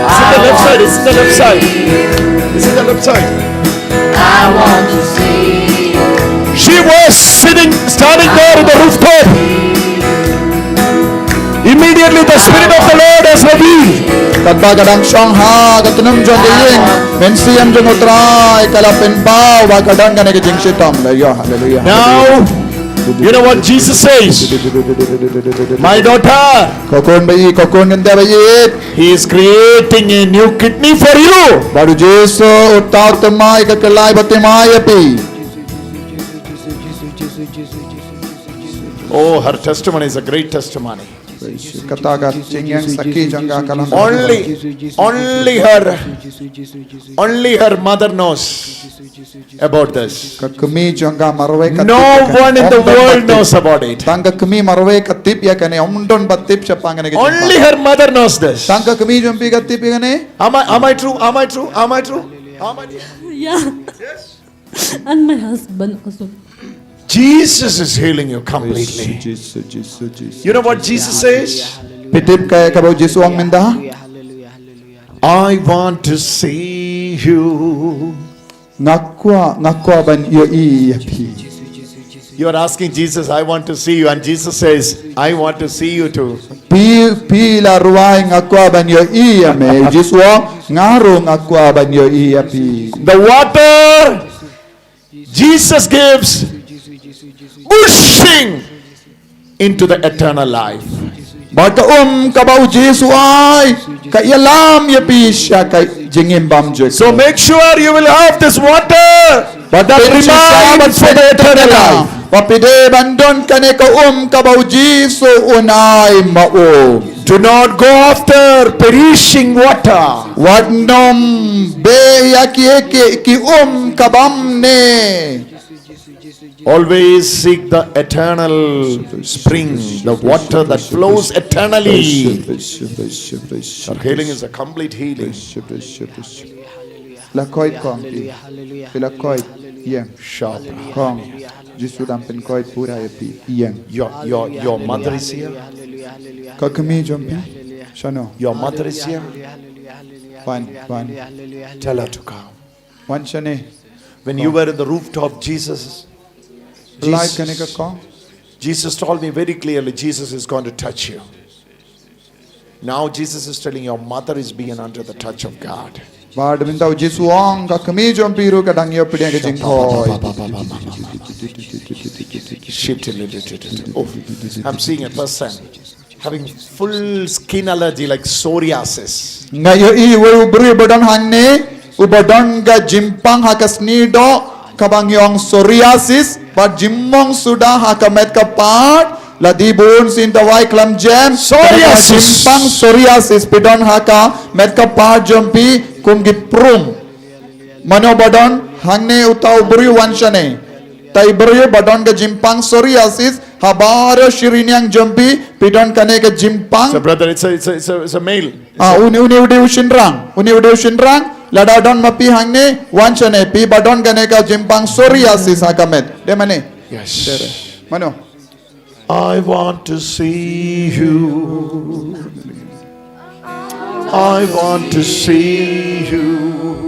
is it the left side? Is it the left side? Is it the left side? I want to see you. She was sitting, standing there at the rooftop. Immediately the Spirit of the Lord has revealed. Katba ka dang shong ha ka tnum jong ka ïing, mynsiem jong U Trai ka la pynpaw ba ka don kane ka jingshitom. Hallelujah, hallelujah. Now, you know what Jesus says? My daughter, ko khun ba ïeit, ko khun kynthei ba ïeit. He is creating a new kidney for you. Bad U Jisu u thaw thymmai, ka khlaiñ ba thymmai ïa phi. Oh, her testimony is a great testimony. Kata ka jingïasakhi jong ka ka long. Only, only her, only her mother knows about this. Ka kmie jong ka marwei ka tip ïa kane. No one in the world knows about it. Tang ka kmie marwei ka tip ïa kane, ym don ba tip shaphang kane ka jingpang. Only her mother knows this. Tang ka kmie jong phi ka tip ïa kane. Am I, am I true? Am I true? Am I true? Am I true? Yeah. Yes. And my husband also. Jesus is healing you completely. Jisu, Jisu, Jisu. You know what Jesus says? Phi tip kaei kaba U Jisu u ong mynta? I want to see you. Nga kwah, nga kwah ban ïohi ïa phi. You are asking Jesus, I want to see you, and Jesus says, I want to see you too. Phi, phi la rwai, nga kwah ban ïohi ïa me. U Jisu u ong, nga ruh nga kwah ban ïohi ïa phi. The water Jesus gives, gushing into the eternal life. Bad ka um kaba U Jisu u ai, ka ïalam ïa phi sha ka jingim bymjukut. So make sure you will have this water that remains for the eternal life. Bad phi dei ban don kane ka um kaba U Jisu un ai ma u. Do not go after perishing water. Wat nym beh ïa ki, ki, ki um ka bymne. Always seek the eternal spring, the water that flows eternally. Her healing is a complete healing. La koit kong phi. Phi la koit. Ïeng. Sharp. Kong. Jisu dang pynkoit pura ïa phi. Ïeng. Your, your, your mother is here. Ka kmie jong phi. Shano. Your mother is here. Wan, wan. Tell her to come. Wan shane. When you were in the rooftop, Jesus Like kane ka kong. Jesus told me very clearly, Jesus is going to touch you. Now Jesus is telling, your mother is being under the touch of God. Bad mynta u Jisu u ong ka kmie jong phi ruh ka dang ïoh pdiang ka jingkhoi. Shift a little bit. Oh, I'm seeing a person having full skin allergy like psoriasis. Nga ïohi wei u briew ba don hangne, uba don ka jingpang ha ka sngi doh, kaba ngi ong psoriasis, bad jingmong suda ha ka met ka pat, lada bun sien tawai khlem jem. Psoriasis. Jingpang psoriasis phi don ha ka met ka pat jong phi kum ki prum. Mano ba don hangne, uta u briew wan shane. Uta u briew ba don ka jingpang psoriasis, ha baroh shi rynïeng jong phi, phi don kane ka jingpang. So brother, it's a, it's a, it's a, it's a male. Ah, une, une u dei u shynrang, une u dei u shynrang, lada don ma phi hangne, wan shane, phi ba don kane ka jingpang psoriasis ha ka met. Dei mane? Yes. Mano? I want to see you. I want to see you.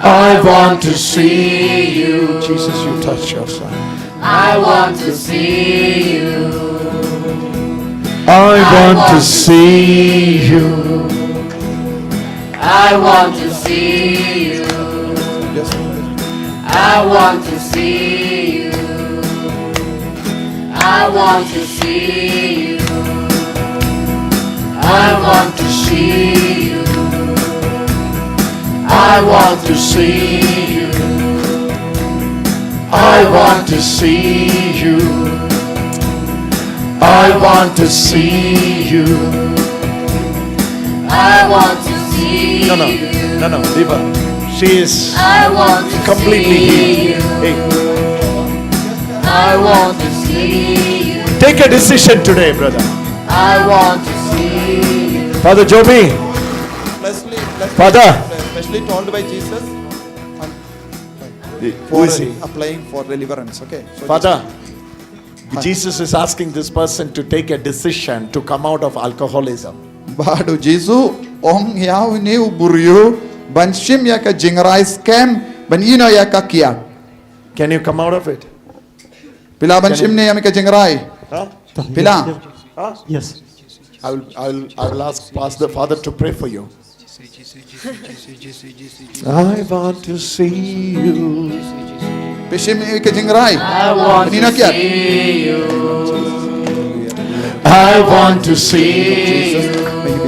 I want to see you. Jesus, you touch your son. I want to see you. I want to see you. I want to see you. Yes, Lord. I want to see you. I want to see you. I want to see you. I want to see you. I want to see you. I want to see you. I want to see you. No, no, no, no, leave her. She is I want to completely see healed. You. Hey. I want to see you. Take a decision today, brother. I want to see you. Father Joby. Fleshly, fleshly, Father. Fleshly told by Jesus. And The, who for is he? Applying for deliverance, okay? So Father, just Jesus is asking this person to take a decision to come out of alcoholism. Bad u Jisu u ong ïa une u briew ban shim ïa ka jingrai skhem ban ïehnoh ïa ka kiad. Can you come out of it? Phi lah ban shim ne ïa ka jingrai? Huh? Phi lah? Huh? Yes. I will, I will, I will ask Pastor, Father to pray for you. I want to see you. Phi shim ïa ka jingrai. I want to see you. I want to see you. May you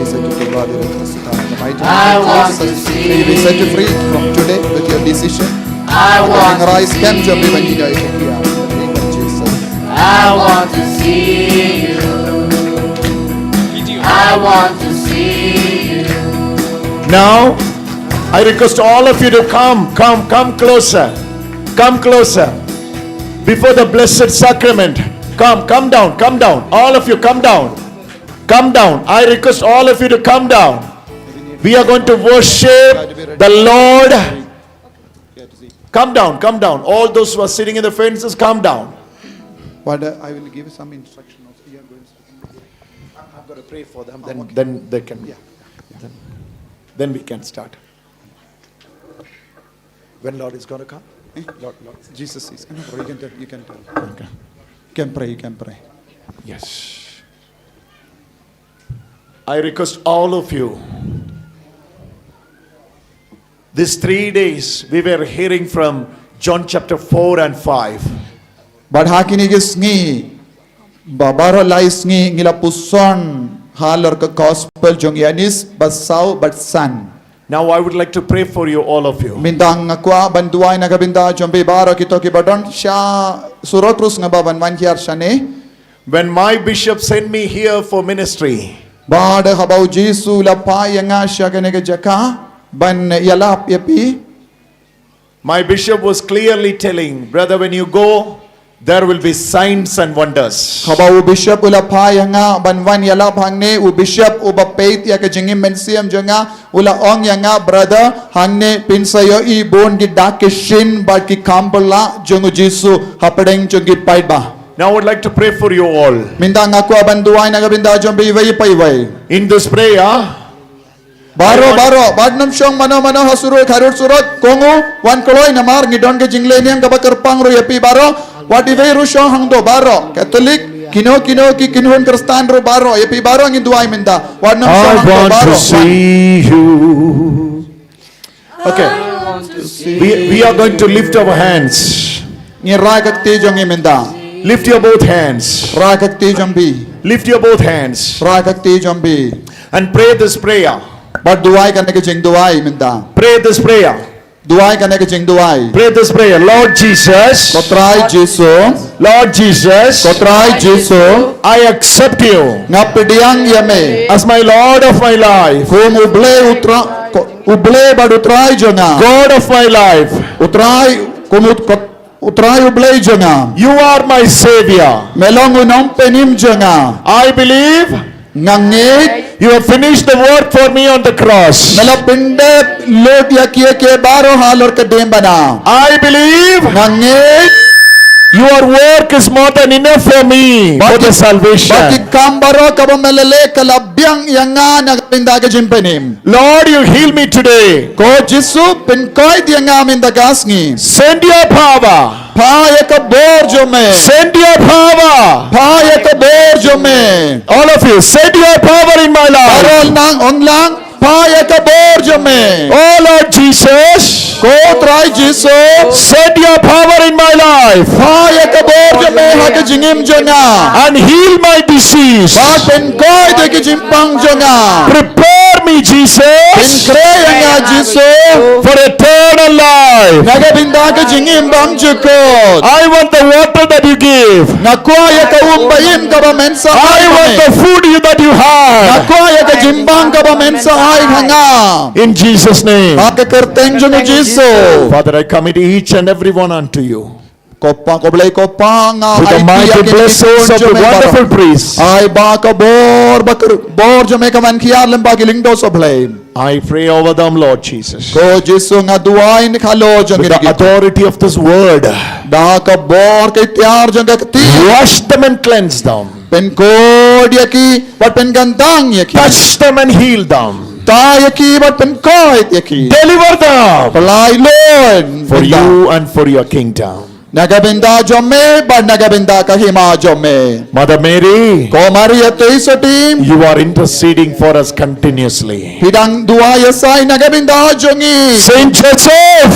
be set to free from today with your decision. I want to see you. Ka jingrai skhem jong phi ban ïehnoh ïa ka kiad. In the name of Jesus. I want to see you. I want to see you. Now, I request all of you to come, come, come closer. Come closer. Before the blessed sacrament. Come, come down, come down. All of you, come down. Come down. I request all of you to come down. We are going to worship the Lord. Come down, come down. All those who are sitting in the fences, come down. Father, I will give some instruction of here going. I'm, I'm going to pray for them, then, okay. Then they can, yeah. Then, then we can start. When Lord is going to come? Eh? Lord, Lord. Jesus is. No, you can tell, you can tell. Okay. You can pray, you can pray. Yes. I request all of you. These three days, we were hearing from John chapter four and five. Bad ha kine ki sngi, ba baroh lai sngi ngi la puson halor ka gospel jong u Ïoannis bad saw bad san. Now I would like to pray for you, all of you. Mynta nga kwah ban duwai na ka bynta jong phi baroh kito kiba don sha surok, ruh nga ba ban wan hiar shane. When my bishop sent me here for ministry, bad haba u Jisu u la phah ïa nga sha kane ka jaka ban ïalap ïa phi. My bishop was clearly telling, brother, when you go, there will be signs and wonders. Haba u bishop u la phah ïa nga ban wan ïalap hangne, u bishop uba peit ïa ka jingim mynsiem jong nga u la ong ïa nga, brother, hangne phin sa ïohi bun ki dak ki shin bad ki kam phylla jong u Jisu hapdeng jong ki paidbah. Now I would like to pray for you all. Mynta nga kwah ban duwai na ka bynta jong phi iwei pa iwei. In this prayer, Baroh, baroh, wat nym shong mano mano ha surok, ha rud surok, kohnguh, wan kloi namar ngi don ka jingleh niam kaba kyrpang ruh ïa phi baroh, wat iwei ruh shong hangto baroh, Katholik, kino kino ki kynhun Khristan ruh baroh, ïa phi baroh ngin duwai mynta, wat nym shong hangto baroh. I want to see you. Okay. We, we are going to lift our hands. Ngin rai ka kti jong ngi mynta. Lift your both hands. Rai ka kti jong phi. Lift your both hands. Rai ka kti jong phi. And pray this prayer. Bad duwai kane ka jingduwai mynta. Pray this prayer. Duwai kane ka jingduwai. Pray this prayer. Lord Jesus. Ko Trai Jisu. Lord Jesus. Ko Trai Jisu. I accept you. Nga pdiang ïa me. As my Lord of my life. Kum U Blei U Trai, ko, U Blei bad U Trai jong nga. God of my life. U Trai, kum U, ko, U Trai U Blei jong nga. You are my Savior. Me long u nongpynim jong nga. I believe. Nga ngeit. You have finished the work for me on the cross. Me la pyndep lut ïa kiei kiei baroh halor ka diengphna. I believe. Nga ngeit. Your work is more than enough for me for the salvation. Ba ki kam baroh kaba me la leh ka la biang ïa nga na ka bynta ka jingpynim. Lord, you heal me today. Ko Jisu, pynkoit ïa nga mynta ka sngi. Send your power. Pha ïa ka bor jong me. Send your power. Pha ïa ka bor jong me. All of you, send your power in my life. Baroh nang ong lang, pha ïa ka bor jong me. Oh Lord Jesus. Ko Trai Jisu. Send your power in my life. Pha ïa ka bor jong me ha ka jingim jong nga. And heal my disease. Bad pynkoit ïa ka jingpang jong nga. Prepare me, Jesus. Pynkhreh ïa nga Jisu. For eternal life. Na ka bynta ka jingim bymjukut. I want the water that you give. Nga kwah ïa ka um ba im kaba men sa ai. I want the food you, that you have. Nga kwah ïa ka jingbang kaba men sa ai ha nga. In Jesus' name. Ha ka kyrteng jong u Jisu. Father, I commit each and every one unto you. Ko Pa, ko Blei ko Pa, nga ai ïa kine ki khun jong me baroh. With the mighty blessings of the wonderful priest. Ai ba ka bor, ba ka bor jong me ka ban hiar lem bad ki lyngdoh sohblei. I pray over them, Lord Jesus. Ko Jisu, nga duwai halor jong kine ki khun. With the authority of this word. Da ka bor ka iktiar jong ka kti. Wash them and cleanse them. Pynkoit ïa ki, bad pynkyntang ïa ki. Touch them and heal them. Tah ïa ki, bad pynkoit ïa ki. Deliver them. Pynlait lut. For you and for your kingdom. Na ka bynta jong me, bad na ka bynta ka hima jong me. Mother Mary, ko Maria Theisotti, you are interceding for us continuously. Phi dang duwai ïa sa na ka bynta jong ngi. Saint Joseph,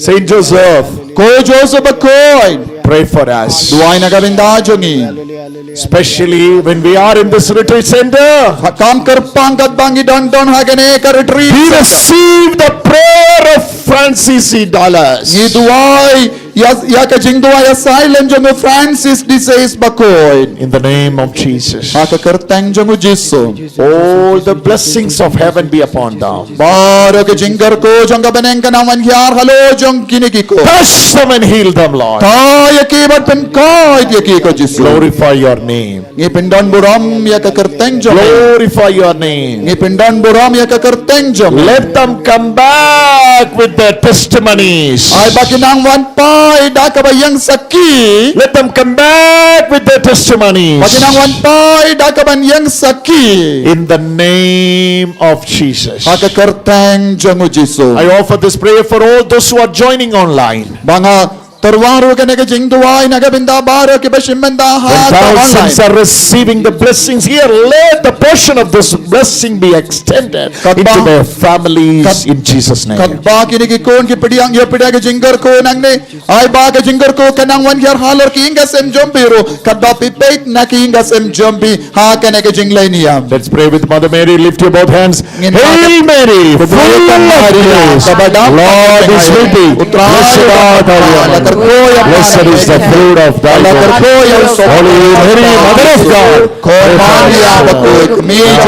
Saint Joseph, ko Joseph Bakhuid, pray for us. Duwai na ka bynta jong ngi. Especially when we are in this retreat center. Kam kyrpang katba ngi don don ha kane ka retreat center. We receive the prayer of Francis de Sales. Ngi duwai ïa, ïa ka jingduwai ïa silent jong u Francis de Sales Bakhuid. In the name of Jesus. Ha ka kyrteng jong u Jisu. All the blessings of heaven be upon them. Baroh ka jingkyrkhu jong ka bneng kan nang wan hiar halor jong kine ki khun. Touch them and heal them, Lord. Tah ïa ki bad pynkoit ïa ki ko Jisu. Glorify your name. Ngi pyndon burom ïa ka kyrteng jong me. Glorify your name. Ngi pyndon burom ïa ka kyrteng jong me. Let them come back with their testimonies. Ai ba kin nang wan phai da kaba ïeng sakhi. Let them come back with their testimonies. Ba kin nang wan phai da kaban ïeng sakhi. In the name of Jesus. Ha ka kyrteng jong u Jisu. I offer this prayer for all those who are joining online. Ba nga tyrwa ruh kane ka jingduwai na ka bynta baroh kiba shim bynta ha ka online. When thousands are receiving the blessings here, let the portion of this blessing be extended into their families in Jesus' name. Katba kine ki khun ki pdiang ïa pdiang ka jingkyrkhu nangne. Ai ba ka jingkyrkhu kan nang wan hiar halor ki ïing ki sem jong phi ruh, katba phi peit na ki ïing ki sem jong phi ha kane ka jingleh niam. Let's pray with Mother Mary. Lift your both hands. Hail Mary, full of grace, the Lord is with thee. Blessed art thou among women. Blessed is the fruit of thy womb. Holy Mary, Mother of God, pray for us sinners,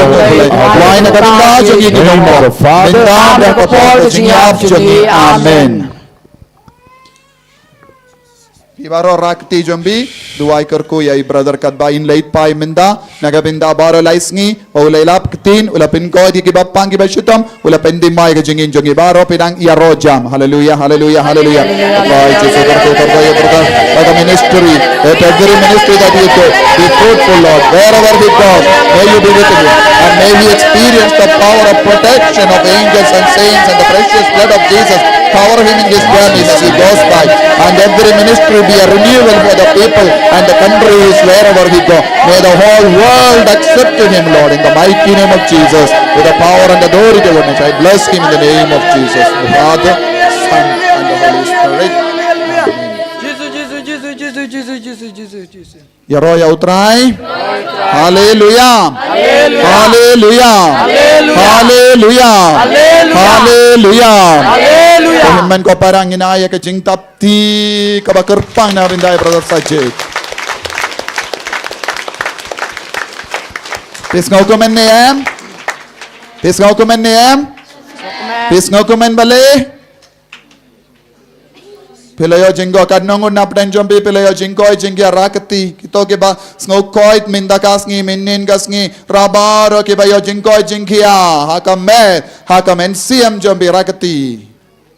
now and at the hour of our death. Amen. In the name of the Father, and of the Son, and of the Holy Spirit. Amen. Ki baroh rakti jong phi, duwai kyrkhu ïa i brother katba in leit phai mynta, na ka bynta baroh lai sngi, u la lap ktien, u la pynkhuid ïa kiba pang kiba shitom, u la pynthymmai ka jingim jong i baroh phi dang ïaroh jam. Hallelujah, hallelujah, hallelujah. Kyrkhu ïa Jisu, kyrkhu, kyrkhu ïa brother. Like a ministry, let every ministry that you do, be fruitful, Lord. Wherever he goes, may you be with him. And may he experience the power of protection of angels and saints and the precious blood of Jesus. Cover him in his journeys as he goes by. And every ministry be a renewal for the people and the countries wherever he go. May the whole world accept him, Lord, in the mighty name of Jesus. With the power and authority of God, I bless him in the name of Jesus, the Father, Son, and the Holy Spirit. Amen. Jesus, Jesus, Jesus, Jesus, Jesus, Jesus, Jesus, Jesus. Ïaroh ïa U Trai. Haleluya. Haleluya. Haleluya. Haleluya. Haleluya. Haleluya. Haleluya. Ko hynmen ko para, ngin ai ïa ka jingthap kti kaba kyrpang na bynta i brother Sajid. Phi sngew kumne em? Phi sngew kumne em? Phi sngew kumne balei? Phi la ïoh jingkoit, katno ngut na pdeng jong phi, phi la ïoh jingkoit jingkhiah rakti? Kito kiba sngew koit mynta ka sngi, mynnin ka sngi, ra baroh kiba ïoh jingkoit jingkhiah ha ka met, ha ka mynsiem jong phi rakti.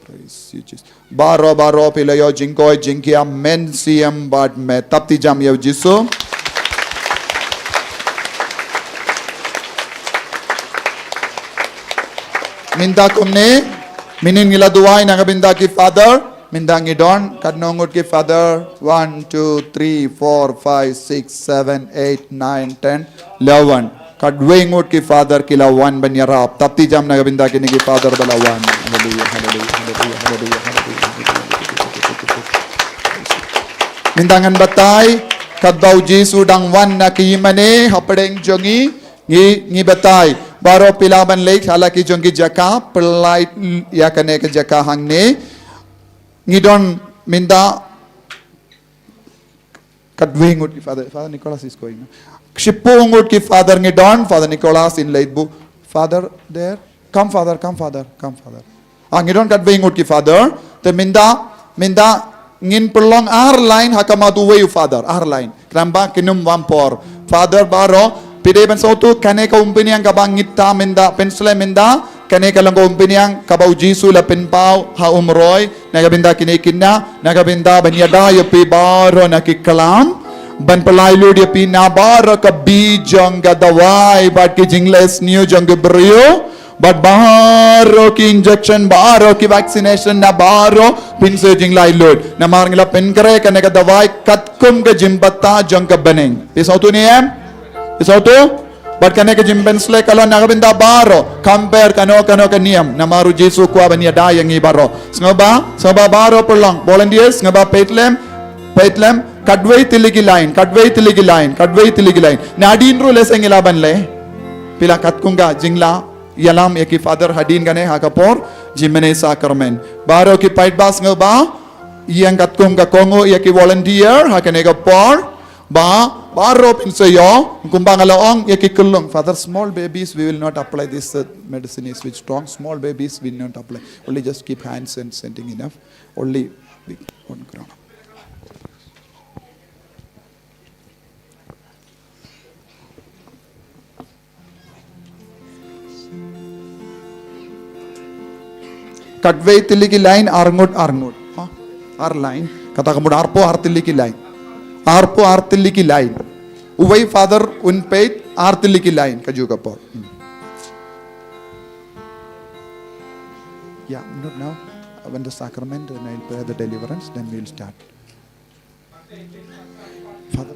Praise you, Jesus. Baroh, baroh phi la ïoh jingkoit jingkhiah mynsiem bad met. Thap kti jam ïa U Jisu. Mynta kumne, mynnin ngi la duwai na ka bynta ki father. Mynta ngi don katno ngut ki father? One, two, three, four, five, six, seven, eight, nine, ten, eleven. Katwei ngut ki father ki la wan ban ïarap. Thap kti jam na ka bynta kine ki father ba la wan. Haleluya, haleluya, haleluya, haleluya, haleluya. Mynta ngan batai katba U Jisu u dang wan na ka ïingmane hapdeng jong ngi, ngi, ngi batai. Baroh phi lah ban leit ha la ki jong ki jaka, pynlait ïa kane ka jaka hangne. Ngi don mynta katwei ngut ki father, Father Nicholas is going. Shiphew ngut ki father ngi don, Father Nicholas in leit buh. Father there. Come, Father, come, Father, come, Father. Ah, ngi don katwei ngut ki father. Te mynta, mynta ngin pynlong ar line ha khmat uwei u father, ar line. Khnang ba kin ym wan por. Father baroh, phi dei ban sngewthuh kane ka umphniang kaba ngi ta mynta, pynshlei mynta, kane ka long ka umphniang kaba U Jisu u la pynpaw ha Umroi, na ka bynta kine ki khynnah, na ka bynta ban ïada ïa phi baroh na ki klam, ban pynlait lut ïa phi na baroh ka bih jong ka dawai bad ki jingleh sniew jong ki briew, bad baroh ki injection, baroh ki vaccination, na baroh phin sa ïoh jinglait lut. Namar ngi la pynkhreh kane ka dawai katkum ka jingbthah jong ka bneng. Phi sngewthuh ne em? Phi sngewthuh? Bad kane ka jingpynsleh ka long na ka bynta baroh, compare kano kano ka niam. Namar U Jisu u kwah ban ïada ïa ngi baroh. Sngewbha, sngewbha baroh pyrshang. Volunteers, sngewbha peit lem, peit lem. Katwei tylli ki line, katwei tylli ki line, katwei tylli ki line. Nadien ruh lehse ngi lah ban leh. Phi la katkum ka jingïalam ïa ki father hadien kane ha ka por jingmane sacrament. Baroh ki paidbah sngewbha ïeng katkum ka kohnguh ïa ki volunteer ha kane ka por. Ba, baroh phin sa ïoh, kumba nga la ong ïa ki khyllung. Father, small babies, we will not apply this, uh, medicine is with strong. Small babies, we will not apply. Only just keep hands and sending enough. Only we on ground. Katwei tylli ki line, ar ngut, ar ngut. Ha? Ar line. Kata ka mut arphew ar tylli ki line. Arphew ar tylli ki line. Uwei father un peit ar tylli ki line. Kajuh ka por. Hmm. Yeah, not now. When the sacrament, then I'll pray the deliverance, then we'll start. Father.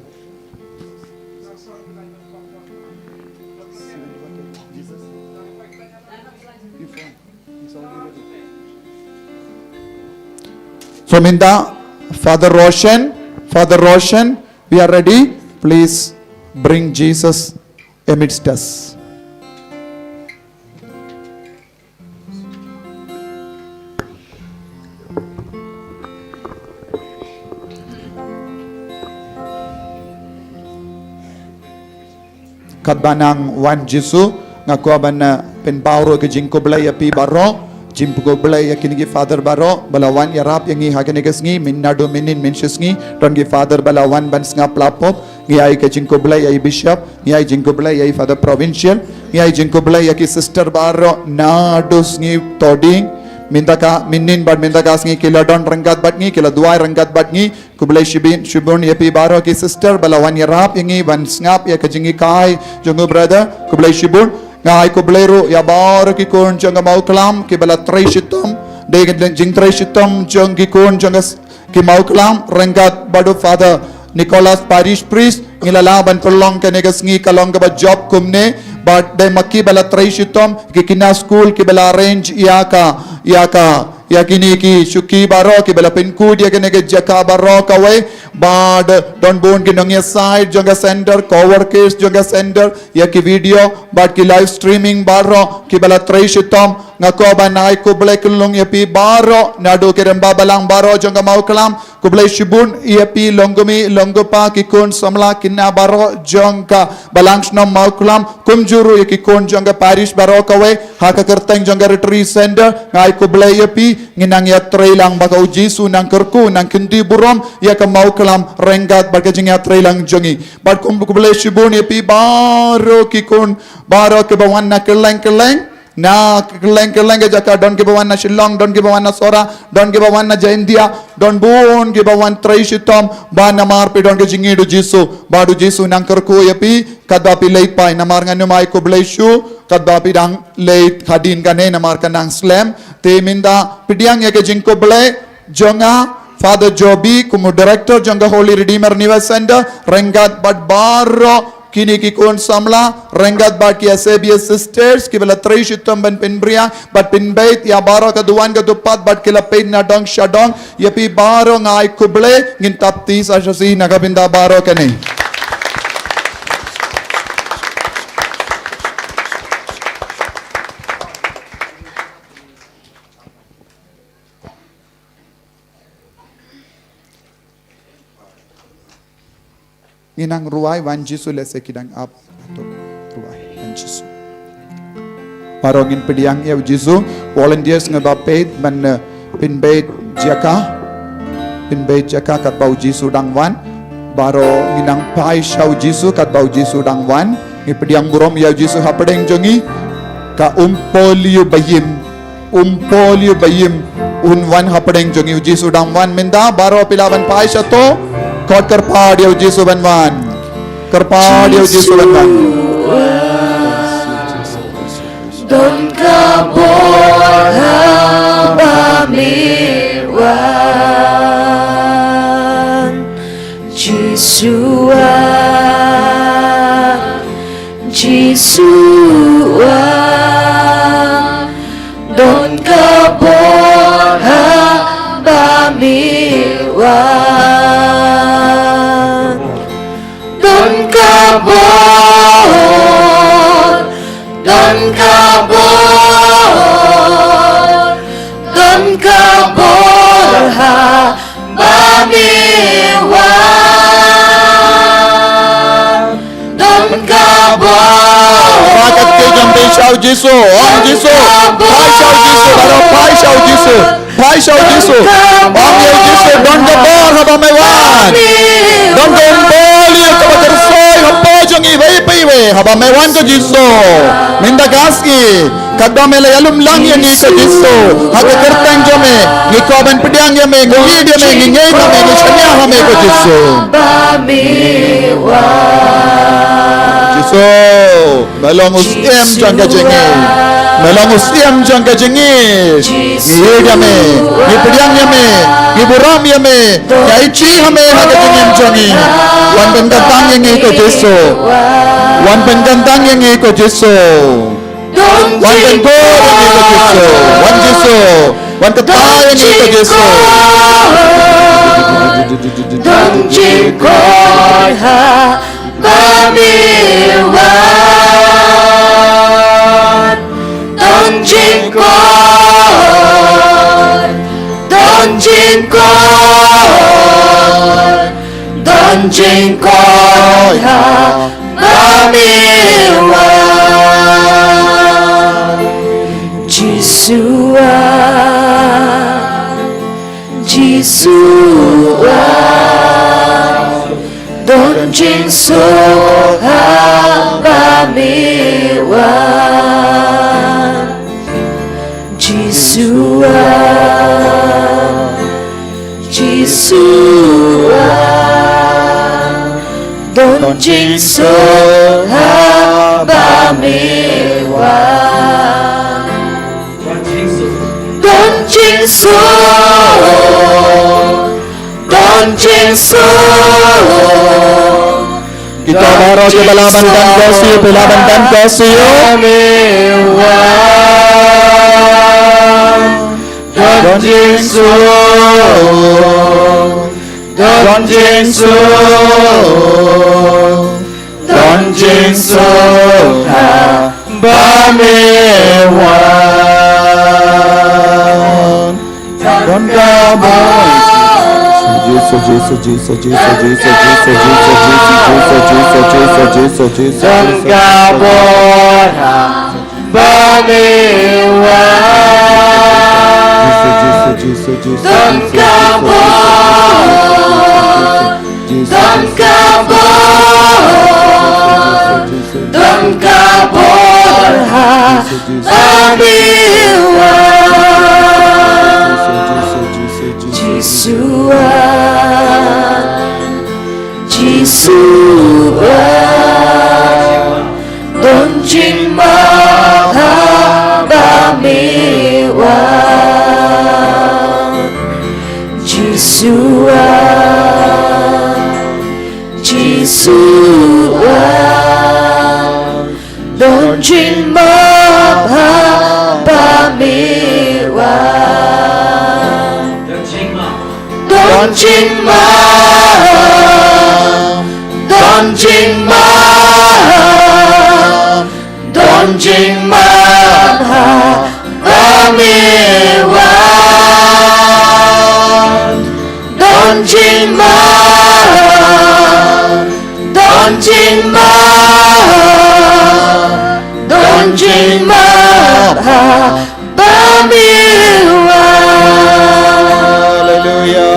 So mynta, Father Roshan, Father Roshan, we are ready. Please bring Jesus amidst us. Katba nang wan Jisu, nga kwah ban, eh, pynpaw ruh ka jingkhublei ïa phi baroh, Jingkhublei ïa kine ki father baroh ba la wan ïarap ïa ngi ha kane ka sngi, mynta naduh mynnin mynshisngi, don ki father ba la wan ban sngap la pop. Ngi ai ka jingkhublei ïa i bishop, ngi ai jingkhublei ïa i father provincial, ngi ai jingkhublei ïa ki sister baroh naduh sngi to ding. Mynta ka mynnin bad mynta ka sngi ki la don ryngkat bad ngi, ki la duwai ryngkat bad ngi. Khublei shibun, shibun ïa phi baroh ki sister ba la wan ïarap ïa ngi ban sngap ïa ka jinghikai jong u brother. Khublei shibun. Nga ai khublei ruh ïa baroh ki khun jong ka Mawklam kiba la trei shitom. Dei ka jingtrei shitom jong ki khun jong ka s-, ki Mawklam ryngkat bad u Father Nicholas, parish priest. Ngi la lah ban pynlong kane ka sngi ka long kaba jop kumne. Bad dei ma kiba la trei shitom, ki khynnah skul kiba la arrange ïa ka, ïa ka ïa kine ki shuki baroh kiba la pynkut ïa kane ka jaka baroh kawei. Bad don bun ki nongïasaid jong ka center, co-workers jong ka center, ïa ki video bad ki live streaming baroh kiba la trei shitom. Nga kwah ban ai khublei kylluid ïa phi baroh naduh ki rangbah balang baroh jong ka Mawklam. Khublei shibun ïa phi long kmie long kpa, ki khun samla khynnah baroh jong ka balang shnong Mawklam, kumjuh ruh ïa ki khun jong ka parish baroh kawei ha ka kyrteng jong ka Retreat Center. Nga ai khublei ïa phi. Ngin nang ïatrei lang ba ka U Jisu nang kyrkhu, nang kynti burom ïa ka Mawklam ryngkat bad ka jingïatrei lang jong ngi. Bad kum, khublei shibun ïa phi baroh ki khun baroh kiba wan na kylleng kylleng, na kylleng kylleng ka jaka. Don kiba wan na Shillong, don kiba wan na Sohra, don kiba wan na Jaintia, don bun kiba wan trei shitom. Ba namar phi don ka jingïeit U Jisu, bad U Jisu nang kyrkhu ïa phi katba phi leit phai. Namar ngan ym ai khublei shuh katba phi dang leit hadien kane namar ka nang slem. Te mynta pdiang ïa ka jingkhublei jong nga, Father Joby, kum u director jong ka Holy Redeemer Niwas Center, ryngkat bad baroh kine ki khun samla, ryngkat bad ki S A B S sisters kiba la trei shitom ban pynbeit bad pynbeit ïa baroh ka duwan ka dupat bad ki la peit na dong sha dong. Ïa phi baroh nga ai khublei. Ngin tap ti sa sha shi na ka bynta baroh kane. Ngin nang rwai Wan Jisu lehse ki dang ap. Rwai Wan Jisu. Baroh ngin pdiang ïa U Jisu. Volunteers ngi ba peit ban, eh, pynbeit jaka. Pynbeit jaka katba U Jisu dang wan. Baroh ngin nang phai sha U Jisu katba U Jisu dang wan. Ngi pdiang burom ïa U Jisu hapdeng jong ngi. Ka um Paul ïa ba ïm. Um Paul ïa ba ïm un wan hapdeng jong ngi. U Jisu dang wan mynta, baroh phi lah ban phai shato. Khot kyrpad ïa U Jisu ban wan. Kyrpad ïa U Jisu ban wan. Don ka bor haba me wan. Jisu ah, Jisu ah, don ka bor haba me wan. Don ka bor, don ka bor, don ka bor ha ba me wan. Don ka bor. Ba ka te jam pe shau Jisu, ong Jisu. Phai shau Jisu, baroh phai shau Jisu. Phai shau Jisu. Ong ïa Jisu, don ka bor haba me wan. Don ka um Paul ïa kaba kyrsoi hapoh jong iwei pa iwei haba me wan ko Jisu. Mynta ka sngi. Katba me la ïalum lang ïa ngi ko Jisu. Ha ka kyrteng jong me. Ngi kwah ban pdiang ïa me, ngi ngeit ïa me, ngi ngeit ïa me, ngi shaniah ha me ko Jisu. Jisu, me long u syiem jong ka jingngeit. Me long u syiem jong ka jingngeit. Ngi ngeit ïa me, ngi pdiang ïa me, ngi burom ïa me. Ngi aiti ha me ha ka jingim jong ngi. Wan pynkyntang ïa ngi ko Jisu. Wan pynkyntang ïa ngi ko Jisu. Wan pynkyntang ïa ngi ko Jisu. Wan Jisu. Wan kyntang ïa ngi ko Jisu. Don jingkoit ha ba me wan. Don jingkoit. Don jingkoit. Don jingkoit ha ba me wan. Jisu ah. Jingsoh haba me wan. Jisu ah, Jisu ah, don jingsoh haba me wan. Don jingsoh, don jingsoh. Kita baroh kiba lah ban tang ka shu, kiba lah ban tang ka shu. Amen. Don jingsoh, don jingsoh, don jingsoh haba me wan. Don ka bor. Jisu, Jisu, Jisu. Don ka bor haba me wan. Don ka bor, don ka bor, don ka bor haba me wan. Jisu ah, Jisu ah, don jingmap haba me wan. Jisu ah, Jisu ah, don jingmap haba me wan. Don jingmap, don jingmap, don jingmap haba me wan. Don jingmap, don jingmap, don jingmap haba me wan. Haleluya.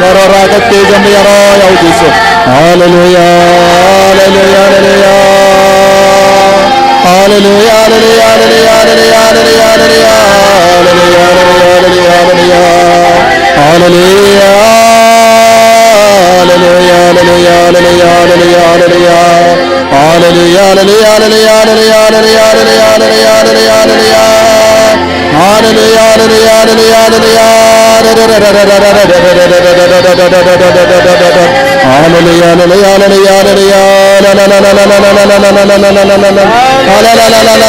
Baroh rah ka kti jong me ïaroh ïa u Jisu. Haleluya. Haleluya, haleluya. Haleluya, haleluya, haleluya. Haleluya, haleluya, haleluya. Haleluya, haleluya, haleluya, haleluya, haleluya. Haleluya, haleluya, haleluya, haleluya. Haleluya, haleluya, haleluya, haleluya. Haleluya, haleluya, haleluya, haleluya. Haleluya, haleluya, haleluya, haleluya. La, la, la, la.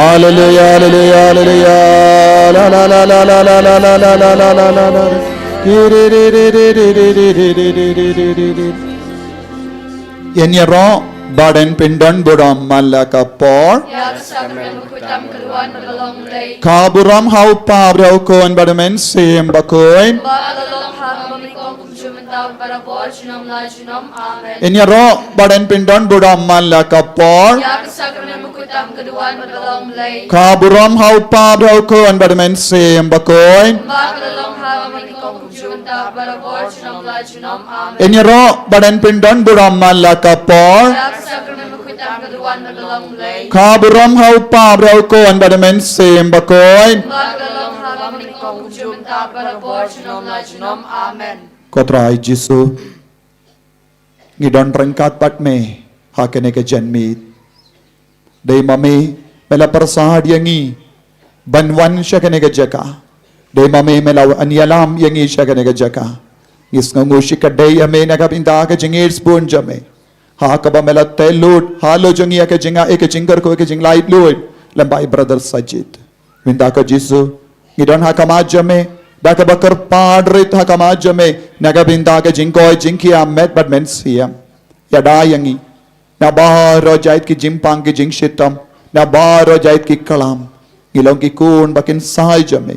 Haleluya. Haleluya, haleluya, haleluya. Ïa ïaroh bad yn pyndon burom man la ka por. Ïa ka sakramen bakhuid tam ka duwan bad ka long lei. Ka burom ha u Kpa bad ha u Khun bad u Mynsiem Bakhuid. Kumba ka la long ha kaba nyngkong, kumjuh mynta bad barabor, junom la junom. Amen. Yn ïaroh bad yn pyndon burom man la ka por. Ïa ka sakramen bakhuid tam ka duwan bad ka long lei. Ka burom ha u Kpa bad ha u Khun bad u Mynsiem Bakhuid. Kumba ka la long ha kaba nyngkong, kumjuh mynta bad barabor, junom la junom. Amen. Yn ïaroh bad yn pyndon burom man la ka por. Ïa ka sakramen bakhuid tam ka duwan bad ka long lei. Ka burom ha u Kpa bad ha u Khun bad u Mynsiem Bakhuid. Kumba ka la long ha kaba nyngkong, kumjuh mynta bad barabor, junom la junom. Amen. Ko Trai Jisu, ngi don ryngkat bad me ha kane ka janmiet. Dei ma me me la pyrsad ïa ngi ban wan sha kane ka jaka. Dei ma me me la wan ïalam ïa ngi sha kane ka jaka. Ngi sngewnguh shikatdei ïa me na ka bynta ka jingïeit sbun jong me, ha kaba me la tei lut halor jong ngi ïa ka jingngeit, ïa ka jingkyrkhu, ïa ka jinglaitluid lem bad i brother Sajid. Bynta ko Jisu, ngi don ha khmat jong me da kaba kyrpad rit ha khmat jong me na ka bynta ka jingkoit jingkhiah met bad mynsiem. Ïada ïa ngi na baroh jait ki jingpang ki jingshitom, na baroh jait ki klam. Ngi long ki khun ba kynsai jong me.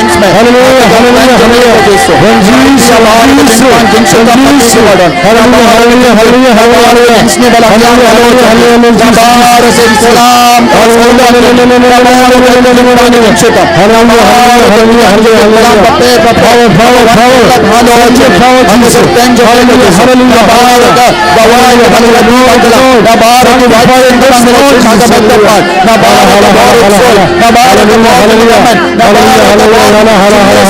jingsngewbha. Hallelujah, hallelujah, hallelujah. Hallelujah, hallelujah, hallelujah. Hallelujah, hallelujah, hallelujah, hallelujah. Hallelujah, hallelujah, hallelujah, Jesus. Hallelujah, hallelujah, hallelujah, hallelujah. Hallelujah, hallelujah, hallelujah, hallelujah. Power, power, power. Hallelujah, power, Jesus. Hallelujah, hallelujah, hallelujah. Hallelujah, hallelujah, Lord, Lord. Sanctify us, Lord Jesus. Hallelujah, hallelujah, hallelujah. Hallelujah, hallelujah, hallelujah, hallelujah, hallelujah.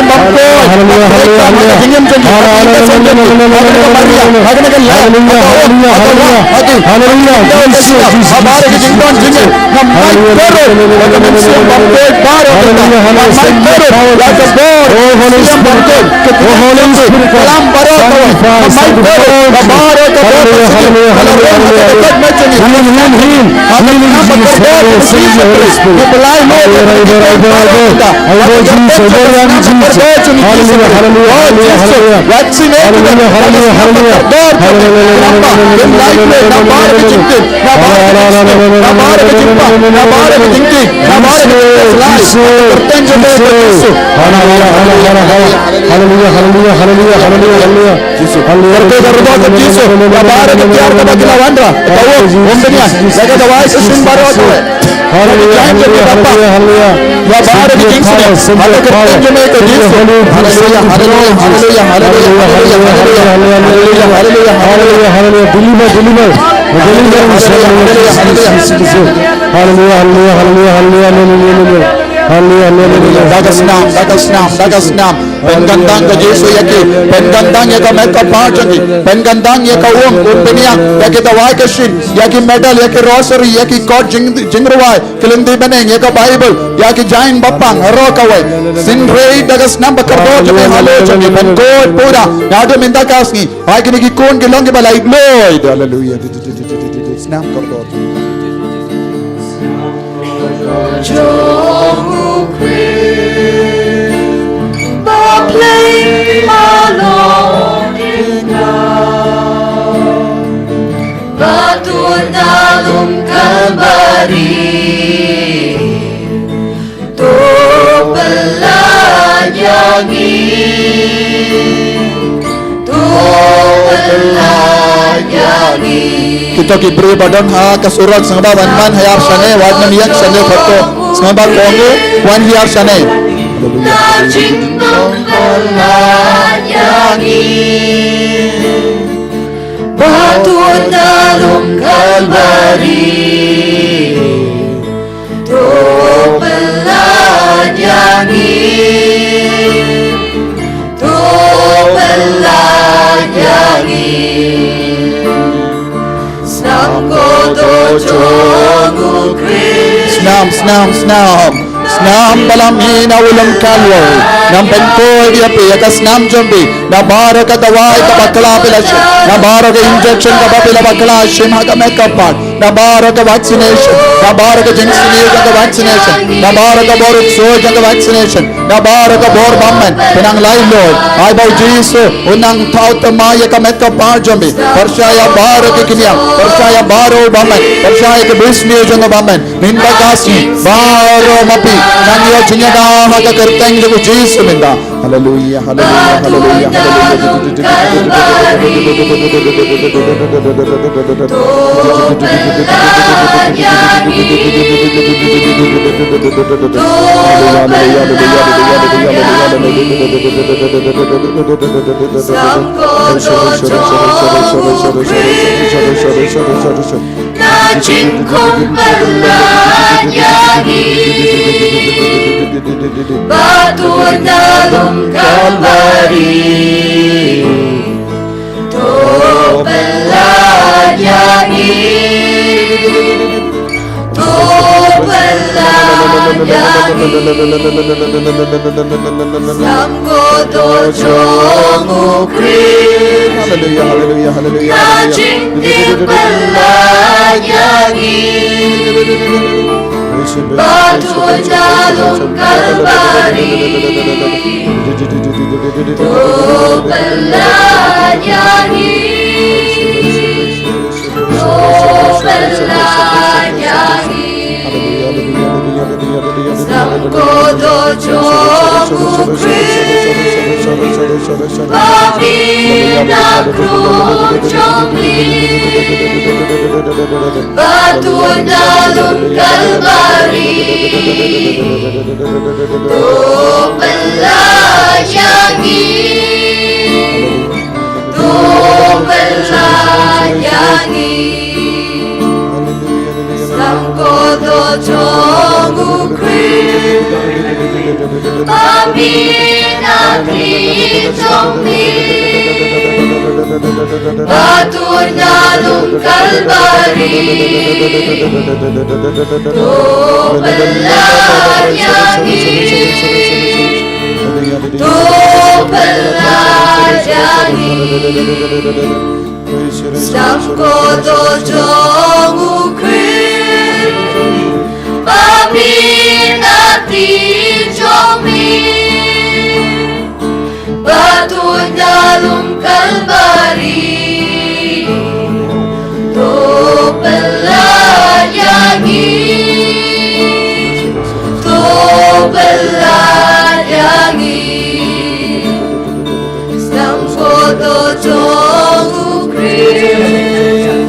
Mynsiem Bakhuid. Haleluya, haleluya, haleluya. Haleluya, haleluya, haleluya. Haleluya, haleluya, haleluya. Haleluya, Jesus, Jesus, Jesus, Jesus. Haleluya, haleluya, haleluya. Haleluya, haleluya. Oh, Holy Spirit. Oh, Holy Spirit. Sanctify, sanctify. Haleluya, haleluya, haleluya, haleluya. Heal, heal, heal. Healing, Jesus. Haleluya, send your Holy Spirit. Haleluya, haleluya, haleluya. Haleluya, Jesus. Haleluya, Jesus. Haleluya, haleluya, haleluya, haleluya. Haleluya, haleluya, haleluya. Haleluya, haleluya, haleluya. Haleluya, haleluya, haleluya, haleluya. Haleluya, haleluya, haleluya. Haleluya, haleluya, haleluya, haleluya. Jisu. Haleluya. Kyrkhu ka rudor ka Jisu. Ïa baroh ki tiar kiba ki la wanrah. Ka um, um bniah. Ïa ka dawai ka shin baroh kawei. Haleluya, haleluya, haleluya, haleluya. Ïa baroh ki jingsniew. Haleluya, kyrkhu jong me ka Jisu. Haleluya, haleluya, haleluya, haleluya, haleluya, haleluya, haleluya, haleluya. Haleluya, haleluya. Deliver, deliver. Deliver. Haleluya, haleluya, haleluya. Haleluya, haleluya, haleluya, haleluya. Haleluya, haleluya. Da ka snam, da ka snam, da ka snam. Pynkyntang ka Jisu ïa ki. Pynkyntang ïa ka met ka phad jong ki. Pynkyntang ïa ka um, um bniah, ïa ki dawai ka shin, ïa ki medal, ïa ki rosary, ïa ki kot jing, jingrwai, ki lynti bneng, ïa ka Baibl, ïa ki jaiñ ba pang, baroh kawei. Synreit da ka snam ba kordor jong me halor jong ki. Pynkhuid pura naduh mynta ka sngi. Ba kine ki khun ki long kiba laitluid. Haleluya. Snam kordor. Jong u Khrist, ba pleng ma long ïa nga, ba tuid na lum Kalbari. To pynlait ïa ngi. To pynlait ïa ngi. Kito ki briew ba don ha ka surok, sngewbha wan man ha ïar shane, wat nym ïeng shane photo. Sngewbha kohnguh, wan ïar shane. Na jingdon pynlait ïa ngi. Ba tuid na lum Kalbari. To pynlait ïa ngi. To pynlait ïa ngi. Snam kordor jong u Khrist. Snam, snam, snam. Snam ba la mih na u lum Kalbari. Ngan pynkhuid ïa phi ïa ka snam jong phi. Na baroh ka dawai ka bakla phi la shim. Na baroh ka injection kaba phi la bakla shim ha ka met ka phad. Na baroh ka vaccination. Na baroh ka jingsniew jong ka vaccination. Na baroh ka bor u ksuid jong ka vaccination. Na baroh ka bor bymman. Pynang laitluid. Ai ba u Jisu un nang thaw thymmai ïa ka met ka phad jong phi. Pyrshah ïa baroh ki kynja. Pyrshah ïa baroh u bymman. Pyrshah ïa ka bunsniew jong u bymman. Mynta ka sngi baroh ma phi nang ïoh jingïada ha ka kyrteng jong u Jisu mynta. Haleluya, haleluya, haleluya, haleluya. Na jingkhum pynlait ïa ngi. Ba tuid na lum Kalbari. To pynlait ïa ngi. To pynlait ïa ngi. Snam kordor jong u Khrist. Haleluya, haleluya, haleluya, haleluya. Jingtip pynlait ïa ngi. Ba tuid na lum Kalbari. To pynlait ïa ngi. To pynlait ïa ngi. Snam kordor jong u Khrist. Ba mih na krup jong ngi, ba tuid na lum Kalbari, to pyllait ïa ngi, to pyllait ïa ngi. Sngewthuh jong u Khrist, ba mih na kti jong ngi, ba tuid na lum Kalbari, to pyllait ïa ngi, to pyllait ïa ngi. Sngewthuh jong u Khrist, ba mih na kti jong ngi, ba tuid na lum Kalbari, to pyllait ïa ngi, to pyllait ïa ngi. Sngewthuh jong u Khrist,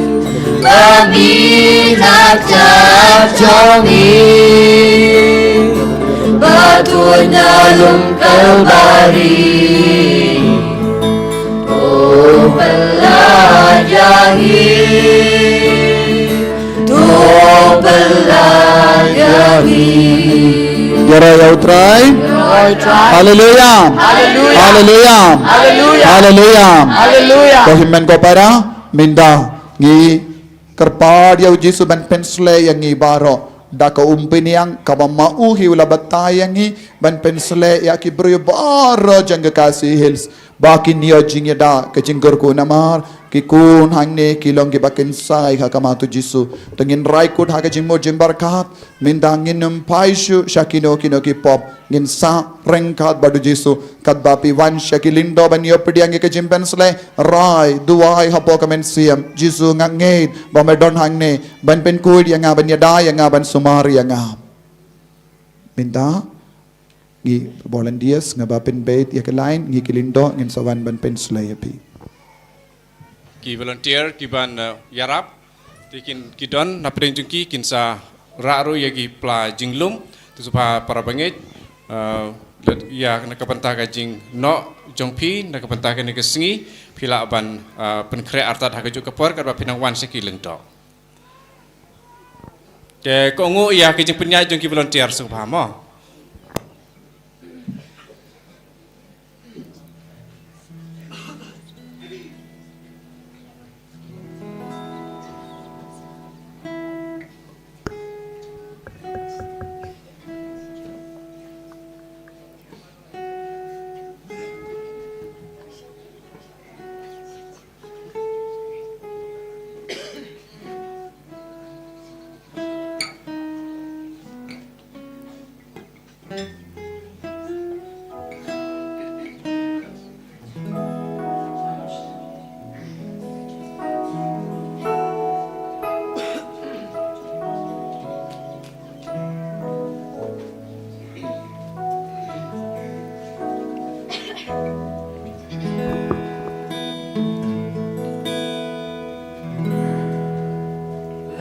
ba mih na kti jong ngi, ba tuid na lum Kalbari, to pyllait ïa ngi, to pyllait ïa ngi. Ïaroh ïa u Trai. Ïaroh ïa u Trai. Haleluya. Haleluya. Haleluya. Haleluya. Haleluya. Haleluya. Ko hynmen ko para, mynta ngi kyrpad ïa u Jisu ban pynshlei ïa ngi baroh da ka umpiniang kaba ma u hi u la batai ïa ngi ban pynshlei ïa ki briew baroh jong ka Khasi Hills ba kin ïoh jingïada ka jingkyrkhu, namar ki khun hangne ki long kiba kynsai ha khmat u Jisu. To ngin rai kut ha ka jingmut jingpyrkhat. Mynta ngin ym phai shuh sha kino kino ki pop, ngin sah ryngkat bad u Jisu. Katba phi wan sha ki lyngdoh ban ïoh pdiang ïa ka jingpynshlei, rai duwai hapoh ka mynsiem: Jisu, nga ngeit ba me don hangne ban pynkhuid ïa nga, ban ïada ïa nga, ban sumar ïa nga. Mynta ngi volunteers, nga ba pynbeit ïa ka line, ngi ki lyngdoh ngin sa wan ban pynshlei ïa phi. Ki volunteer ki ban, eh, ïarap, te kin, ki don na pdeng jong ki, kin sa rah ruh ïa ki pla jinglum. Te sngewbha para bangeit, eh, leit ïa na ka bynta ka jingnoh jong phi na ka bynta kane ka sngi, phi lah ban, eh, pynkhreh artat ha kajuh ka por katba phi nang wan sha ki lyngdoh. Te kohnguh ïa ka jingpynïaid jong ki volunteer sngewbha mo.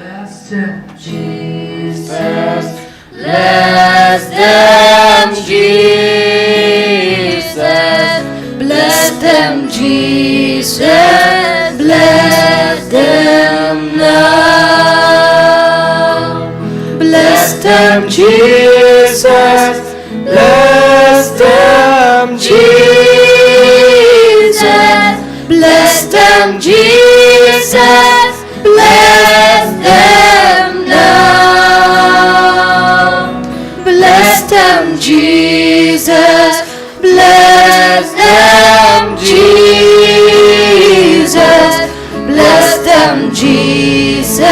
Bless them, Jesus. Bless them, Jesus. Bless them, Jesus. Bless them now. Bless them, Jesus. Bless them, Jesus. Bless them, Jesus. Bless them now. Bless them, Jesus. Bless them, Jesus. Bless them, Jesus.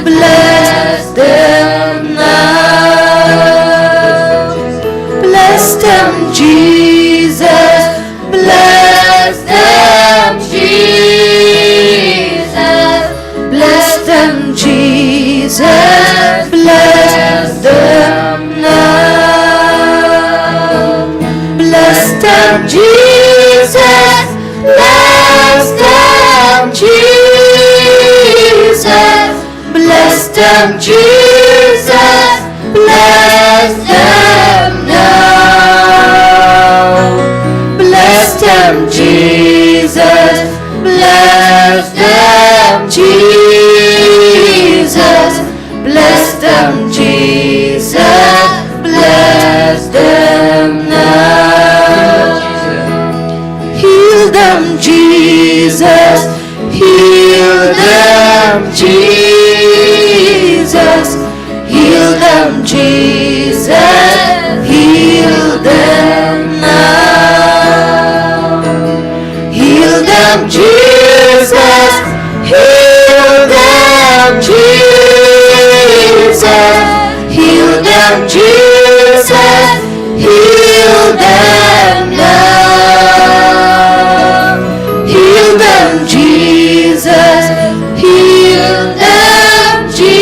Bless them now. Bless them, Jesus. Bless them, Jesus. Bless them, Jesus. Bless them now. Bless them, Jesus. them, Jesus, bless them now. Bless them, Jesus, bless them, Jesus. Bless them, Jesus, bless them now. Heal them, Jesus, heal them, Jesus. Heal them, Jesus, heal them now. Heal them, Jesus, heal them, Jesus. Heal them, Jesus, heal them now. Heal them, Jesus, heal them, Jesus.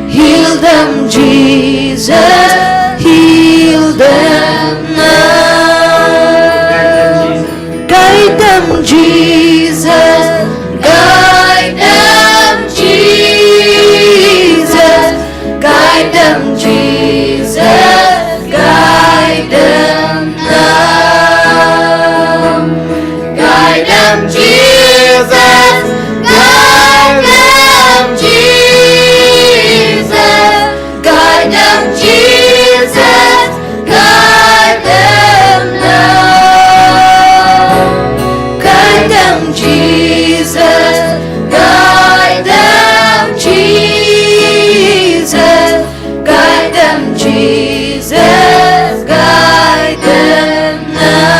Heal them, Jesus, heal them now. Guide them, Jesus, guide them, Jesus. Guide them, Jesus, guide them now. Guide them, Jesus. Guide them, Jesus. Guide them, Jesus. Guide them now. Guide them, Jesus. Guide them, Jesus. Guide them, Jesus, guide them now.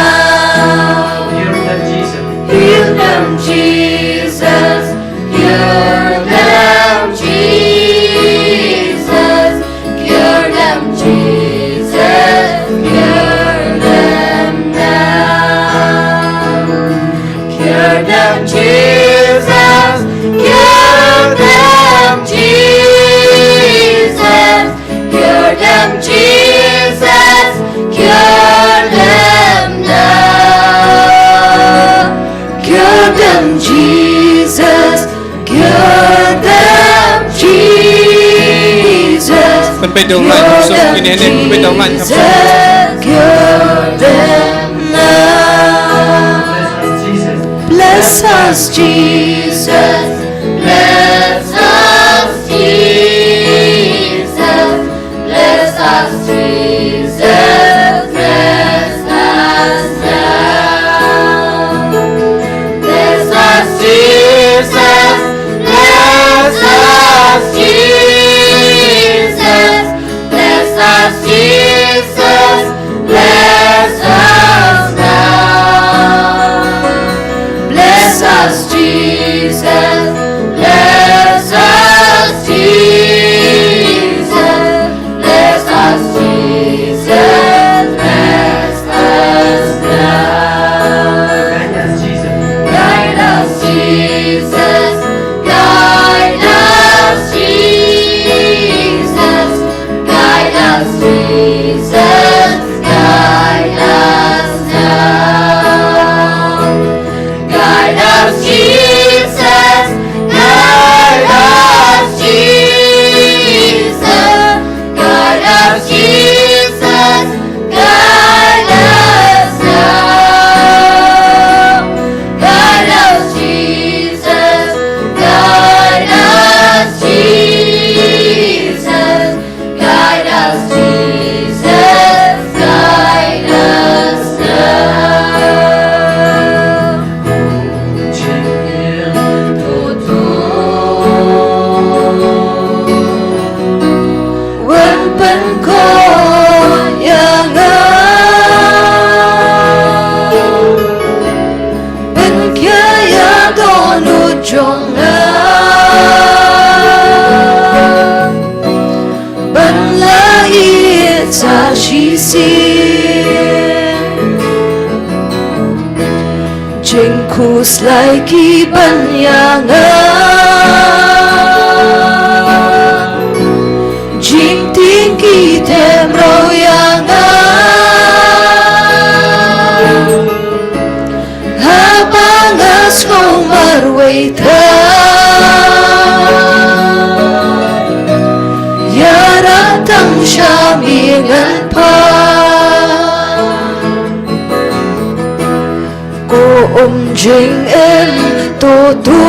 Heal them, Jesus. Heal them, Jesus. Cure them, Jesus. Cure them, Jesus. Cure them now. Cure them, Jesus. Cure them, Jesus. Cure them, Jesus. Cure them now. Cure them, Jesus. Cure them, Jesus. Pynpeit da u line kham suk, ine ine, pynpeit da u line kham suk. Cure them now. Bless us, Jesus. Bless us, Jesus. Bless us, Jesus. Bless us now. Bless us, Jesus. Bless us, Jesus. Bless us, Jesus. Bless us now. Bless us, Jesus. Bless us, Jesus. Bless us, Jesus. Bless us now. Guide us, Jesus. Guide us, Jesus. Guide us, Jesus. Guide us, Jesus, guide us now. Guide us, Jesus, guide us, Jesus, guide us, Jesus, guide us now. Guide us, Jesus, guide us, Jesus. Guide us, Jesus, guide us now. Jingim to to wan pynkoit ïa nga, pynkhia ïa dohnud jong nga. Ban la ïeit sa shisien. Jingkhuslai ki ban ïa nga. Jingtieng ki te mraw ïa nga. Haba nga sngew marwei than, Jingim to to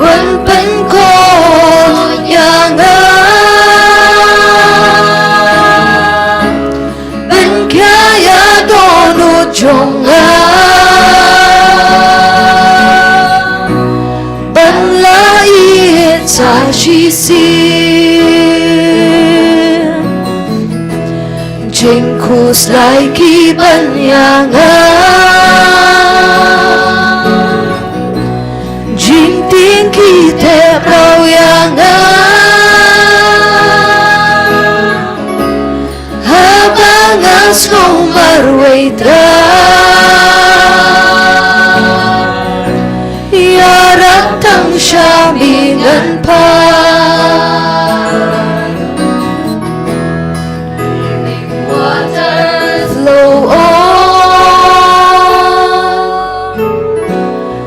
wan pynkhuid ïa nga, ban khia ïa dohnud jong nga, ban la ïeit sa shisien. Jingkhuslai ki ban ïa nga, jingtieng ki thep rau ïa nga, haba nga sngew marwei trai, ïarap tang sha me ngan pan. Living waters flow on,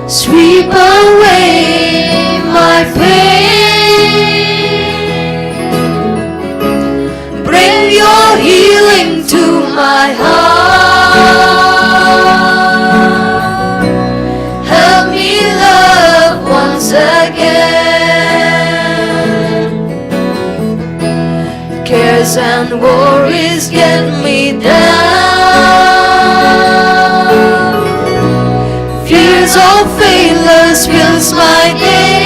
sweep away my pain. Bring your healing to my heart. Help me love once again. Cares and worries get me down. Fears of failures fills my day.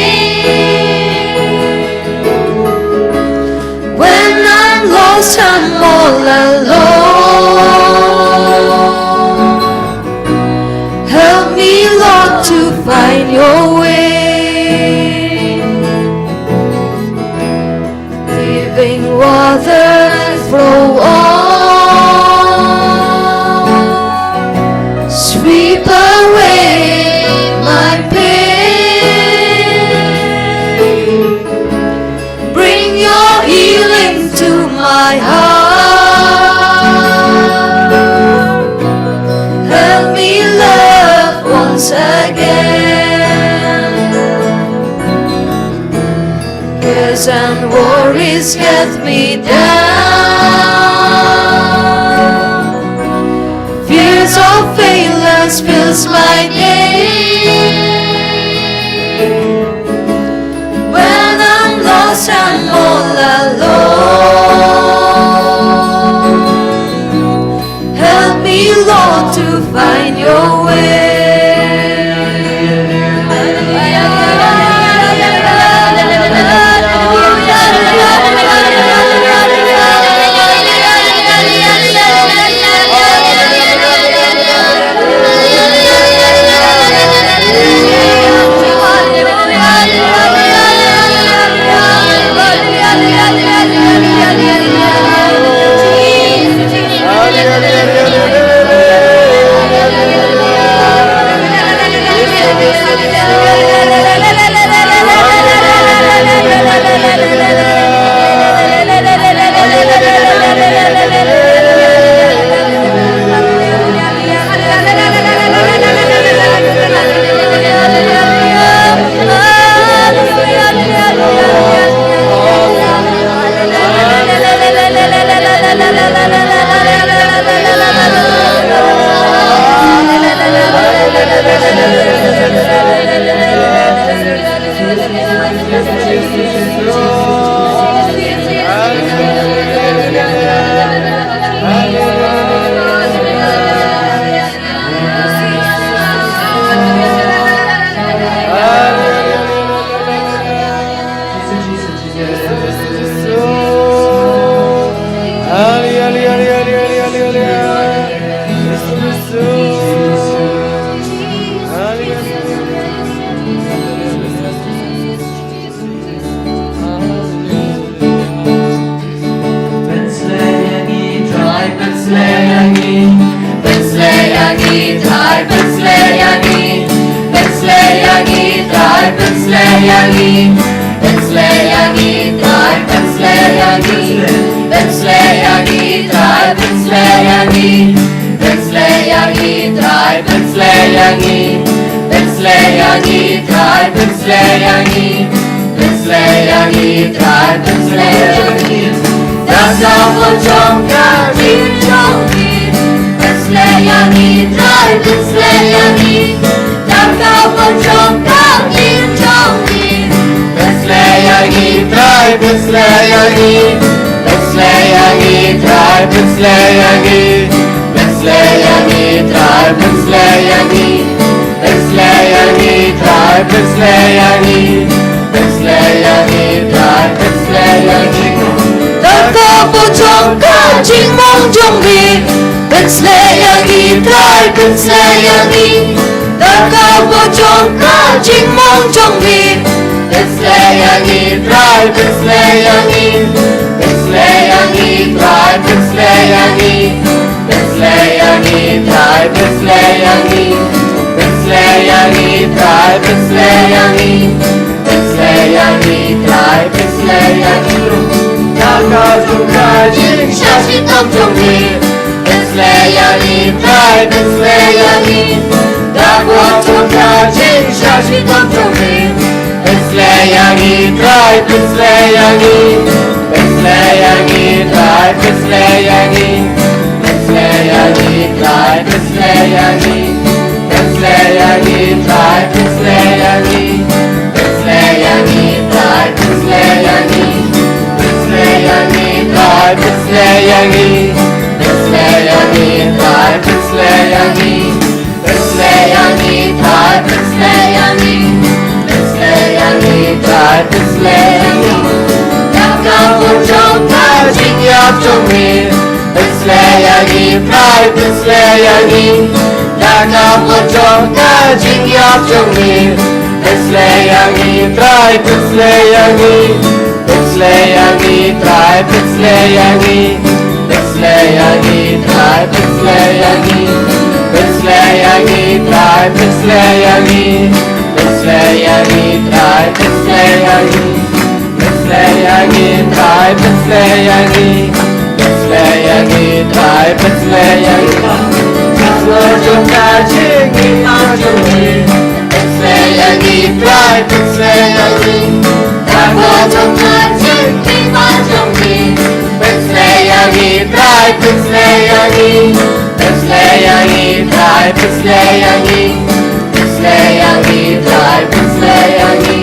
When I'm lost, I'm all alone. Help me, Lord, to find your way. Living waters flow on, sweep away my pain. Bring your healing to my heart. Help me love once again. Cares and worries get me down. Fears of failures fills my day. When I'm lost and all alone, help me, Lord, to find your way. Pynslei ïa ngi, Trai, pynslei ïa ngi. Pynslei ïa ngi, Trai, pynslei ïa ngi. Pynslei ïa ngi, Trai, pynslei ïa ngi. Pynslei ïa ngi, Trai, pynslei ïa ngi. Pynslei ïa ngi, Trai, pynslei ïa ngi. Pynslei ïa ngi, Trai, pynslei ïa ngi. Pynslei ïa ngi, Trai, pynslei ïa ngi. Pynslei ïa ngi, Trai, pynslei ïa ngi. Da ka bor jong ka ri jong ngi. Pynslei Pynshlei ïa ngi, pynshlei ïa ngi, Trai, pynshlei ïa ngi. Pynshlei ïa ngi, Trai, pynshlei ïa ngi. Pynshlei ïa ngi, Trai, pynshlei ïa ngi. Pynshlei ïa ngi, Trai, pynshlei ïa ngi. Da ka bor jong ka jingmong jong me, pynshlei ïa ngi, Trai, pynshlei ïa ngi. Da ka bor jong ka jingmong jong me, pynshlei ïa ngi, Trai, pynshlei ïa ngi. Pynshlei ïa ngi, Trai, pynshlei ïa ngi. Pynshlei ïa ngi, Trai, pynshlei ïa ngi. Pynshlei ïa ngi, Trai, pynshlei ïa ngi. Pynshlei ïa ngi, Trai, pynshlei ïa ngi. Da ka bor jong ka jingshah shitom jong me, pynshlei ïa ngi, Trai, pynshlei ïa ngi. Da ka bor jong ka jingshah shitom jong me, pynshlei ïa ngi, Trai, pynshlei ïa ngi. Pynshlei ïa ngi, Trai, pynshlei ïa ngi. Pynshlei ïa ngi, Trai, pynshlei ïa ngi. Pynshlei ïa ngi, Trai, pynshlei ïa ngi. Pynshlei ïa ngi, Trai, pynshlei ïa ngi. Pynshlei ïa ngi, Trai, pynshlei ïa ngi. Pynshlei ïa ngi, Trai, pynshlei ïa ngi. Pynshlei ïa ngi, Trai, pynshlei ïa ngi. Pynshlei ïa ngi, Trai, pynshlei ïa ngi. Da ka bor jong ka jingïap jong me, pynshlei ïa ngi, Trai, pynshlei ïa ngi. Da ka bor jong ka jingïap jong me, pynshlei ïa ngi, Trai, pynshlei ïa ngi. Pynshlei ïa ngi, Trai, pynshlei ïa ngi. Pynshlei ïa ngi, Trai, pynshlei ïa ngi. Pynshlei ïa ngi, Trai, pynshlei ïa ngi. Pynshlei ïa ngi, Trai, pynshlei ïa ngi. Pynshlei ïa ngi, Trai, pynshlei ïa ngi. Pynshlei ïa ngi, Trai, pynshlei ïa ngi. Ka bor jong ka jingim jong ngi, pynshlei ïa ngi, Trai, pynshlei ïa ngi. Ka bor jong ka jingim jong ngi, pynshlei ïa ngi, Trai, pynshlei ïa ngi. Pynshlei ïa ngi, Trai, pynshlei ïa ngi. Pynshlei ïa ngi, Trai, pynshlei ïa ngi.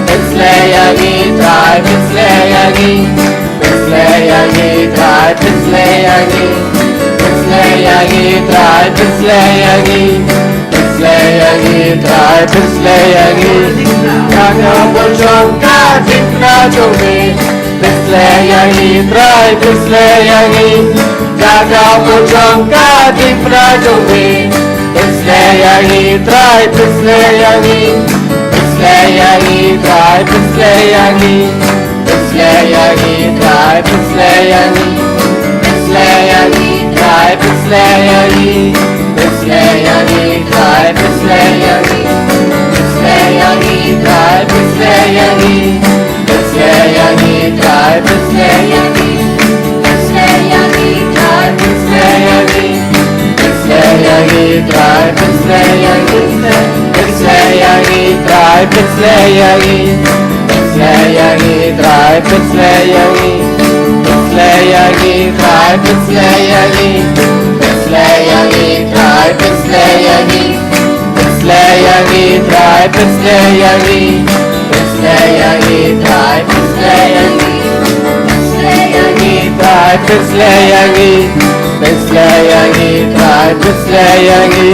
Pynshlei ïa ngi, Trai, pynshlei ïa ngi. Pynshlei ïa ngi, Trai, pynshlei ïa ngi. Pynshlei ïa ngi, Trai, pynshlei ïa ngi. Pynshlei ïa ngi, Trai, pynshlei ïa ngi. Da ka bor jong ka jingkyrkhu jong me, pynshlei ïa ngi, Trai, pynshlei ïa ngi. Da ka bor jong ka jingkyrkhu jong me, pynshlei ïa ngi, Trai, pynshlei ïa ngi. Pynshlei ïa ngi, Trai, pynshlei ïa ngi. Pynshlei ïa ngi, Trai, pynshlei ïa ngi. Pynshlei ïa ngi, Trai, pynshlei ïa ngi. Pynshlei ïa ngi, Trai, pynshlei ïa ngi. Pynshlei ïa ngi, Trai, pynshlei ïa ngi. Pynshlei ïa ngi, Trai, pynshlei ïa ngi. Pynshlei ïa ngi, Trai, pynshlei ïa ngi. Pynshlei ïa ngi, Trai, pynshlei ïa ngi. Pynshlei ïa ngi, Trai, pynshlei ïa ngi. Pynshlei ïa ngi, Trai, pynshlei ïa ngi. Pynshlei ïa ngi, Trai, pynshlei ïa ngi. Pynshlei ïa ngi, Trai, pynshlei ïa ngi. Pynshlei ïa ngi, Trai, pynshlei ïa ngi. Pynshlei ïa ngi, Trai, pynshlei ïa ngi. Pynshlei ïa ngi, Trai, pynshlei ïa ngi. Pynshlei ïa ngi, Trai, pynshlei ïa ngi.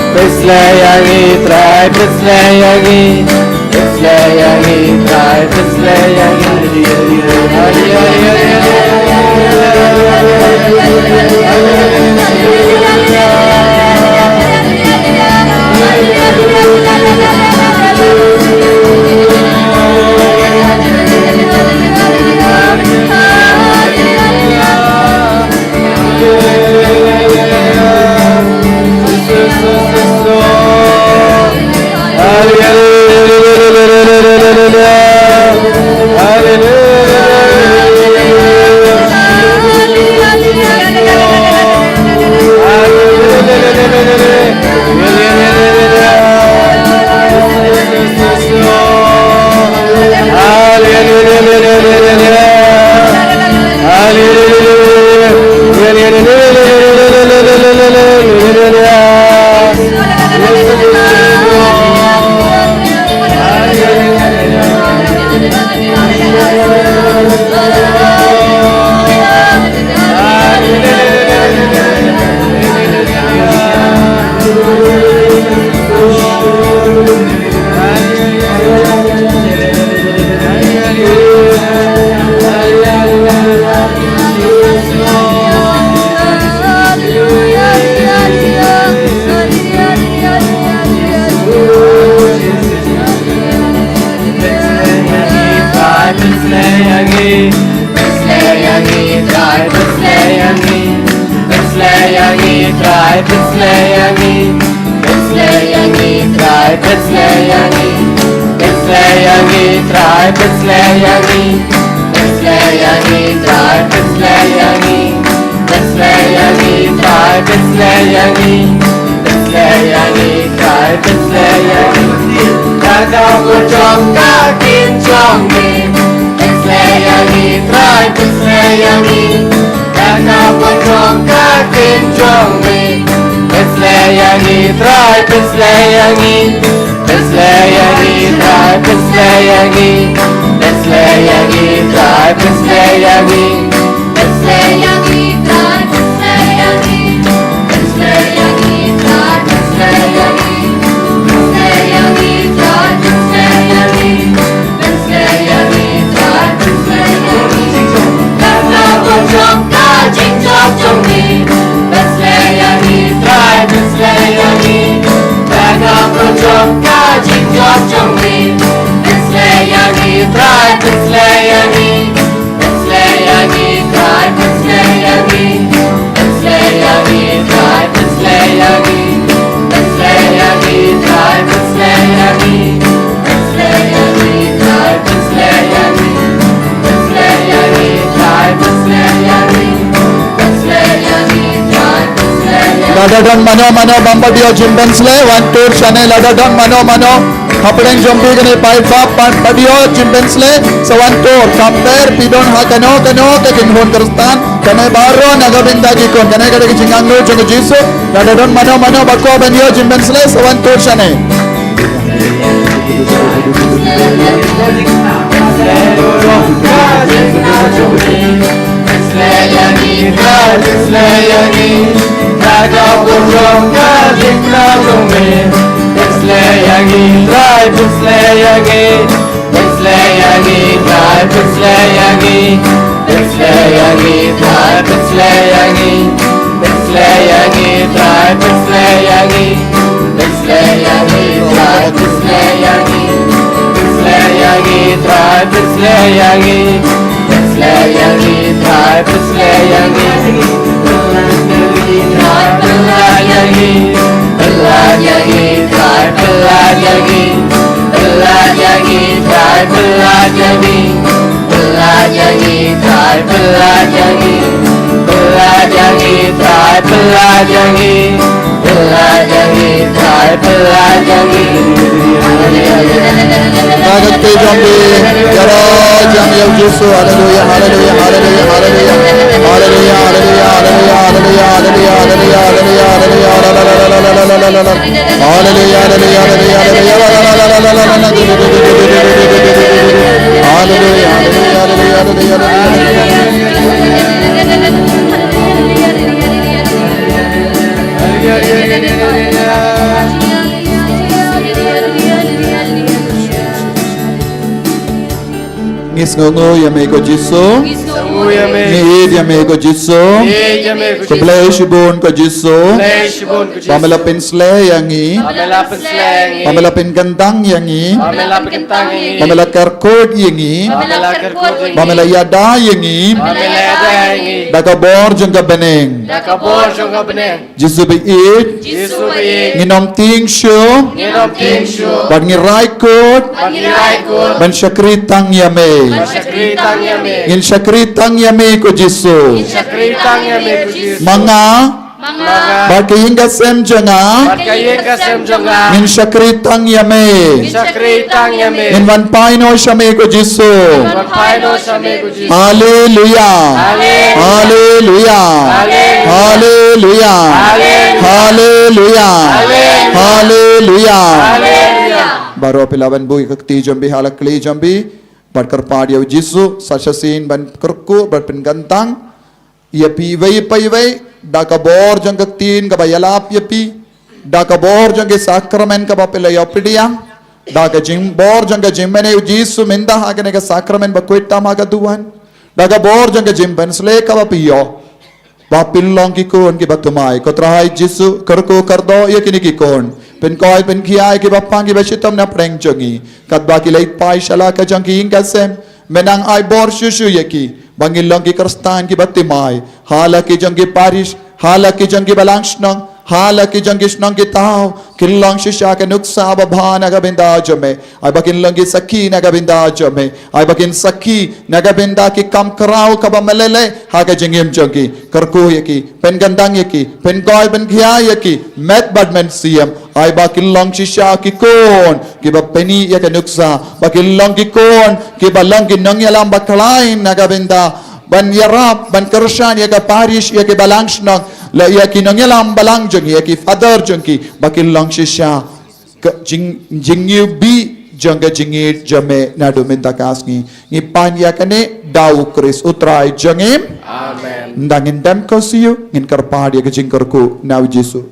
Pynshlei ïa ngi, Trai, pynshlei ïa ngi. Pynshlei ïa ngi, Trai, pynshlei ïa ngi. Pynshlei ïa ngi, pynshlei ïa ngi, Trai, pynshlei ïa ngi. Pynshlei ïa ngi, Trai, pynshlei ïa ngi. Pynshlei ïa ngi, Trai, pynshlei ïa ngi. Pynshlei ïa ngi, Trai, pynshlei ïa ngi. Pynshlei ïa ngi, Trai, pynshlei ïa ngi. Pynshlei ïa ngi, Trai, pynshlei ïa ngi. Da ka bor jong ka ktien jong me. Pynshlei ïa ngi, Trai, pynshlei ïa ngi. Da ka bor jong ka ktien jong me. Pynshlei ïa ngi, Trai, pynshlei ïa ngi. Pynshlei ïa ngi, Trai, pynshlei ïa ngi. Pynshlei ïa ngi, Trai, pynshlei ïa ngi. Pynshlei ïa ngi, Trai, pynshlei ïa ngi. Pynshlei ïa ngi, Trai, pynshlei ïa ngi. Pynshlei ïa ngi, Trai, pynshlei ïa ngi. Pynshlei ïa ngi, Trai, pynshlei ïa ngi. Da ka bor jong ka jingjop jong me. Pynshlei ïa ngi, Trai, pynshlei ïa ngi. Da ka bor jong ka jingjop jong me. Pynshlei ïa ngi, Trai, pynshlei ïa ngi. Pynshlei ïa ngi, Trai, pynshlei ïa ngi. Pynshlei ïa ngi, Trai, pynshlei ïa ngi. Pynshlei ïa ngi, Trai, pynshlei ïa ngi. Pynshlei ïa ngi, Trai, pynshlei ïa ngi. Pynshlei ïa ngi, Trai, pynshlei ïa ngi. Pynshlei ïa ngi, Trai, pynshlei ïa ngi. Lada don mano mano bym pat ïoh jingpynshlei, wan tur shane. Lada don mano mano hapdeng jong phi kane, paidbah, bym pat ïoh jingpynshlei, sa wan tur. Kumta phi don ha kano kano ka kynhun Khristan, kane baroh na ka bynta ki khun, kane ka dei ka jingangnud jong u Jisu. Lada don mano mano ba kwah ban ïoh jingpynshlei, sa wan tur shane. Pynshlei ïa ngi, Trai, pynshlei ïa ngi. Da ka bor jong ka jingkyrkhu jong me. Pynshlei ïa ngi, Trai, pynshlei ïa ngi. Pynshlei ïa ngi, Trai, pynshlei ïa ngi. Pynshlei ïa ngi, Trai, pynshlei ïa ngi. Pynshlei ïa ngi, Trai, pynshlei ïa ngi. Pynshlei ïa ngi, Trai, pynshlei ïa ngi. Pynshlei ïa ngi, Trai, pynshlei ïa ngi. Pynshlei ïa ngi, Trai, pynshlei ïa ngi. Trai, pynlait ïa ngi. Pynlait ïa ngi, Trai, pynlait ïa ngi. Pynlait ïa ngi, Trai, pynlait ïa ngi. Pynlait ïa ngi, Trai, pynlait ïa ngi. Pynlait ïa ngi, Trai, pynlait ïa ngi. Pynlait ïa ngi, Trai, pynlait ïa ngi. Ka kti jong phi, ïaroh jam ïa u Jisu. Haleluya, haleluya, haleluya, haleluya. Haleluya, haleluya, haleluya, haleluya. Haleluya, haleluya, haleluya, haleluya. Haleluya, haleluya, haleluya, haleluya. Ngi sngewnguh ïa me ko Jisu. Ngi sngewnguh ïa me. Ngi ïeit ïa me ko Jisu. Ngi ïeit ïa me ko Jisu. Khublei shibun ko Jisu. Khublei shibun ko Jisu. Ba me la pynsleh ïa ngi. Ba me la pynsleh ïa ngi. Ba me la pynkyntang ïa ngi. Ba me la pynkyntang ïa ngi. Ba me la kyrkhu ïa ngi. Ba me la kyrkhu ïa ngi. Ba me la ïada ïa ngi. Ba me la ïada ïa ngi. Da ka bor jong ka bneng. Da ka bor jong ka bneng. Jisu ba ïeit. Jisu ba ïeit. Ngin ym tieng shuh. Ngin ym tieng shuh. Bad ngin rai kut. Bad ngin rai kut. Ban shakri tang ïa me. Ban shakri tang ïa me. Ngin shakri tang ïa me ko Jisu. Ngin shakri tang ïa me ko Jisu. Ma nga. Ma nga. Bad ka ïing ka sem jong nga. Bad ka ïing ka sem jong nga. Ngin shakri tang ïa me. Ngin shakri tang ïa me. Ngin wan phai noh sha me ko Jisu. Ngin wan phai noh sha me ko Jisu. Haleluya. Haleluya. Haleluya. Haleluya. Haleluya. Haleluya. Haleluya. Haleluya. Baroh phi lah ban buh ïa ka kti jong phi ha la kli jong phi. Bad kyrpad ïa u Jisu sa shisien ban kyrkhu bad pynkyntang ïa phi iwei pa iwei da ka bor jong ka ktien kaba ïalap ïa phi. Da ka bor jong ki sakramen kaba phi la ïoh pdiang. Da ka jingbor jong ka jingmane u Jisu mynta ha kane ka sakramen ba khuid tam ha ka duwan. Da ka bor jong ka jingpynsleh kaba phi ïoh. Ba phin long ki khun kiba thymmai. Ko Trai Jisu, kyrkhu kyrdoh ïa kine ki khun. Pynkoit pynkhia ïa kiba pang kiba shitom na pdeng jong ngi. Katba ki leit phai sha la ka jong ki ïing ka sem. Me nang ai bor shuh shuh ïa ki ba ngin long ki Khristan kiba thymmai ha la ki jong ki parish, ha la ki jong ki balang shnong, ha la ki jong ki shnong ki thaw. Kin long shisha ka nuksa babha na ka bynta jong me. Ai ba kin long ki sakhi na ka bynta jong me. Ai ba kin sakhi na ka bynta ki kam khraw kaba me la leh ha ka jingim jong ki. Kyrkhu ïa ki, pynkyndang ïa ki, pynkhuid pynkhia ïa ki met bad mynsiem. Ai ba kin long shisha ki khun kiba pyni ïa ka nuksa, ba kin long ki khun kiba long ki nongïalam bakhlaiñ na ka bynta ban ïarap, ban kyrshan ïa ka parish, ïa ki balang shnong, la ïa ki nongïalam balang jong ngi, ïa ki father jong ki, ba kin long shisha ka jing, jingïohi jong ka jingïeit jong me naduh mynta ka sngi. Ngi pan ïa kane da U Khrist U Trai jong ngi. Amen. Nda ngin dem ko siew, ngin kyrpad ïa ka jingkyrkhu na U Jisu.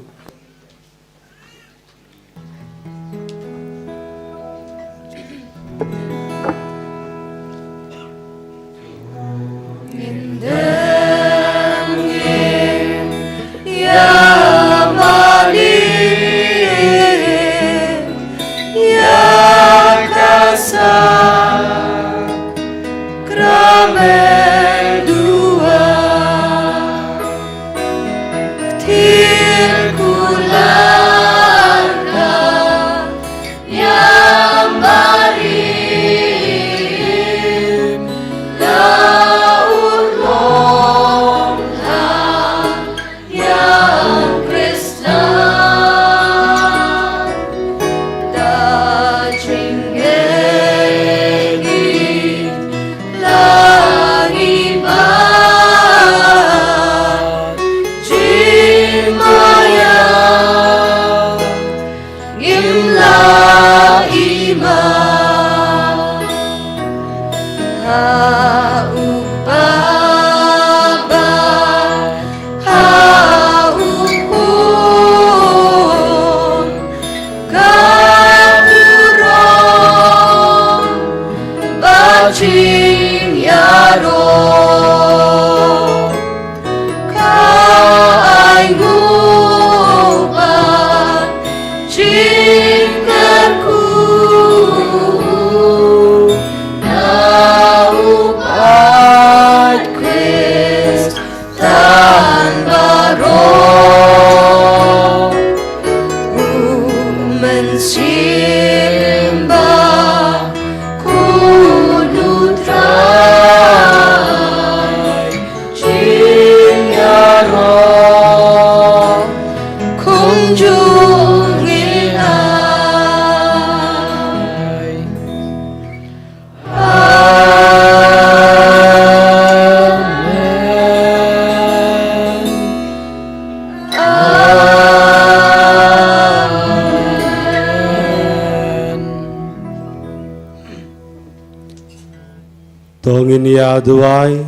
To ngin ïa duwai.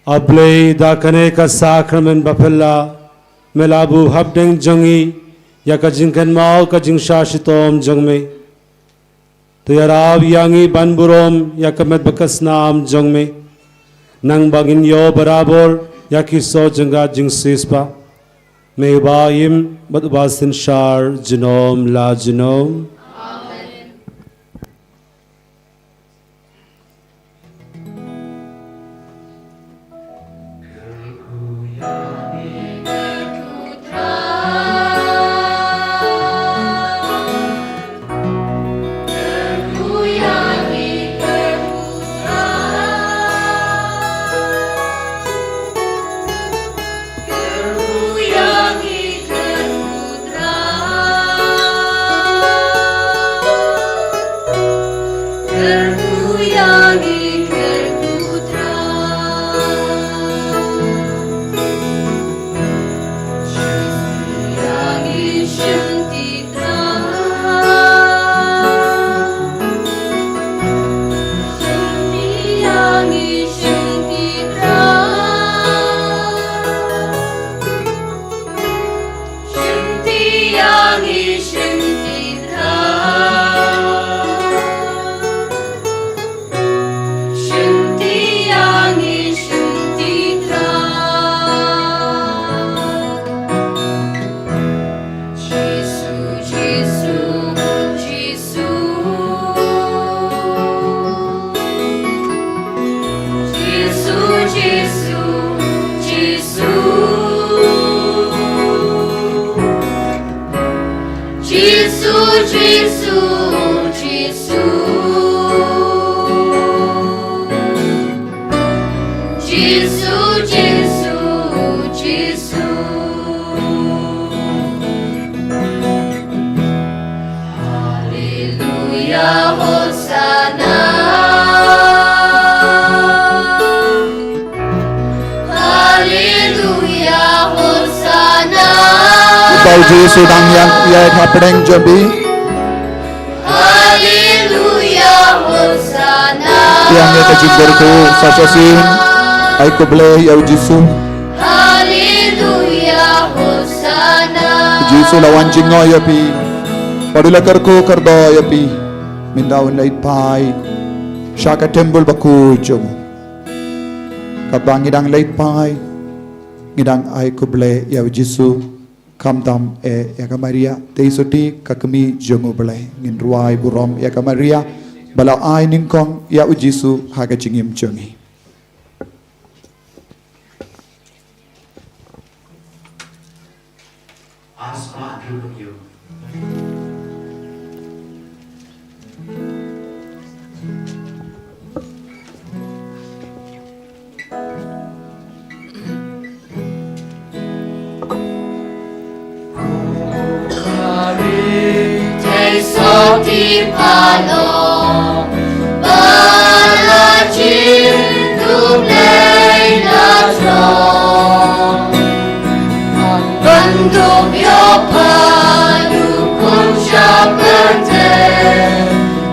A Blei, da kane ka sakramen bapher, me la buh hapdeng jong ngi ïa ka jingkynmaw ka jingshah shitom jong me. To ïarap ïa ngi ban burom ïa ka met bad ka snam jong me, nang ba ngin ïoh barabor ïa ki soh jong ka jingsiewspah. Me uba im bad uba synshar junom la junom. Jisu, Jisu, Jisu, Jisu, Jisu. Jisu, Jisu, Jisu. Haleluya, Hosana. Haleluya, Hosana. Ba u Jisu dang ïaid, ïaid hapdeng jong phi. Haleluya, Hosana. Ïa ngi ka jingkyrkhu sa shisien. Ai khublei ïa u Jisu. Haleluya, Hosana. U Jisu la wan jngoh ïa phi. Bad u la kyrkhu kyrdoh ïa phi. Mynta un leit phai sha ka templ bakhuid jong u. Katba ngi dang leit phai, ngi dang ai khublei ïa u Jisu. Khamtam eh ïa ka Maria, te i sotti ka kmie jong u Blei. Ngin rwai burom ïa ka Maria ba la ai nyngkong ïa u Jisu ha ka jingim jong ngi. Te sotti palo, ba la jin U Blei la jong. Ban dup ïoh pha u khun sha pyrthei,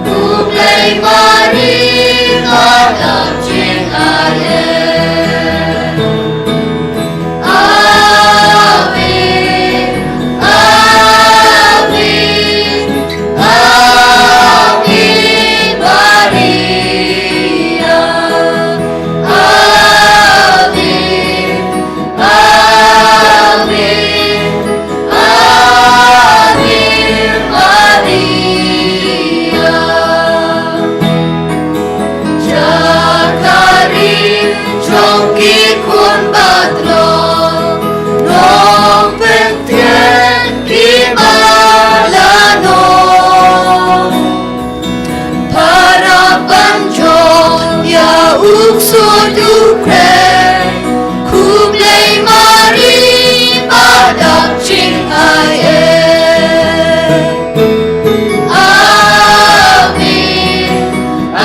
U Blei Mari ka dap jingaiei. Ave, Ave, Ave Maria. Ave, Ave, Ave Maria. Jaka ri jong ki khun batroh, nongpynthied kiba la noh. Para ban jong ïa u ksuid u khreh, khublei Mari ba dap jingaiei. Ave,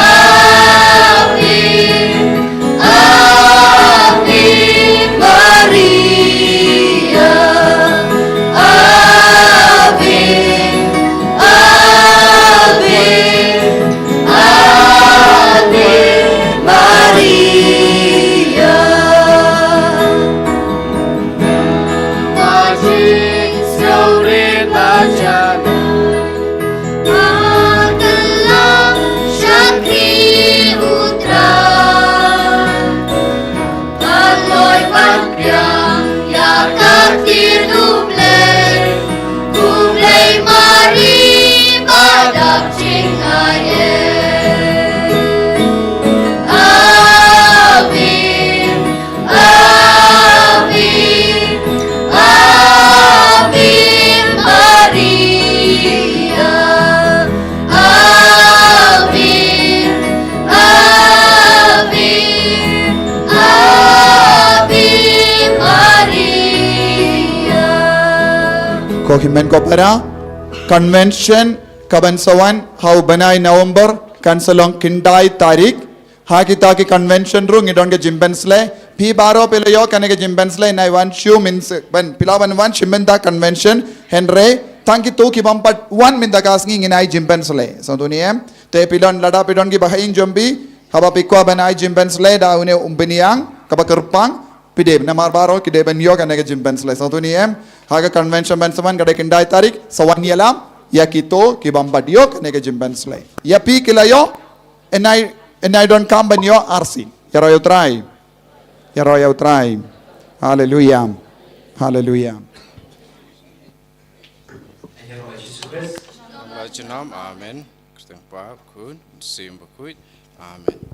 Ave, Ave Maria. Ave, Ave, Ave Maria. Ka jingsngewrit ba jan, ka la shakri U Trai. Ka loi ban pdiang ïa ka ktien U Blei, U Blei Mari ba dap jingaiei. Ave, Ave, Ave Maria. Ave, Ave, Ave Maria. Ko hynmen ko para, convention kaban sa wan ha u bnai November kan sa long khyndai tarik. Ha kita ki convention ruh ngi don ka jingpynsleh. Phi baroh phi la ïoh kane ka jingpynsleh, nai wan shu mynta, ban phi lah ban wan shim mynta convention, hynrei tang kito ki bym pat wan mynta ka sngi ngin ai jingpynsleh. Sngewthuh ne em? Te phi don, lada phi don kiba ha ïing jong phi, haba phi kwah ban ai jingpynsleh da une u umphniang kaba kyrpang, phi dei, namar baroh ki dei ban ïoh kane ka jingpynsleh. Sngewthuh ne em? Ha ka convention ban sa wan ka dei khyndai tarik, sa wan ïalam ïa kito ki bym pat ïoh kane ka jingpynsleh. Ïa phi ki la ïoh, yn ai, yn ai donkam ban ïoh arsien. Ïaroh ïa U Trai. Ïaroh ïa U Trai. Haleluia. Haleluia. Ïaroh ïa Jisu Khrist. Ïa la junom, amen. Kyrteng Kpa, Khun, Mynsiem Bakhuid. Amen.